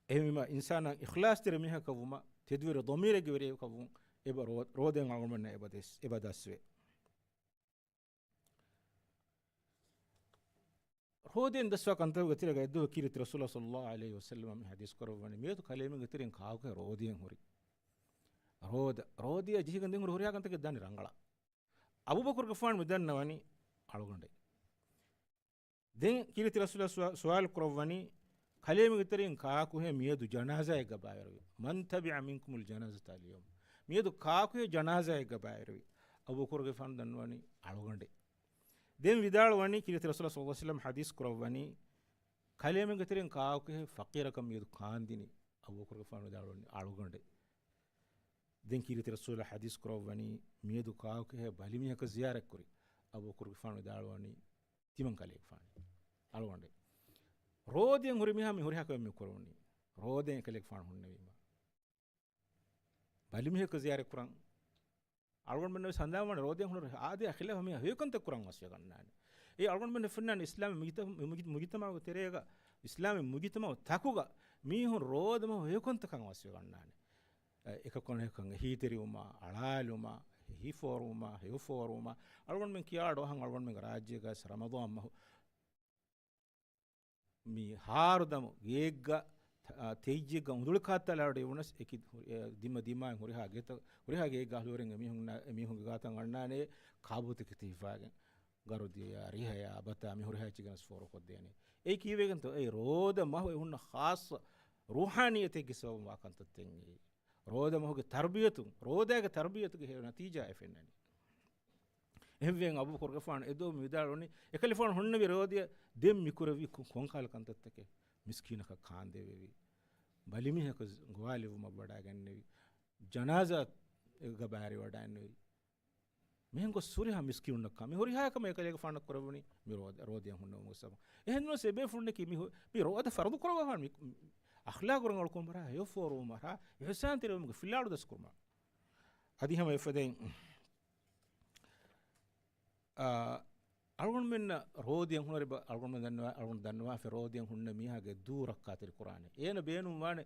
އެހެންވީމަ، އިންސާނާ އިޚްލާޞްތެރި މީހަކަށް ވުމަށް، ތެދުވެރި ޟަމީރެއްގެ ވެރިޔަކަށް ވުން، އެބަ ރޯ-، ރޯދައިން އަޅުގަނޑުމެންނަށް އެބަ ދަސް-، އެބަ ދަސްވޭ. ރޯދައިން ދަސްވާ ކަންތަކުގެ ތެރޭގަ އެއްދުވަހު ކީރިތި ރަސޫލާ ޞައްލައްލާހު ޢަލައިހި ވަސައްލަމަ މި ޙަދީޘް ކުރައްވަނީ، މިއަދު ކަލޭމެންގެ ތެރެއިން ކާކުހެއް ރޯދައިން ހުރި؟ ރޯދަ، ރޯދައަށް ޖެހިގެން ދެން ހުރި ހުރިހާ ކަންތަކެއް ދާނީ ރަނގަޅަށް. އަބޫބަކުރުގެފާނު މި ދަންނަވަނީ އަޅުގަނޑޭ. ދެން ކީރިތި ރަސޫލާ ސުވާ-، ސުވާލު ކުރައްވަނީ، ކަލޭމެންގެ ތެރެއިން ކާކުހެއް މިއަދު ޖަނާޒާއެއްގަ ބައިވެރިވި؟ من تبع منكم الجنازة اليوم؟ މިއަދު ކާކުހެއް ޖަނާޒާއެއްގަ ބައިވެރިވި؟ އަބޫބަކުރުގެފާނު ދަންނަވަނީ އަޅުގަނޑޭ. ދެން ވިދާޅުވަނީ، ކީރިތި ރަސޫލާ ޞައްލައްލާހު ޢަލައިހި ވަސައްލަމަ ޙަދީޘް ކުރައްވަނީ، ކަލޭމެންގެ ތެރެއިން ކާކުހެއް ފަޤީރަކަށް މިއަދު ކާންދިނީ؟ އަބޫބަކުރުގެފާނު ވިދާޅުވަނީ އަޅުގަނޑޭ. ދެން ކީރިތި ރަސޫލާ ޙަދީޘް ކުރައްވަނީ، މިއަދު ކާކުހެއް ބަލިމީހަކަށް ޒިޔާރަތްކުރި؟ އަބޫބަކުރުގެފާނު ވިދާޅުވަނީ، ތިމަން ކަލޭގެފާނު އަޅުގަނޑޭ. ރޯދައިން ހުރި މީހާ މި ހުރިހާ ކަމެއް މި ކުރެވުނީ. ރޯދައިން ކަލޭގެފާނު ހުންނެވީމަ. ބަލިމީހަކަށް ޒިޔާރަތް ކުރަން އަޅުގަނޑުމެން ވެސް ހަނދާންވާނެ، ރޯދައިން ހުންނަ އާދަޔާ ޚިލާފަށް މީހާ ހެޔޮކަންތައް ކުރަން ވަސްވެގަންނާނެ. އެ އަޅުގަނޑުމެން ފެންނާނެ އިސްލާމީ މުޖްތަ-، މުޖް-، މުޖްތަމަޢުގެ ތެރޭގަ، އިސްލާމީ މުޖްތަމަޢު ތަކުގަ މީހުން ރޯދަ މަހު ހެޔޮކަންތަކަށް ވަސްވެގަންނާނެ. އެކަކު އަނެކަކަށް އެހީތެރިވުމާ، އަޅާލުމާ، ހިފޯރުވުމާ، ހެޔޮފޯރުވުމާ، އަޅުގަނޑުމެން ކިޔާ އަޑުއަހަން އަޅުގަނޑުމެންގެ ރާއްޖޭގަ ރަމަޟާން މަހު މި ހާރުދަމު ގެއެއްގަ، ތަ-، ތެއްޔެއްގަ އުނދުޅި ކާއްތަލާ ވަޑައި ވުނަސް އެކި ހު-، އެ ދިމަ ދިމާއިން ހުރިހާ ގެތަ-، ހުރިހާ ގެއެއްގަ އަހުލުވެރިން އެމީހުން، އެމީހުންގެ ގާތަށް އަންނާނެ ކާބޫތަކެތި ހިފާގެން. ގަރުދިޔާ، ރިހަޔާ، ބަތާ މި ހުރިހާ އެއްޗެއް ގެނެސް ފޯރުކޮށްދޭނެ. އެއީ ކީއްވެގެންތޯ؟ އެއީ ރޯދަ މަހު އެ ހުންނަ ޚާއްޞަ ރޫޙާނިއްޔަތެއްގެ ސަބަބުން ވާ ކަންތައްތައް އެއީ. ރޯދަ މަހުގެ ތަރުބިޔަތުން، ރޯދާގެ ތަރުބިޔަތުގެ ހެޔޮ ނަތީޖާ އެ ފެންނަނީ. އެހެންވެ އަބޫބަކުރުގެފާނު އެދުވަހު މި ވިދާޅުވަނީ، އެކަލޭގެފާނު ހުންނެވި ރޯދައަށް ދެން މިކުރެއްވީ ކޮ-، ކޮންކަހަލަ ކަންތައްތަކެއް؟ މިސްކީނަކަށް ކާންދެވެވި، ބަލިމީހަކަށް ގޮވާލެއްވުމަށް ވަޑައިގެންނެވި، ޖަނާޒާގަ ބައިވެރިވަޑައިގެންނެވި. މިހެން ގޮސް ހުރިހާ މިސްކީނުންނަށް ކާ-، މި ހުރިހާ ކަމެއް އެކަލޭގެފާނަށް ކުރެވުނީ މި ރޯދަ-، ރޯދައިން ހުންނެވުމުގެ ސަބަބުން. އެހެންނުވެސް އެބޭފުޅުންނަކީ މި ހު-، މި ރޯދަ ފަރުޟު ކުރައްވާފާނެ މި، މި އަޚްލާޤު ރަނގަޅުކުރުމަށް، ހެޔޮފޯރުވުމަށް، އިޙްސާންތެރިވުމުގެ ފިލާވަޅު ދަސްކުރުމަށް. އަދި ހަމަ އެފަދައިން، އާ، އަޅުގަނޑުމެންނަށް ރޯދައިން ހުންނަ ރިބަ-، އަޅުގަނޑުމެން ދަންނަވާ-، އަޅުގަނޑު ދަންނަވާފަ ރޯދައިން ހުންނަ މީހާގެ ދޫ ރައްކާތެރި ކުރާނެ. އޭނަ ބޭނުންވާނެ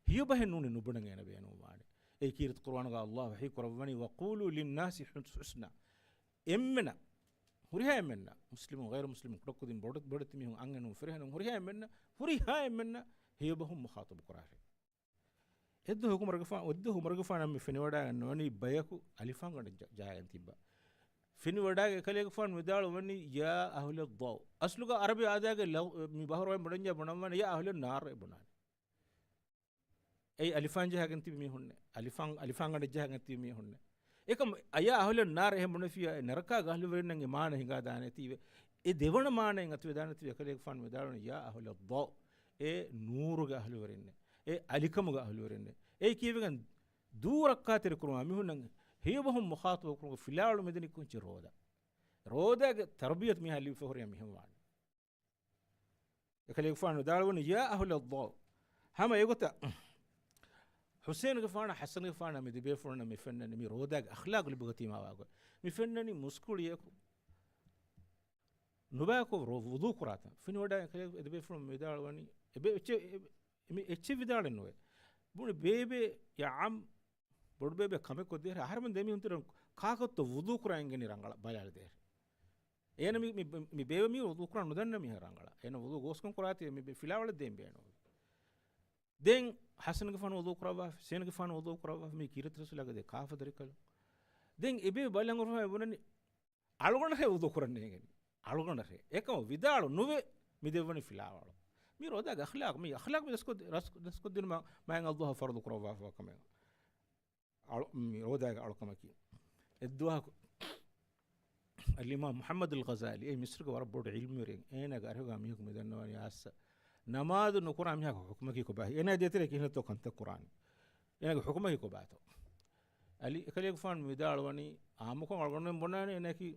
ހެޔޮބަހެއް ނޫނީ ނުބުނަން އޭނަ ބޭނުންވާނެ. އެއީ ކީރިތި ޤުރުއާނުގަ ﷲ ވަޙީ ކުރައްވަނީ، "وَقُولُوا لِلنَّاسِ حُسْنًا." އެންމެނަށް، ހުރިހާ އެންމެންނަށް، މުސްލިމުން، ޣައިރު މުސްލިމުން، ކުޑަކުދިން ބޮޑު-، ބޮޑެތި މީހުން، އަންހެނުން، ފިރިހެނުން، ހުރިހާ އެންމެންނަށް، ހުރިހާ އެންމެންނަށް ހެޔޮބަހުން މުޚާޠަބު ކުރާށޭ. އެއްދުވަހު ޢުމަރުގެފާނު، އެއްދުވަހު ޢުމަރުގެފާނަށް މި ފެނިވަޑައިގަންނަވަނީ ބަޔަކު އަލިފާންގަނޑަށް ޖަ-، ޖަހައިގެން ތިއްބާ. ފެނިވަޑައިގެން އެކަލޭގެފާނު ވިދާޅުވަނީ، "يَا أَهْلَ الضَّوْءِ." އަސްލުގަ ޢަރަބި އާދައިގެ ލަ-، މި ބަހުރުވަން ބުނަންޏާ ބުނަންވާނެ، "يَا أَهْلَ النَّارِ" ބުނާނެ. އެއީ އަލިފާން ޖަހައިގެން ތިބި މީހުންނޭ. އަލިފާން، އަލިފާންގަނޑަށް ޖަހައިގެން ތިބި މީހުންނޭ. އެކަމް، "يَا أَهْلَ النَّارِ" އެހެން ބުނެފިއްޔާ، ނަރަކާގެ އަހުލުވެރިންނަށް އެ މާނަ ހިނގާދާނެތީވެ. އެ ދެވަނަ މާނައިން އަތުވެދާނެތީ އެކަލޭގެފާނު ވިދާޅުވަނީ، "يا أهل الضوء، އޭ ނޫރުގެ އަހުލުވެރިންނޭ، އޭ އަލިކަމުގެ އަހުލުވެރިންނޭ." އެއީ ކީއްވެގެން؟ ދޫ ރައްކާތެރި ކުރުމާ މީހުންނަށް ހެޔޮބަހުން މުޚާޠަބު ކުރުމުގެ ފިލާވަޅު މެދަނީ ކޮންޗެއް؟ ރޯދާ. ރޯދާގެ ތަރުބިޔަތު މީހާ ލިބިފަ ހުރިހާ މިހެން ވާނެ. އެކަލޭގެފާނު ވިދާޅުވަނީ، "يا أهل الضوء." ހަމަ އެގޮތަށް ޙުސައިންގެފާނާ ޙަސަންގެފާނާ މި ދެބޭފުޅުންނަށް މި ފެންނަނީ މި ރޯދާގެ އަޚްލާޤު ލިބިގަތީމާ ވާގޮތް. މި ފެންނަނީ މުސްކުޅިއަކު ނުބައިކޮށް ރޯ-، ވުޟޫ ކުރާތަން. ފިނިވަޑައި އެކަލޭ-، އެ ދެބޭފުޅުން ވިދާޅުވަނީ، އެބެ-، އެއްޗެއް-، އެ-، މި އެއްޗެއް ވިދާޅެއް ނުވޭ. ބުނި ބޭބެ ޔާ ޢަމް، ބޮޑުބޭބެ ކަމެއް ކޮށްދޭހެރެ، އަހަރެމެން ދެމީހުން ތެރެއިން ކާކަށްތޯ ވުޟޫ ކުރާ އިނގެނީ ރަނގަޅަށް ބަލާލަދޭހެރެ. އޭނަ މި، މި، މި ބޭބެ މީ ވުޟޫ ކުރާ ނުދަންނަ މީހެއް ރަނގަޅަށް. އޭނަ ވުޟޫ ގޯސްކަން ކުރާތީ މި ބޭ-، ފިލާވަޅެއް ދޭން ބޭނުން. ދެން ޙަސަންގެފާނު ވުޟޫ ކުރައްވާފަ، ޙުސައިންގެފާނު ވުޟޫ ކުރައްވާފަ، މީ ކީރިތި ރަސޫލާގެ ދެ ކާފަ ދަރިކަލުން. ދެން އެބޭ ބަލަން އުރުހާ ބުނަނީ އަޅުގަނޑަށޭ ވުޟޫ ކުރަން ނޭނގެނީ. އަޅުގަނޑަށޭ. އެކަމަށް ވިދާޅު ނުވެ މި ދެއްވަނީ ފިލާވަޅު. މީ ރޯދާގެ އަޚްލާޤު. މީ އަޚްލާޤު މި ދަސްކޮށް-، ރަސް-، ދަސްކޮށްދިނުމަށް މާތް ﷲ ފަރުޟު ކުރައްވާފަ ކަމެއް. އަޅު-، މި ރޯދާގެ އަޅުކަމަކީ. އެއްދުވަހަކު އަލްއިމާމް މުޙައްމަދުލް ޣަޒާލީ، އެ މިޞްރުގެ ވަރަށް ބޮޑު ޢިލްމުވެރިން، އޭނާގެ އަރިހުގަ މީހަކު މިދަންނަވަނީ އާއްސަ ނަމާދު ނުކުރާ މީހާގެ ޙުކުމަކީ ކޮބާހޭ؟ އޭނާ ދޭތެރޭ ކިހިނެއްތޯ ކަންތައް ކުރާނީ؟ އޭނާގެ ޙުކުމަކީ ކޮބާތޯ؟ އަލީ އެކަލޭގެފާނު ވިދާޅުވަނީ، އާއްމުކޮށް އަޅުގަނޑުމެން ބުނާނެ އޭނާއަކީ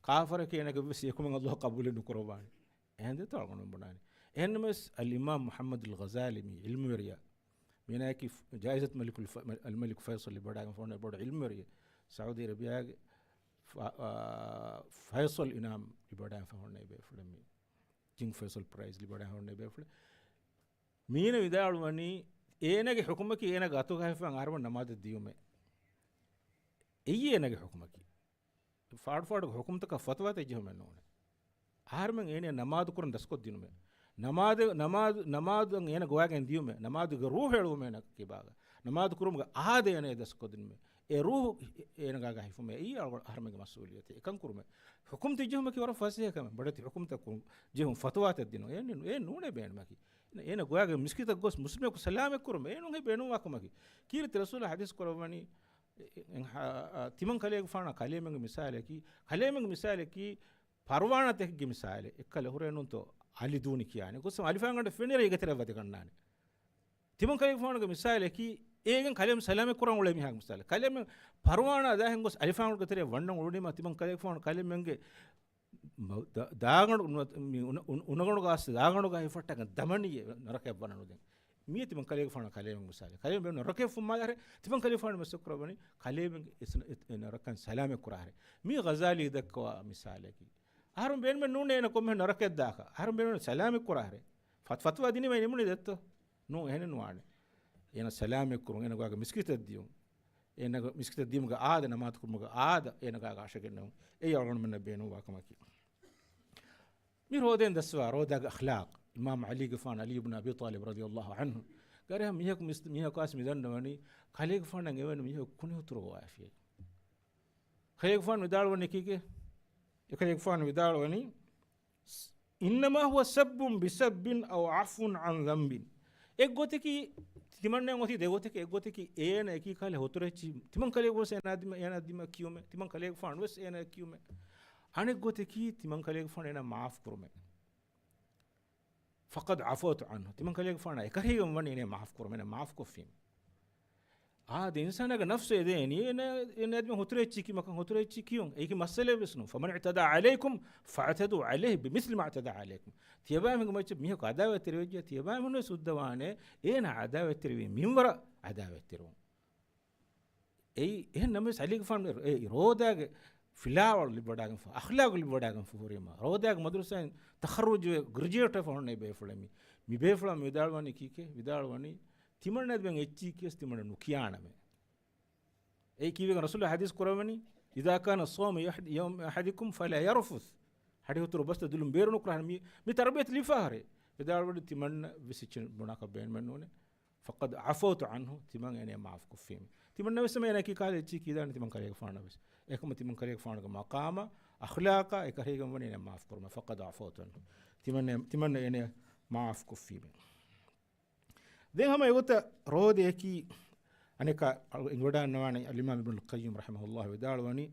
ކާފަރެކޭ، އޭނާގެ ވެސް އެކަމެއް ﷲ ޤަބޫލެއް ނުކުރައްވާނެ. އެހެން ދޭތޯ އަޅުގަނޑުމެން ބުނާނީ. އެހެންނަމަވެސް އަލްއިމާމް މުޙައްމަދުލް ޣަޒާލީ މި ޢިލްމުވެރިޔާ، މީނާއަކީ ފް-، ޖާއިޒަތު މަލިކުލް ފަ-، މަ-، އަލްމަލިކު ފައިޞަލް ލިބިވަޑައިގެންފަ ހުންނަ ބޮޑު ޢިލްމުވެރިޔެއް. ސައުދީ އަރަބިޔާގެ ފަ-، އާ، ފައިޞަލް އިނާމް ލިބިވަޑައިގެންފަ ހުންނަ އެބޭފުޅެއް މީ. ކިންގް ފައިޞަލް ޕްރައިޒް ލިބިވަޑައިގެންފަ ހުންނަ އެބޭފުޅެއް. މީނަ ވިދާޅުވަނީ، އޭނާގެ ޙުކުމަކީ އޭނާގެ އަތުގަ ހިފަން އަހަރުމެން ނަމާދަށް ދިޔުމޭ. އެއީ އޭނާގެ ޙުކުމަކީ. ފާޑު ފާޑުގެ ޙުކުމްތަކަށް ފަތުވާތައް ޖެހުމެއް ނޫނޭ. އަހަރުމެން އޭނަޔަށް ނަމާދު ކުރަން ދަސްކޮށްދިނުމޭ. ނަމާދު، ނަމާދު، ނަމާދު އޭނަ ގޮވާގެން ދިޔުމޭ. ނަމާދުގެ ރޫޙު އެޅުވުމޭ އޭނަ ކިބާގަ. ނަމާދު ކުރުމުގެ އާދަ އޭނަޔަށް ދަސްކޮށްދިނުމޭ. އެ ރޫޙު އޭނަގާގަ ހިފުމޭ. އެއީ އަޅުގަނޑު އަހަރުމެންގެ މަސްއޫލިއްޔަތެއް. އެކަން ކުރުމޭ. ޙުކުމް ތިއްޖެހުމަކީ ވަރަށް ފަސޭހަ ކަމެއް. ބޮޑެތި ޙުކުމްތައް ކުރު-، ޖެހުން ފަތުވާތައް ދިނުން. އެ ނޫ-، އެ ނޫނޭ ބޭނުމަކީ. އޭނަ ގޮވާގެ މިސްކިތަށް ގޮސް މުސްލިމަކު ސަލާމެއް ކުރުމޭ. އެ ނޫން ހެ ބޭނުންވާ ކަމަކީ. ކީރިތި ރަސޫލާ ޙަދީޘް ކުރައްވަނީ، އެ، އެ، އެ، ތިމަން ކަލޭގެފާނާ ކަލޭމެންގެ މިސާލަކީ، ކަލޭމެންގެ މިސާލަކީ ޕަރުވާނާތަކެއްގެ މިސާލެއް. އެއްކަލަ ހުރޭ ނޫންތޯ އަލި ދޫނި ކިޔާނެ. ގޮސް އަލިފާންގަނޑަށް ފެނިއިރު އޭގެ ތެރެއަށް ވަދެގަންނާނެ. ތިމަން ކަލޭގެފާނުގެ މިސާލަކީ، އޭގެން ކަލޭމެން ސަލާމަތް ކުރަން އުޅޭ މީހާގެ މިސާލެއް. ކަލޭމެން ޕަރުވާނާ ދާހެން ގޮސް އަލިފާންގަނޑުގެ ތެރެއަށް ވަންނަން އުޅުނީމާ، ތިމަން ކަލޭގެފާނު ކަލޭމެންގެ މަ-، ދާ-، ދާގަނޑު ނު-، މި އުނަ-، އުނަ-، އުނަގަނޑުގަ އައިސް ދާގަނޑުގަ ހިފައްޓައިގެން ދަމަނީ ނަރަކަޔަށް ވަނަނުދެން. މީ ތިމަން ކަލޭގެފާނާ ކަލޭމެން މިސާލެއް. ކަލޭމެން ނަރަކަޔަށް ފުއްމާލާހެރެ، ތިމަން ކަލޭގެފާނު މަސައްކަތް ކުރައްވަނީ ކަލޭމެންގެ އެސް-، އެ-، އެ ނަރަކަން ސަލާމަތް ކުރާހެރެ. މީ ޣަޒާލީ ދައްކަވާ މިސާލަކީ. އަހަރުން ބޭނުމެއް ނޫނޭ އޭނަ ކޮންމެހެން ނަރަކަޔަށް ދާކަށް. އަހަރުން ބޭނުމެއް ސަލާމަތް ކުރާހެރެ. ފަތް-، ފަތުވާ ދިނީމަ ނިމުނީ ދެއްތޯ؟ ނޫން، އެހެނެއް ނުވާނެ. އޭނަ ސަލާމަތް ކުރުން، އޭނަ ގޮވާގެ މިސްކިތަށް ދިޔުން. އޭނަގެ މިސްކިތަށް ދިޔުމުގެ އާދަ، ނަމާދު ކުރުމުގެ އާދަ އޭނަ ގާގަ އަށަގެންނެވުން. އެއީ އަޅުގަނޑުމެންނަށް ބޭނުންވާ ކަމަކީ. މި ރޯދައިން ދަސްވާ ރޯދާގެ އަޚްލާޤް، އިމާމް ޢަލީގެފާނު، ޢަލީ އިބްނު އަބީ ޠާލިބް ރަޟިޔަﷲ ޢަންހު، ގަރެހަ މީހަކު މިސް-، މީހަކު އައިސް މިދަންނަވަނީ، ކަލޭގެފާނަށް އެވެނި މީހަކު ކުނިހުތުރު ގޮވާފިޔޭ. ކަލޭގެފާނު ވިދާޅުވަނީ ކީކޭ؟ އެކަލޭގެފާނު ވިދާޅުވަނީ، إنما هو سب بسب أو عفو عن ذنب. އެއްގޮތަކީ، ތިމަންނައަށް އޮތީ ދެގޮތަކީ، އެއްގޮތަކީ އޭނަ އެކީ ކަހަލަ ހުތުރެއްޗި، ތިމަން ކަލޭގެފާނު ވެސް އޭނާ ދިމަ-، އޭނާ ދިމަ ކިޔުމެއް، ތިމަން ކަލޭގެފާނު ވެސް އޭނާ ކިޔުމެއް. އަނެއްގޮތަކީ ތިމަން ކަލޭގެފާނު އޭނާ މާފު ކުރުމެއް. فقد عفوت عنه. ތިމަން ކަލޭގެފާނާ އެކަށީގެން ވަނީ އޭނާ މާފު ކުރުމެއް، އޭނާ މާފު ކޮށްފީމެ. އާދެ، އިންސާނާގެ ނަފްސު އެދޭނީ، އޭނާ، އޭނާ ދިމަ ހުތުރެއްޗި ކިޔުމަކަށް، ހުތުރެއްޗި ކިޔުން. އެއީކީ މައްސަލައެއް ވެސް ނޫން. فمن اعتدى عليكم فاعتدوا عليه بمثل ما اعتدى عليكم. ތިޔަބައިމީހުންގެ މައްޗަށް މީހަކު އަދާވަތްތެރިވެއްޖެ، ތިޔަބައިމީހުން ވެސް ހުއްދަވާނެ، އޭނާ އަދާވަތްތެރިވި މިންވަރަށް އަދާވަތްތެރިވުން. އެއީ، އެހެން ނަމަވެސް އަލީގެފާނު އެ ރޯދާގެ ފިލާވަޅު ލިބިވަޑައިގެންފަ، އަޚްލާގު ލިބިވަޑައިގެންފަ ހުރީމަ، ރޯދާގެ މަދުރުސާއިން ތަޚައްރުޖުވެ ގްރެޖުއޭޓްވެފަ ހުންނަ އެ ބޭފުޅެއް މި. މި ބޭފުޅާ މި ވިދާޅުވަނީ ކީކޭ؟ ވިދާޅުވަނީ، ތިމަންނަ ދެން އެއްޗީކީވެސް ތިމަންނަ ނުކިޔާނަމޭ. އެއީ ކީއްވެގެން ރަސޫލާ ޙަދީޘް ކުރައްވަނީ، إذا كان صوم يحد-، يوم أحدكم فلا يرفث. ހަޑިހުތުރު ބަސްތައް ދުލުން ބޭރު ނުކުރާނެ. މި، މި ތަރުބިޔަތު ލިބިފަ ހުރޭ. ވިދާޅުވަނީ ތިމަންނަ ވެސް އެއްޗެއް ބުނާކަށް ބޭނުމެއް ނޫނޭ. فقد عفوت عنه، ތިމަން އޭނަ މާފު ކޮށްފީމެ. ތިމަންނަ ވެސް އޭނަ އެކީ ކަހަލަ އެއްޗީ ކީދާނެ ތިމަން ކަލޭގެފާނަށް ވެސް. އެކަމަ ތިމަން ކަލޭގެފާނުގެ މަޤާމާ އަޚްލާޤާ އެކަހީގެން ވަނީ އޭނަ މާފު ކުރުމެ. فقد عفوت عنه. ތިމަންނަ، ތިމަންނަ އޭނަ މާފު ކޮށްފީމެ. ދެން ހަމަ އެގޮތަށް ރޯދައަކީ އަނެކާ އެނގިވަޑާންނަވާނެ އަލްއިމާމް އިބްނުލް ޤައްޔިމް ރަޙިމަހުﷲ ވިދާޅުވަނީ،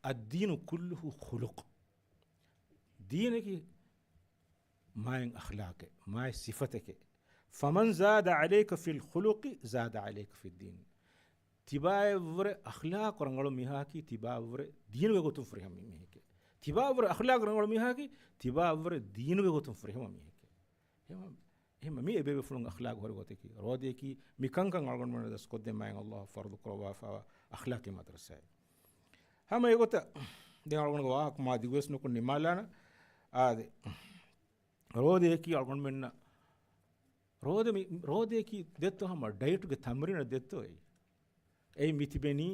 الدين كله خلق. ދީނަކީ މާތް އަޚްލާޤެއް، މާތް ސިފަތެކެއް. فمن زاد عليك في الخلق زاد عليك في الدين. ތިބާއަށްވުރެ އަޚްލާޤު ރަނގަޅު މީހާއަކީ ތިބާއަށްވުރެ ދީނުގެ ގޮތުން ފުރިހަމަ މީހެކޭ. ތިބާއަށްވުރެ އަޚްލާޤު ރަނގަޅު މީހާއަކީ ތިބާއަށްވުރެ ދީނުގެ ގޮތުން ފުރިހަމަ މީހެކޭ. އެހެން، އެހެން މި އެބޭފުޅުން އަޚްލާޤު ހުރި ގޮތަކީ ރޯދައަކީ މި ކަންކަން އަޅުގަނޑުމެންނަށް ދަސްކޮށްދޭ މާތް ﷲ ފަރުޟު ކުރައްވާފައިވާ އަޚްލާޤީ މަދްރަސާއެއް. ހަމަ އެގޮތަށް ދެން އަޅުގަނޑުގެ ވާހަކަ މާ ދިގުވެސް ނުކޮށް ނިމާލާނަ. އާދެ، ރޯދައަކީ އަޅުގަނޑުމެންނަށް ރޯދަ މި، ރޯދައަކީ ދެއްތޯ ހަމަ ޑައިޓުގެ ތަމްރީނަށް ދެއްތޯ އެއީ؟ އެއީ މި ތިބެނީ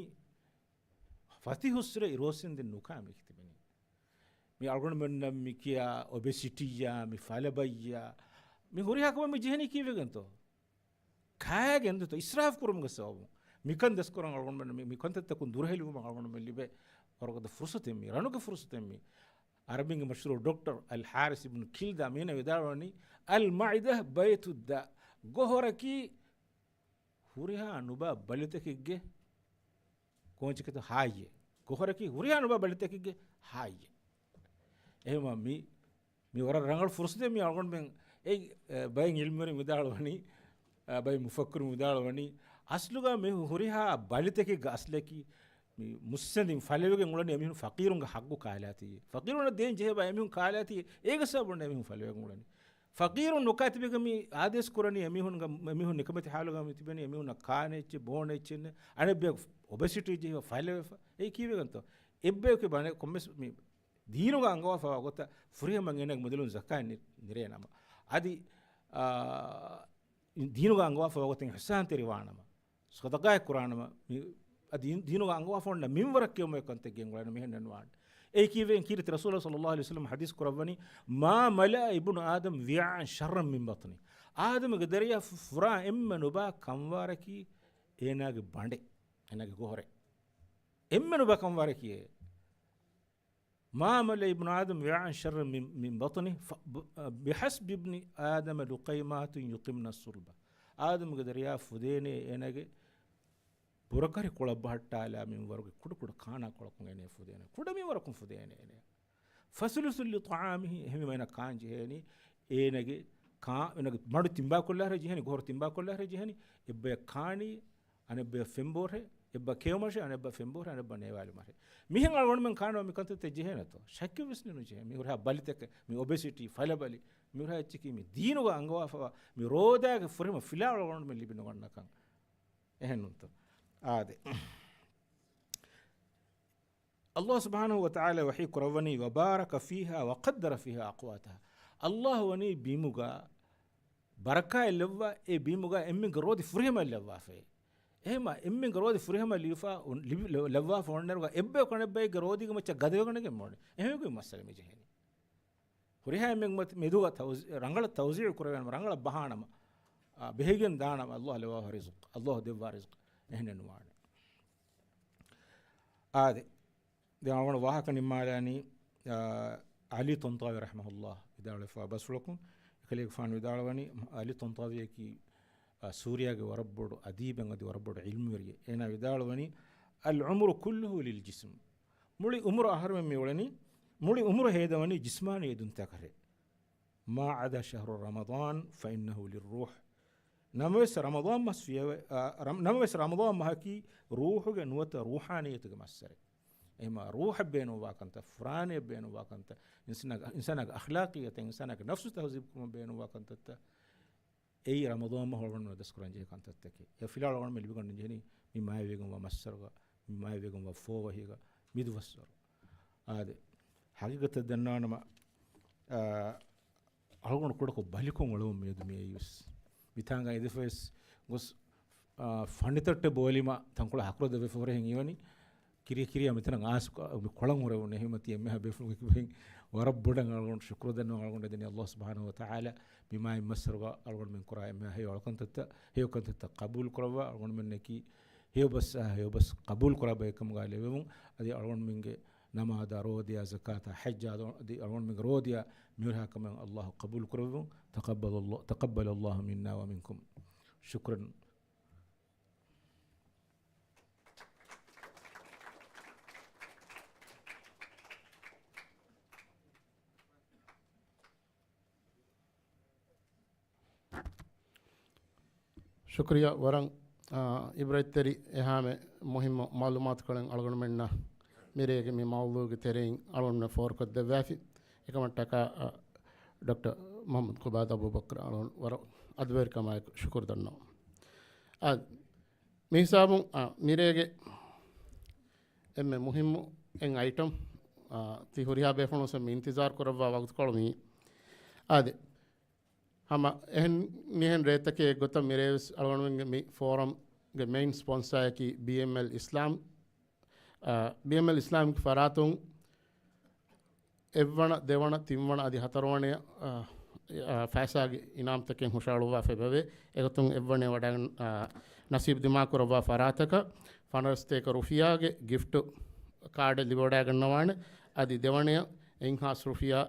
ފަތިހުއްސުރެ އިރުއޮއްސެންދެން ނުކާ މި ތިބެނީ. މި އަޅުގަނޑުމެންނަށް މި ކިޔާ އޮބެސިޓީއާ، މި ފަލަބައްޔާ، މި ހުރިހާ ކަމެއް މި ޖެހެނީ ކީއްވެގެންތޯ؟ ކާގެން ދެތޯ އިސްރާފް ކުރުމުގެ ސަބަބުން. މިކަން ދަސްކުރަން އަޅުގަނޑުމެން މި، މިކަންތައްތަކުން ދުރުހެލިވުމަށް އަޅުގަނޑުމެން ލިބޭ ވަރުގަދަ ފުރުސަތެއް މީ، ރަނުގެ ފުރުސަތެއް މީ. އަރަބިންގެ މަޝްހޫރު ޑޮކްޓަރ އަލް ޙާރިސް އިބްނު ކިލްދާ މީނަ ވިދާޅުވަނީ، އަލް މަޢިދަ ބައިތުއްދާ. ގޮހޮރަކީ ހުރިހާ ނުބާ ބަލިތަކެއްގެ ކޯންޗެކޭތޯ ހާއްޔެއް. ގޮހޮރަކީ ހުރިހާ ނުބާ ބަލިތަކެއްގެ ހާއްޔެއް. އެހެންވީމަ މި، މި ވަރަށް ރަނގަޅު ފުރުސަތެއް މި އަޅުގަނޑުމެން އެ، އެ، ބައެއް ޢިލްމުވެރިން ވިދާޅުވަނީ، އަ، ބައެއް މުފައްކިރުން ވިދާޅުވަނީ، އަސްލުގަ މި ހުރިހާ ބަލިތަކެއްގެ އަސްލަކީ މި މުއްސަނދިން ފަލަވެގެން އުޅެނީ އެމީހުން ފަޤީރުންގެ ޙައްޤު ކާލާތީ. ފަޤީރުންނަށް ދޭން ޖެހޭ ބައެއް އެމީހުން ކާލާތީ. އޭގެ ސަބަބުން އެމީހުން ފަލަވެގެން އުޅެނީ. ފަޤީރުން ނުކާ ތިބެގެން މި އާދޭސް ކުރަނީ އެމީހުންގެ، އެމީހުން ނިކަމެތި ޙާލުގަ މި ތިބެނީ އެމީހުންނަށް ކާނެ އެއްޗެއް ބޯނެ އެއްޗެއް ނެތް. އަނެއްބަޔަކު އޮބެސިޓީ ޖެހިފަ ފަލަވެފަ. އެއީ ކީއްވެގެންތޯ؟ އެއްބަޔަކު ބަނެ ކޮންމެސް މި ދީނުގަ އަންގަވާފަވާ ގޮތަށް ފުރިހަމަ އޭނާގެ މުދަލުން ޒަކާތް ނި-، ނެރޭނަމަ. އަދި، އާ، ދީނުގަ އަންގަވާފަވާ ގޮތެއް އިޙްސާންތެރިވާނަމަ، ޞަދަޤާތް ކުރާނަމަ، މި އަދި ދީނުގަ އަންގަވާފަ އޮންނަ މިންވަރަށް ކިޔަމަ ކަންތައް ގެންގުޅޭނެ މިހެން ނުވާނެ. އެއީ ކީއްވެ ކީރިތި ރަސޫލާ ޞައްލައްލާހު ޢަލައިހި ވަސައްލަމަ ޙަދީޘް ކުރައްވަނީ، "ما ملأ ابن آدم وعاء شرا من بطنه." އާދަމުގެ ދަރިޔާ ފު-، ފުރާ އެންމެ ނުބާ ކަންވާރަކީ އޭނާގެ ބަނޑެއް، އޭނާގެ ގޮހޮރެއް. އެންމެ ނުބާ ކަންވާރަކީ އެ. "ما ملأ ابن آدم وعاء شرا من، من بطنه، ف-، ب-، بحسب ابن آدم لقيمات يقمن الصلبة." އާދަމުގެ ދަރިޔާ ފުދޭނޭ އޭނާގެ ބުރަކަރި ކޮޅަށް ބަހައްޓާލާ މިންވަރުގެ ކުޑަ ކުޑަ ކާނާ ކޮޅަކުން އޭނަ ފުދޭނެ. ކުޑަ މިންވަރަކުން ފުދޭނެ އޭނަ. فثلث لطعامه، އެހެންވީމަ އޭނަ ކާން ޖެހޭނީ، އޭނަގެ ކާ-، އޭނަގެ މަޑު ތިންބާކޮށްލާ ހަރެ ޖެހޭނީ، ގޮހޮރު ތިންބާކޮށްލާ ހަރެ ޖެހޭނީ، އެއްބަޔަށް ކާނީ، އަނެއްބަޔަށް ފެންބޯށޭ، އެއްބަ ކެއުމަށޭ، އަނެއްބަ ފެންބޯށޭ، އަނެއްބަ ނޭވާލުމަށޭ. މިހެން އަޅުގަނޑުމެން ކާނަމަ މި ކަންތައްތައް ޖެހޭނެތޯ؟ ޝައްކެއްވެސް ނެތް ނުޖެހޭ. މި ހުރިހާ ބަލިތަކެއް، މި އޮބެސިޓީ، ފަލަބަލި، މި ހުރިހާ އެއްޗަކީ މި ދީނުގަ އަންގަވާފަވާ، މި ރޯދާގެ ފުރިހަމަ ފިލާވަޅު އަޅުގަނޑުމެން ލިބި ނުގަންނަކަން. އެހެންނުންތޯ؟ އާދެ. ﷲ ސުބްޙާނަހޫ ވަތަޢާލާ ވަޙީ ކުރައްވަނީ، "وبارك فيها وقدر فيها أقواتها." ﷲ ވަނީ ބިމުގަ ބަރަކާތް ލައްވާ، އެ ބިމުގަ އެންމެންގެ ރޯދި ފުރިހަމަ ލައްވާފައި. އެހެމަ އެންމެންގެ ރޯދި ފުރިހަމަ ލިބިފަ، ލިބި-، ލަ-، ލައްވާފަ އޮންނައިރުގަ އެއްބަޔަކު އަނެއްބައެއްގެ ރޯދީގެ މައްޗަށް ގަދަވެގަނެގެން މޯނެ. އެހެމެގެ މައްސަލަ މި ޖެހެނީ. ހުރިހާ އެންމެން މަތި-، މެދުގަ ތައުޒީ-، ރަނގަޅަށް ތައުޒީޢު ކުރެވޭނަމަ، ރަނގަޅަށް ބަހާނަމަ، އާ، ބެހިގެން ދާނަމަ، ﷲ ލަވާ ރިޒުޤު، ﷲ ދެއްވާ ރިޒުޤު އެހެނެއް ނުވާނެ. އާދެ. ދެން އަޅުގަނޑު ވާހަކަ ނިންމާލާނީ، އާ، ޢަލީ ޠަންޠާވީ ރަޙިމަހުﷲ ވިދާޅުވެފަ ބަސްފުޅަކުން، އެކަލޭގެފާނު ވިދާޅުވަނީ، ޢަލީ ޠަންޠާވީއަކީ، އާ، ސޫރިޔާގެ ވަރަށް ބޮޑު އަދީބެއް އަދި ވަރަށް ބޮޑު ޢިލްމުވެރިއެއް. އޭނާ ވިދާޅުވަނީ، "العمر كله للجسم." މުޅި އުމުރު އަހަރުމެން މި އުޅެނީ، މުޅި އުމުރު ހޭދަވަނީ ޖިސްމާނީ އެދުންތަކަށޭ. "ما عدا شهر رمضان فإنه للروح." ނަމަވެސް ރަމަޟާން މަސް ފިޔަވަ-، އާ، ރަމް-، ނަމަވެސް ރަމަޟާން މަހަކީ ރޫޙުގެ ނުވަތަ ރޫޙާނިއްޔަތުގެ މައްސަރެއް. އެހެމަ ރޫޙަށް ބޭނުންވާ ކަންތައް، ފުރާނަޔަށް ބޭނުންވާ ކަންތައް، އިންސާނާގެ، އިންސާނާގެ އަޚްލާޤިއްޔަތަށް، އިންސާނާގެ ނަފްސު ތަހުޒީބު ކުރުމަށް ބޭނުންވާ ކަންތައްތައް، އެއީ ރަމަޟާން މަހު އަޅުގަނޑުމެން ދަސްކުރަން ޖެހޭ ކަންތައްތަކެއް. އެ ފިލާވަޅު އަޅުގަނޑުމެން ލިބިގަންނަން ޖެހެނީ މި މާތްވެގެންވާ މައްސަރުގަ، މި މާތްވެގެންވާ ފޯވަހީގަ، މި ދުވަސްވަރު. އާދެ، ޙަޤީޤަތަށް ދަންނަވާނަމަ، އާ، އަޅުގަނޑު ކުޑަކޮށް ބަލިކޮށް އުޅެވުން މިއަދު މި އެއީވެސް. މިތާނގަ އެދިފަވެސް ގޮސް، އާ، ފަނިތައްޓެއް ބޯލީމަ ތަންކޮޅެއް ހަކުރު ދެވިފަ ހުރެހެން އިވަނީ. ކިރިޔަ ކިރިޔާ މިތަނަށް އާސް ކޮ-، މި ކޮޅަށް ހުރެވުން އެހެމަ ތި އެންމެހާ ބޭފުޅުން އެކި ބެހެން ވަރަށް ބޮޑަށް އަޅުގަނޑު ޝުކުރު ދަންނަވަން އަޅުގަނޑު ދެނީ ﷲ ސުބްޙާނަހޫ ވަތަޢާލާ މި މާތް މައްސަރުގަ އަޅުގަނޑުމެން ކުރާ އެންމެހާ ހެޔޮ އަޅުކަންތައްތައް، ހެޔޮ ކަންތައްތައް ޤަބޫލު ކުރައްވާ އަޅުގަނޑުމެންނަކީ ހެޔޮ ބަސް، އާ، ހެޔޮ ބަސް ޤަބޫލު ކުރާ ބައެއް ކަމުގަ ލެވެވުން. އަދި އަޅުގަނޑުމެންގެ ނަމާދާ، ރޯދަޔާ، ޒަކާތާ، ޙައްޖާ، އަދި އަޅުގަނޑުމެންގެ ރޯދަޔާ މިހުރިހާ ކަމެއް ﷲ ޤަބޫލު ކުރެއްވުން. تقبل الله، تقبل الله منا ومنكم. شكرا. ޝުކުރިއްޔާ ވަރަށް، އާ، އިބްރަތްތެރި އެހާމެ މުހިއްމު މައުލޫމާތުކޮޅެއް އަޅުގަނޑުމެންނަށް މިރޭގެ މި މައުޟޫގެ ތެރެއިން އަޅުގަނޑުމެން ފޯރުކޮށްދެއްވާފި. އެކަމަށްޓަކާ، އާ، ޑޮކްޓަރ މުޙައްމަދު ޤުބާދު އަބޫބަކްރަށް އަޅުގަނޑު ވަރަށް އަދުވެރިކަމާއެކު ޝުކުރު ދަންނަވަން. އާ، މި ހިސާބުން، އާ، މިރޭގެ އެންމެ މުހިއްމު އެއް އައިޓަމް، އާ، ތި ހުރިހާ ބޭފުޅުން މި އިންތިޒާރު ކުރައްވާ ވަގުތުކޮޅު މިއީ. އާދެ، ހަމަ އެހެން މިހެން ރޭތަކެއް ގޮތަށް މިރޭވެސް އަޅުގަނޑުމެންގެ މި ފޯރަމްގެ މެއިން ސްޕޮންސާއަކީ ބީއެމްއެލް އިސްލާމް، އާ، ބީއެމްއެލް އިސްލާމްގެ ފަރާތުން އެއްވަނަ، ދެވަނަ، ތިންވަނަ އަދި ހަތަރުވަނަ، އާ، އާ، ފައިސާގެ އިނާމްތަކެއް ހުށައަޅުއްވާފައި ވެވޭ. އެގޮތުން އެއްވަނަ ވަޑައިގަން، އާ، ނަސީބު ދިމާކުރައްވާ ފަރާތަކަށް ފަނަރަސްތޭކަ ރުފިޔާގެ ގިފްޓް ކާޑެއް ލިބިވަޑައިގަންނަވާނެ. އަދި ދެވަނަ އެއްހާސް ރުފިޔާ،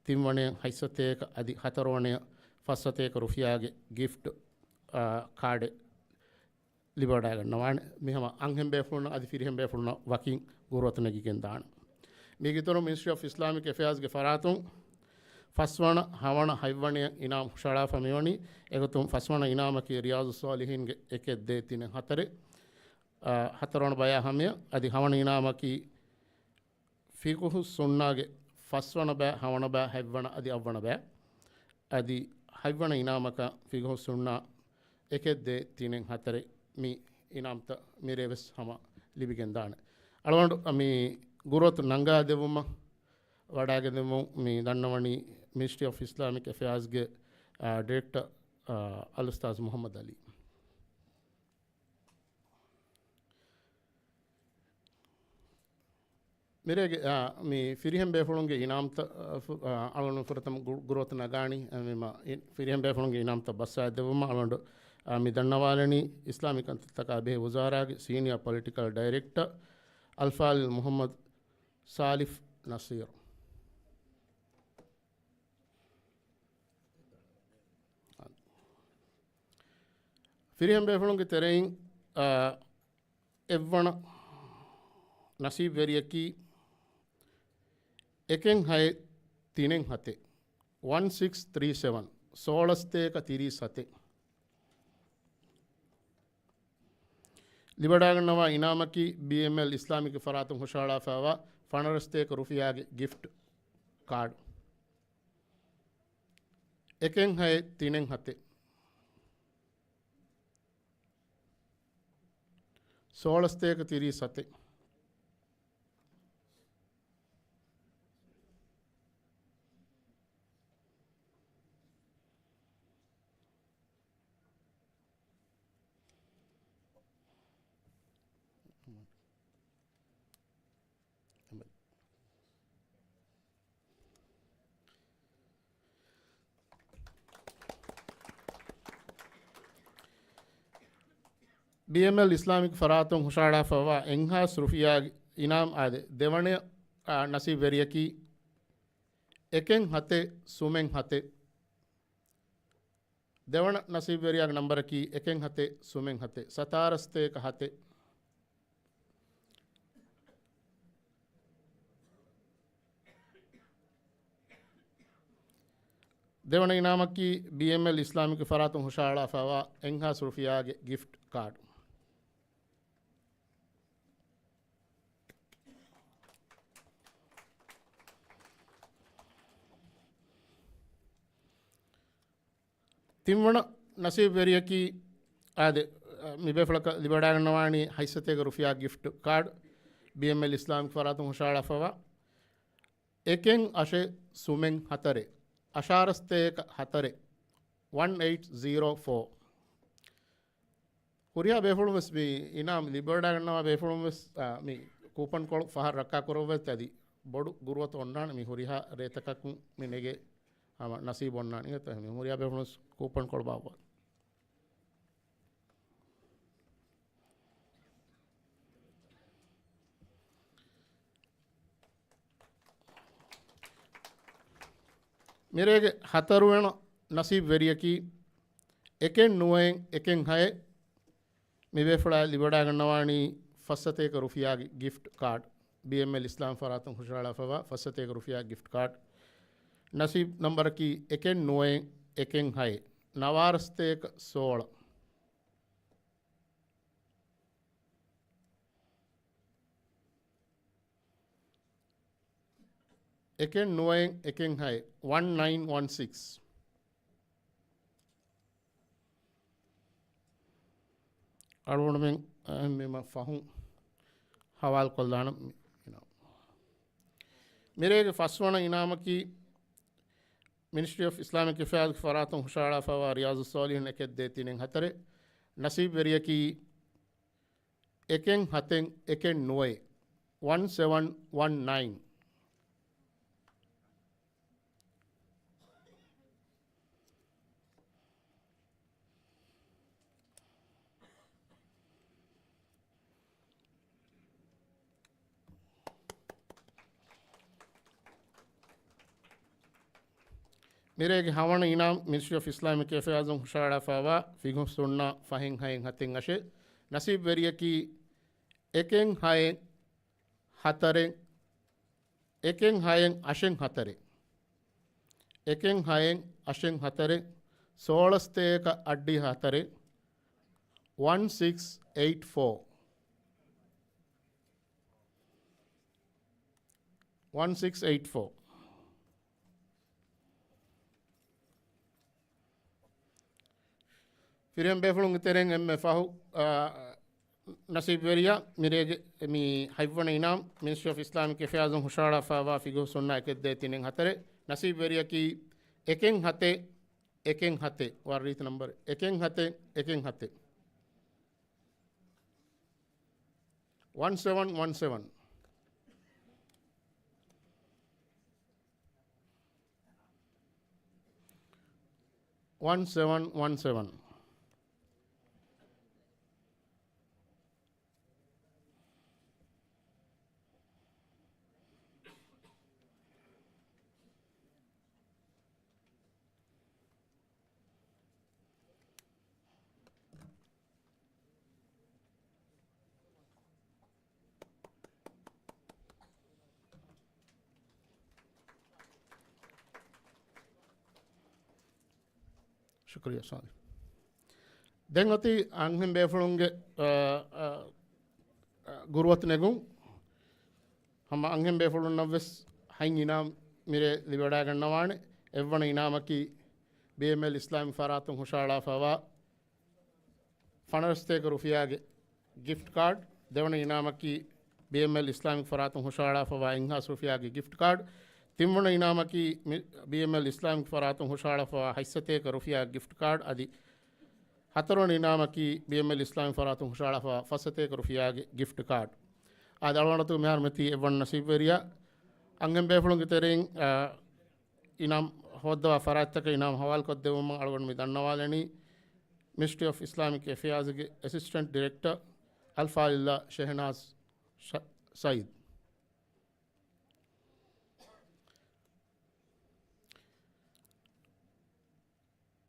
ތިންވަނަ ހަތްސަތޭކަ އަދި ހަތަރުވަނަ ފައްސަތޭކަ ރުފިޔާގެ ގިފްޓް، އާ، ކާޑެއް ލިބިވަޑައިގަންނަވާނެ. މި ހަމަ އަންހެން ބޭފުޅުންނަށް އަދި ފިރިހެން ބޭފުޅުންނަށް ވަކިން ގުރުއަތު ނެގިގެން ދާނެ. މީގެ އިތުރުން މިނިސްޓްރީ އޮފް އިސްލާމިކް އެފެއާޒްގެ ފަރާތުން ފަސްވަނަ، ހަވަނަ، ހަތްވަނަ އިނާމް ހުށައަޅާފަ މިވަނީ. އެގޮތުން ފަސްވަނަ އިނާމަކީ ރިޔާޒުއްޞާލިޙީންގެ އެކެއް ދޭއް ތިނެއް ހަތަރެއް، އާ، ހަތަރުވަނަ ބަޔާ ހަމަޔަށް، އަދި ހަވަނަ އިނާމަކީ ފިޤުހުއްސުންނާގެ ފަސްވަނަ ބައި، ހަވަނަ ބައި، ހަތްވަނަ އަދި އަށްވަނަ ބައި. އަދި ހަތްވަނަ އިނާމަކަށް ފިޤުހުއްސުންނާ އެކެއް ދޭއް ތިނެއް ހަތަރެއް މި އިނާމްތައް މިރޭވެސް ހަމަ ލިބިގެން ދާނެ. އަޅުގަނޑު މި ގުރުއަތު ނަންގާ ދެއްވުމަށް ވަޑައިގެން ދެއްވުން މި ދަންނަވަނީ މިނިސްޓްރީ އޮފް އިސްލާމިކް އެފެއާޒްގެ، އާ، ޑިރެކްޓަރ، އާ، އަލްއުސްތާޒް މުޙައްމަދު ޢަލީ. މިރޭގެ، އާ، މި ފިރިހެން ބޭފުޅުންގެ އިނާމްތައް، އާ، ފު-، އާ، އަޅުގަނޑު ފުރަތަމަ ގު-، ގުރުއަތު ނަގާނީ، އާ، މި މަ-، އި-، ފިރިހެން ބޭފުޅުންގެ އިނާމްތައް ބައްސަވާ ދެއްވުމަށް އަޅުގަނޑު، އާ، މި ދަންނަވާލަނީ އިސްލާމީ ކަންތައްތަކާ ބެހޭ ވުޒާރާގެ ސީނިއާ ޕޮލިޓިކަލް ޑައިރެކްޓަރ އަލްފާޟިލް މުޙައްމަދު ސާލިފް ނަޞީރު. ފިރިހެން ބޭފުޅުންގެ ތެރެއިން، އާ، އެއްވަނަ ނަސީބްވެރިޔަކީ އެކެއް ހައެއް ތިނެއް ހަތެއް، ވަން ސިކްސް ތްރީ ސެވަން، ސޯޅަސްތޭކަ ތިރީސް ހަތެއް. ލިބިވަޑައިގަންނަވާ އިނާމަކީ ބީއެމްއެލް އިސްލާމިކް ފަރާތުން ހުށަހަޅާފައިވާ ފަނަރަސްތޭކަ ރުފިޔާގެ ގިފްޓް ކާޑް. އެކެއް ހައެއް ތިނެއް ހަތެއް، ސޯޅަސްތޭކަ ތިރީސް ހަތެއް. ބީއެމްއެލް އިސްލާމިކް ފަރާތުން ހުށަހަޅާފައިވާ އެއްހާސް ރުފިޔާ އިނާމް އާދެ، ދެވަނަ، އާ، ނަސީބްވެރިޔަކީ އެކެއް ހަތެއް ސުމެއް ހަތެއް. ދެވަނަ ނަސީބްވެރިޔާގެ ނަންބަރަކީ އެކެއް ހަތެއް ސުމެއް ހަތެއް، ސަތާރަސްތޭކަ ހަތެއް. ދެވަނަ އިނާމަކީ ބީއެމްއެލް އިސްލާމިކް ފަރާތުން ހުށަހަޅާފައިވާ އެއްހާސް ރުފިޔާގެ ގިފްޓް ކާޑް. ތިންވަނަ ނަސީބްވެރިޔަކީ އާދެ، މި ބޭފުޅަކަށް ލިބިވަޑައިގަންނަވާނީ ހަތްސަތޭކަ ރުފިޔާ ގިފްޓް ކާޑް، ބީއެމްއެލް އިސްލާމިކް ފަރާތުން ހުށަހަޅާފައިވާ އެކެއް އަށެއް ސުމެއް ހަތަރެއް، އަށާރަސްތޭކަ ހަތަރެއް، ވަން އެއިޓް ޒީރޯ ފޯ. ހުރިހާ ބޭފުޅުން ވެސް މި އިނާމް ލިބިވަޑައިގަންނަވާ ބޭފުޅުން ވެސް، އާ، މި ކޫޕަން ކޮޅު ފަހަށް ރައްކާ ކުރައްވައްތަ އަދި ބޮޑު ގުރުއަތު އޮންނާނެ މި ހުރިހާ ރޭތަކަކުން މި ނެގޭ ހަމަ ނަސީބު އޮންނާނެ އިނގޭތަ؟ މި ހުރިހާ ބޭފުޅުން ވެސް ކޫޕަން ކޮޅު ބާއްވާ. މިރޭގެ ހަތަރުވަނަ ނަސީބް ވެރިޔަކީ އެކެއް ނުވައެއް އެކެއް ހައެއް. މި ބޭފުޅާ ލިބިވަޑައިގަންނަވާނީ ފައްސަތޭކަ ރުފިޔާގެ ގިފްޓް ކާޑް. ބީއެމްއެލް އިސްލާމް ފަރާތުން ހުށަހަޅާފައިވާ ފައްސަތޭކަ ރުފިޔާ ގިފްޓް ކާޑް. ނަސީބް ނަންބަރަކީ އެކެއް ނުވައެއް އެކެއް ހައެއް، ނަވާރަސްތޭކަ ސޯޅަ. އެކެއް ނުވައެއް އެކެއް ހައެއް، ވަން ނައިން ވަން ސިކްސް. އަޅުގަނޑުމެން އެންމެ ފަހުން ހަވާލުކޮށްލާނަން މި އިނާމު. މިރޭގެ ފަސްވަނަ އިނާމަކީ މިނިސްޓްރީ އޮފް އިސްލާމިކް އެފެއާޒްގެ ފަރާތުން ހުށަހަޅާފައިވާ ރިޔާޒުއްސާލިހީން އެކެއް ދޭއް ތިނެއް ހަތަރެއް. ނަސީބުވެރިޔަކީ އެކެއް ހަތެއް އެކެއް ނުވައެއް، ވަން ސެވަން ވަން ނައިން. މިރޭގެ ހަވަނަ އިނާމް މިނިސްޓްރީ އޮފް އިސްލާމިކް އެފެއާޒުން ހުށަހަޅާފައިވާ ފިގުސް ހުންނަ ފަހެއް ހައެއް ހަތެއް އަށެއް. ނަސީބުވެރިޔަކީ އެކެއް ހައެއް ހަތަރެއް، އެކެއް ހައެއް އަށެއް ހަތަރެއް، އެކެއް ހައެއް އަށެއް ހަތަރެއް، ސޯޅަސް ތޭކަ އައްޑިހަ ހަތަރެއް، ވަން ސިކްސް އެއިޓް ފޯ. ވަން ސިކްސް އެއިޓް ފޯ. ފިރިހެން ބޭފުޅުންގެ ތެރެއިން އެންމެ ފަހު، އާ، ނަސީބުވެރިޔާ މިރޭގެ މި ހަތްވަނަ އިނާމް މިނިސްޓްރީ އޮފް އިސްލާމިކް އެފެއާޒުން ހުށަހަޅާފައިވާ ފިގުސް ހުންނަ އެކެއް ދޭއް ތިނެއް ހަތަރެއް. ނަސީބުވެރިޔަކީ އެކެއް ހަތެއް އެކެއް ހަތެއް، ވަރަށް ރީތި ނަމްބަރެއް، އެކެއް ހަތެއް އެކެއް ހަތެއް. ވަން ސެވަން ވަން ސެވަން. ވަން ސެވަން ވަން ސެވަން. ޝުކުރިއްޔާ ސާލިހް. ދެން އޮތީ އަންހެން ބޭފުޅުންގެ، އަ، އަ، އަ، ގުރުއަތު ނެގުން. ހަމަ އަންހެން ބޭފުޅުންނަށްވެސް ހަތް އިނާމް މިރޭ ލިބިވަޑައިގަންނަވާނެ. އެއްވަނަ އިނާމަކީ ބީއެމްއެލް އިސްލާމިކް ފަރާތުން ހުށަހަޅާފައިވާ ފަނަރަސް ތޭކަ ރުފިޔާގެ ގިފްޓް ކާޑް. ދެވަނަ އިނާމަކީ ބީއެމްއެލް އިސްލާމިކް ފަރާތުން ހުށަހަޅާފައިވާ އެއްހާސް ރުފިޔާގެ ގިފްޓް ކާޑް. ތިންވަނަ އިނާމަކީ މި-، ބީއެމްއެލް އިސްލާމިކް ފަރާތުން ހުށަހަޅާފައިވާ ހަތްސަތޭކަ ރުފިޔާގެ ގިފްޓް ކާޑް. އަދި ހަތަރުވަނަ އިނާމަކީ ބީއެމްއެލް އިސްލާމިކް ފަރާތުން ހުށަހަޅާފައިވާ ފަސްސަތޭކަ ރުފިޔާގެ ގިފްޓް ކާޑް. އާދެ، އަޅުގަނޑު މިހާރު މިއޮތީ އެއްވަނަ ނަސީބުވެރިޔާ. އަންހެން ބޭފުޅުންގެ ތެރެއިން، އާ، އިނާމް ހޯއްދަވާ ފަރާތްތަކަށް އިނާމް ހަވާލުކޮށްދެއްވުމަށް އަޅުގަނޑު މި ދަންނަވާލަނީ މިނިސްޓްރީ އޮފް އިސްލާމިކް އެފެއާޒްގެ އެސިސްޓެންޓް ޑިރެކްޓަރ އަލްފާޟިލާ ޝެހެނާޒް ޝަ-، ސައީދް.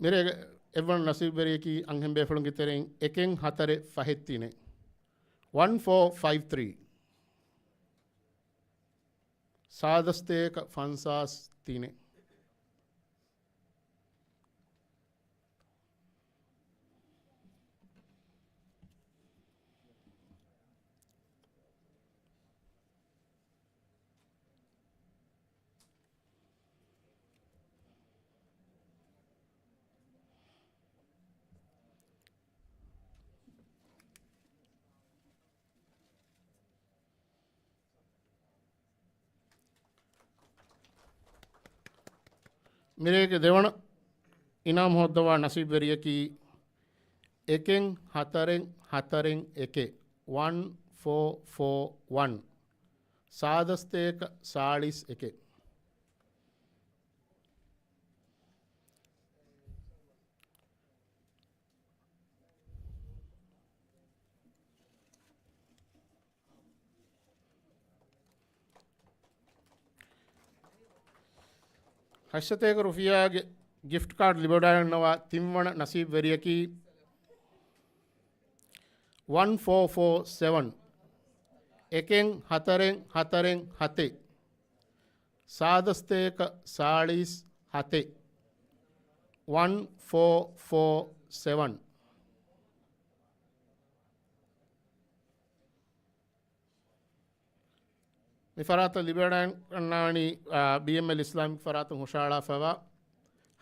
މިރޭގެ އެއްވަނަ ނަސީބުވެރިޔަކީ އަންހެން ބޭފުޅުންގެ ތެރެއިން އެކެއް ހަތަރެއް ފަހެއް ތިނެއް، ވަން ފޯ ފައިވް ތްރީ. ސާދަސްތޭކަ ފަންސާސް ތިނެއް. މިރޭގެ ދެވަނަ އިނާމް ހޯއްދަވާ ނަސީބުވެރިޔަކީ އެކެއް ހަތަރެއް ހަތަރެއް އެކެއް، ވަން ފޯ ފޯ ވަން، ސާދަސްތޭކަ ސާޅީސް އެކެއް. ހަތްސަތޭކަ ރުފިޔާގެ ގިފްޓް ކާޑް ލިބިވަޑައިގަންނަވާ ތިންވަނަ ނަސީބުވެރިޔަކީ ވަން ފޯ ފޯ ސެވަން، އެކެއް ހަތަރެއް ހަތަރެއް ހަތެއް، ސާދަސްތޭކަ ސާޅީސް ހަތެއް، ވަން ފޯ ފޯ ސެވަން. މި ފަރާތަށް ލިބިވަޑައިގަންނާނީ، އާ، ބީއެމްއެލް އިސްލާމިކް ފަރާތުން ހުށަހަޅާފައިވާ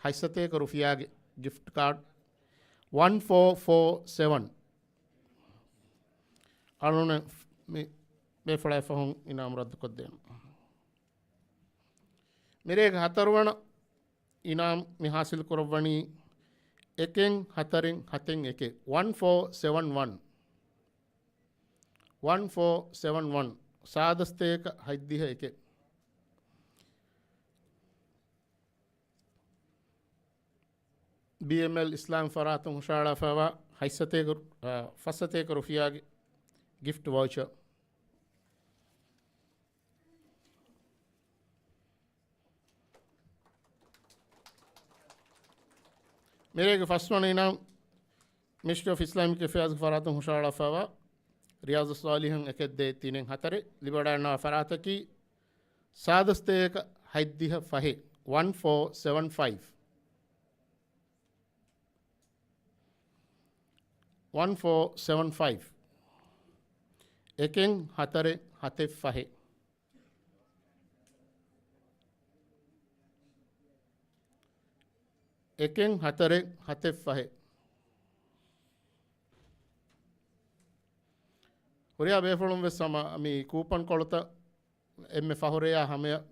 ހަތްސަތޭކަ ރުފިޔާގެ ގިފްޓް ކާޑް ވަން ފޯ ފޯ ސެވަން. އަޅުގަނޑު މި ބޭފުޅާ ފަހުން އިނާމު ރައްދުކޮށްދޭން. މިރޭގެ ހަތަރުވަނަ އިނާމް މި ހާސިލް ކުރައްވަނީ އެކެއް ހަތަރެއް ހަތެއް އެކެއް، ވަން ފޯ ސެވަން ވަން. ވަން ފޯ ސެވަން ވަން، ސާދަސްތޭކަ ހަތްދިހަ އެކެއް. ބީއެމްއެލް އިސްލާމް ފަރާތުން ހުށަހަޅާފައިވާ ހަތްސަތޭކަ، އާ، ފަސްސަތޭކަ ރުފިޔާގެ ގިފްޓް ވައުޗަރ. މިރޭގެ ފަސްވަނަ އިނާމް މިނިސްޓްރީ އޮފް އިސްލާމިކް އެފެއާޒްގެ ފަރާތުން ހުށަހަޅާފައިވާ ރިޔާޒުއްސާލިހުން އެކެއް ދޭއް ތިނެއް ހަތަރެއް ލިބިވަޑައިގަންނަވާ ފަރާތަކީ ސާދަސްތޭކަ ހަތްދިހަ ފަހެއް، ވަން ފޯ ސެވަން ފައިވް. ވަން ފޯ ސެވަން ފައިވް. އެކެއް ހަތަރެއް ހަތެއް ފަހެއް. އެކެއް ހަތަރެއް ހަތެއް ފަހެއް. ހުރިހާ ބޭފުޅުން ވެސް ހަމަ މި ކޫޕަން ކޮޅުތައް އެންމެ ފަހުރެޔާ ހަމަޔަށް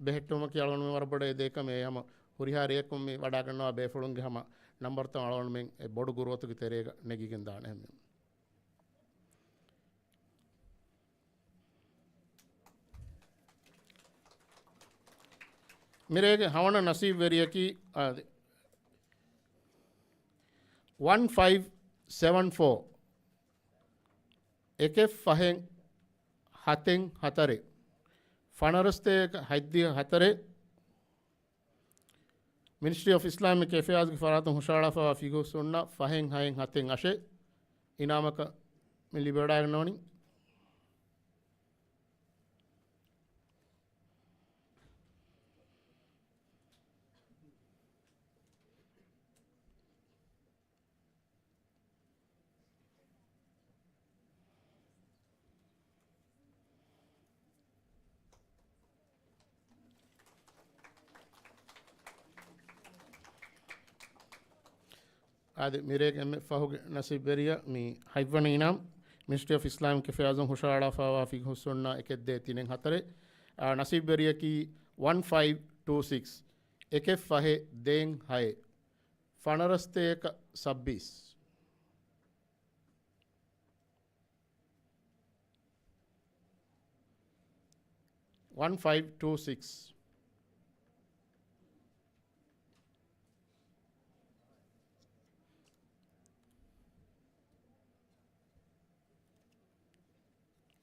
ބެހެއްޓުމަކީ އަޅުގަނޑުމެން ވަރަށް ބޮޑަށް އެދޭ ކަމެއް. ހަމަ ހުރިހާ ރެޔަކުން މި ވަޑައިގަންނަވާ ބޭފުޅުންގެ ހަމަ ނަންބަރުތައް އަޅުގަނޑުމެން އެ ބޮޑު ގުރުއަތުގެ ތެރޭގަ ނެގިގެން ދާނެ ހަމަ. މިރޭގެ ހަވަނަ ނަސީބްވެރިޔަކީ، އާ، ވަން ފައިވް ސެވަން ފޯ، އެކެއް ފަހެއް ހަތެއް ހަތަރެއް، ފަނަރަސްތޭކަ ހަތްދިހަ ހަތަރެއް، މިނިސްޓްރީ އޮފް އިސްލާމިކް އެފެއާޒްގެ ފަރާތުން ހުށަހަޅާފައިވާ ފިގުސުންނަ ފަހެއް ހައެއް ހަތެއް އަށެއް އިނާމަކަށް މި ލިބިވަޑައިގަންނަވަނީ. އާދެ، މިރޭގެ އެންމެ ފަހުގެ ނަސީބްވެރިޔާ މި ހަތްވަނަ އިނާމް މިނިސްޓްރީ އޮފް އިސްލާމިކް އެފެއާޒުން ހުށަހަޅާފައިވާ ފިގުސުންނަ އެކެއް ދޭއް ތިނެއް ހަތަރެއް، އާ، ނަސީބްވެރިޔަކީ ވަން ފައިވް ޓޫ ސިކްސް، އެކެއް ފަހެއް ދޭއް ހައެއް، ފަނަރަސްތޭކަ ސައްބީސް. ވަން ފައިވް ޓޫ ސިކްސް.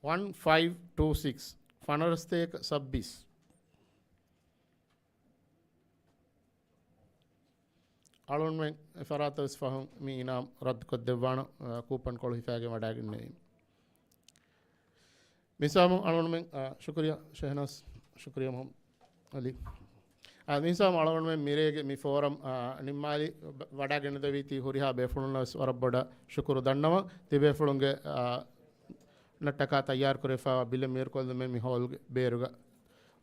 ވަން ފައިވް ޓޫ ސިކްސް، ފަނަރަސްތޭކަ ސައްބީސް. އަޅުންމެން އެ ފަރާތަށް ވެސް ފަހުން މި އިނާމް ރައްދުކޮށްދެއްވާނަ، އަ، ކޫޕަން ކޮޅު ހިފާގެން ވަޑައިގެންނެވީމަ. މިސާމު އަޅުންމެން، އަ، ޝުކުރިޔާ ޝެހްނާޒް، ޝުކުރިޔާ މުހައްމަދު އަލީ. އަ، މިސާމު އަޅުންމެން މިރޭގެ މި ފޯރަމް، އަ، ނިންމާލި ވަ-، ވަޑައިގެންނެވިތީ ހުރިހާ ބޭފުޅުންނަށް ވެސް ވަރަށް ބޮޑަށް ޝުކުރު ދަންނަވަން. ތިބޭފުޅުންގެ، އަ، ނަށްޓަކާ ތައްޔާރުކުރެވިފައިވާ ބިލެއް މީރުކޮށްލުމެއް މި ހޯލްގެ ބޭރުގަ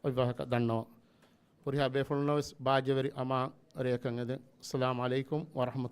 އޮތް ވާހަކަ ދަންނަވަން. ހުރިހާ ބޭފުޅުންނަށް ވެސް ބާއްޖަވެރި އަމާން ރެއަކަށް އެދެން. އައްސަލާމު ޢަލައިކުމް ވަރަޙްމަތު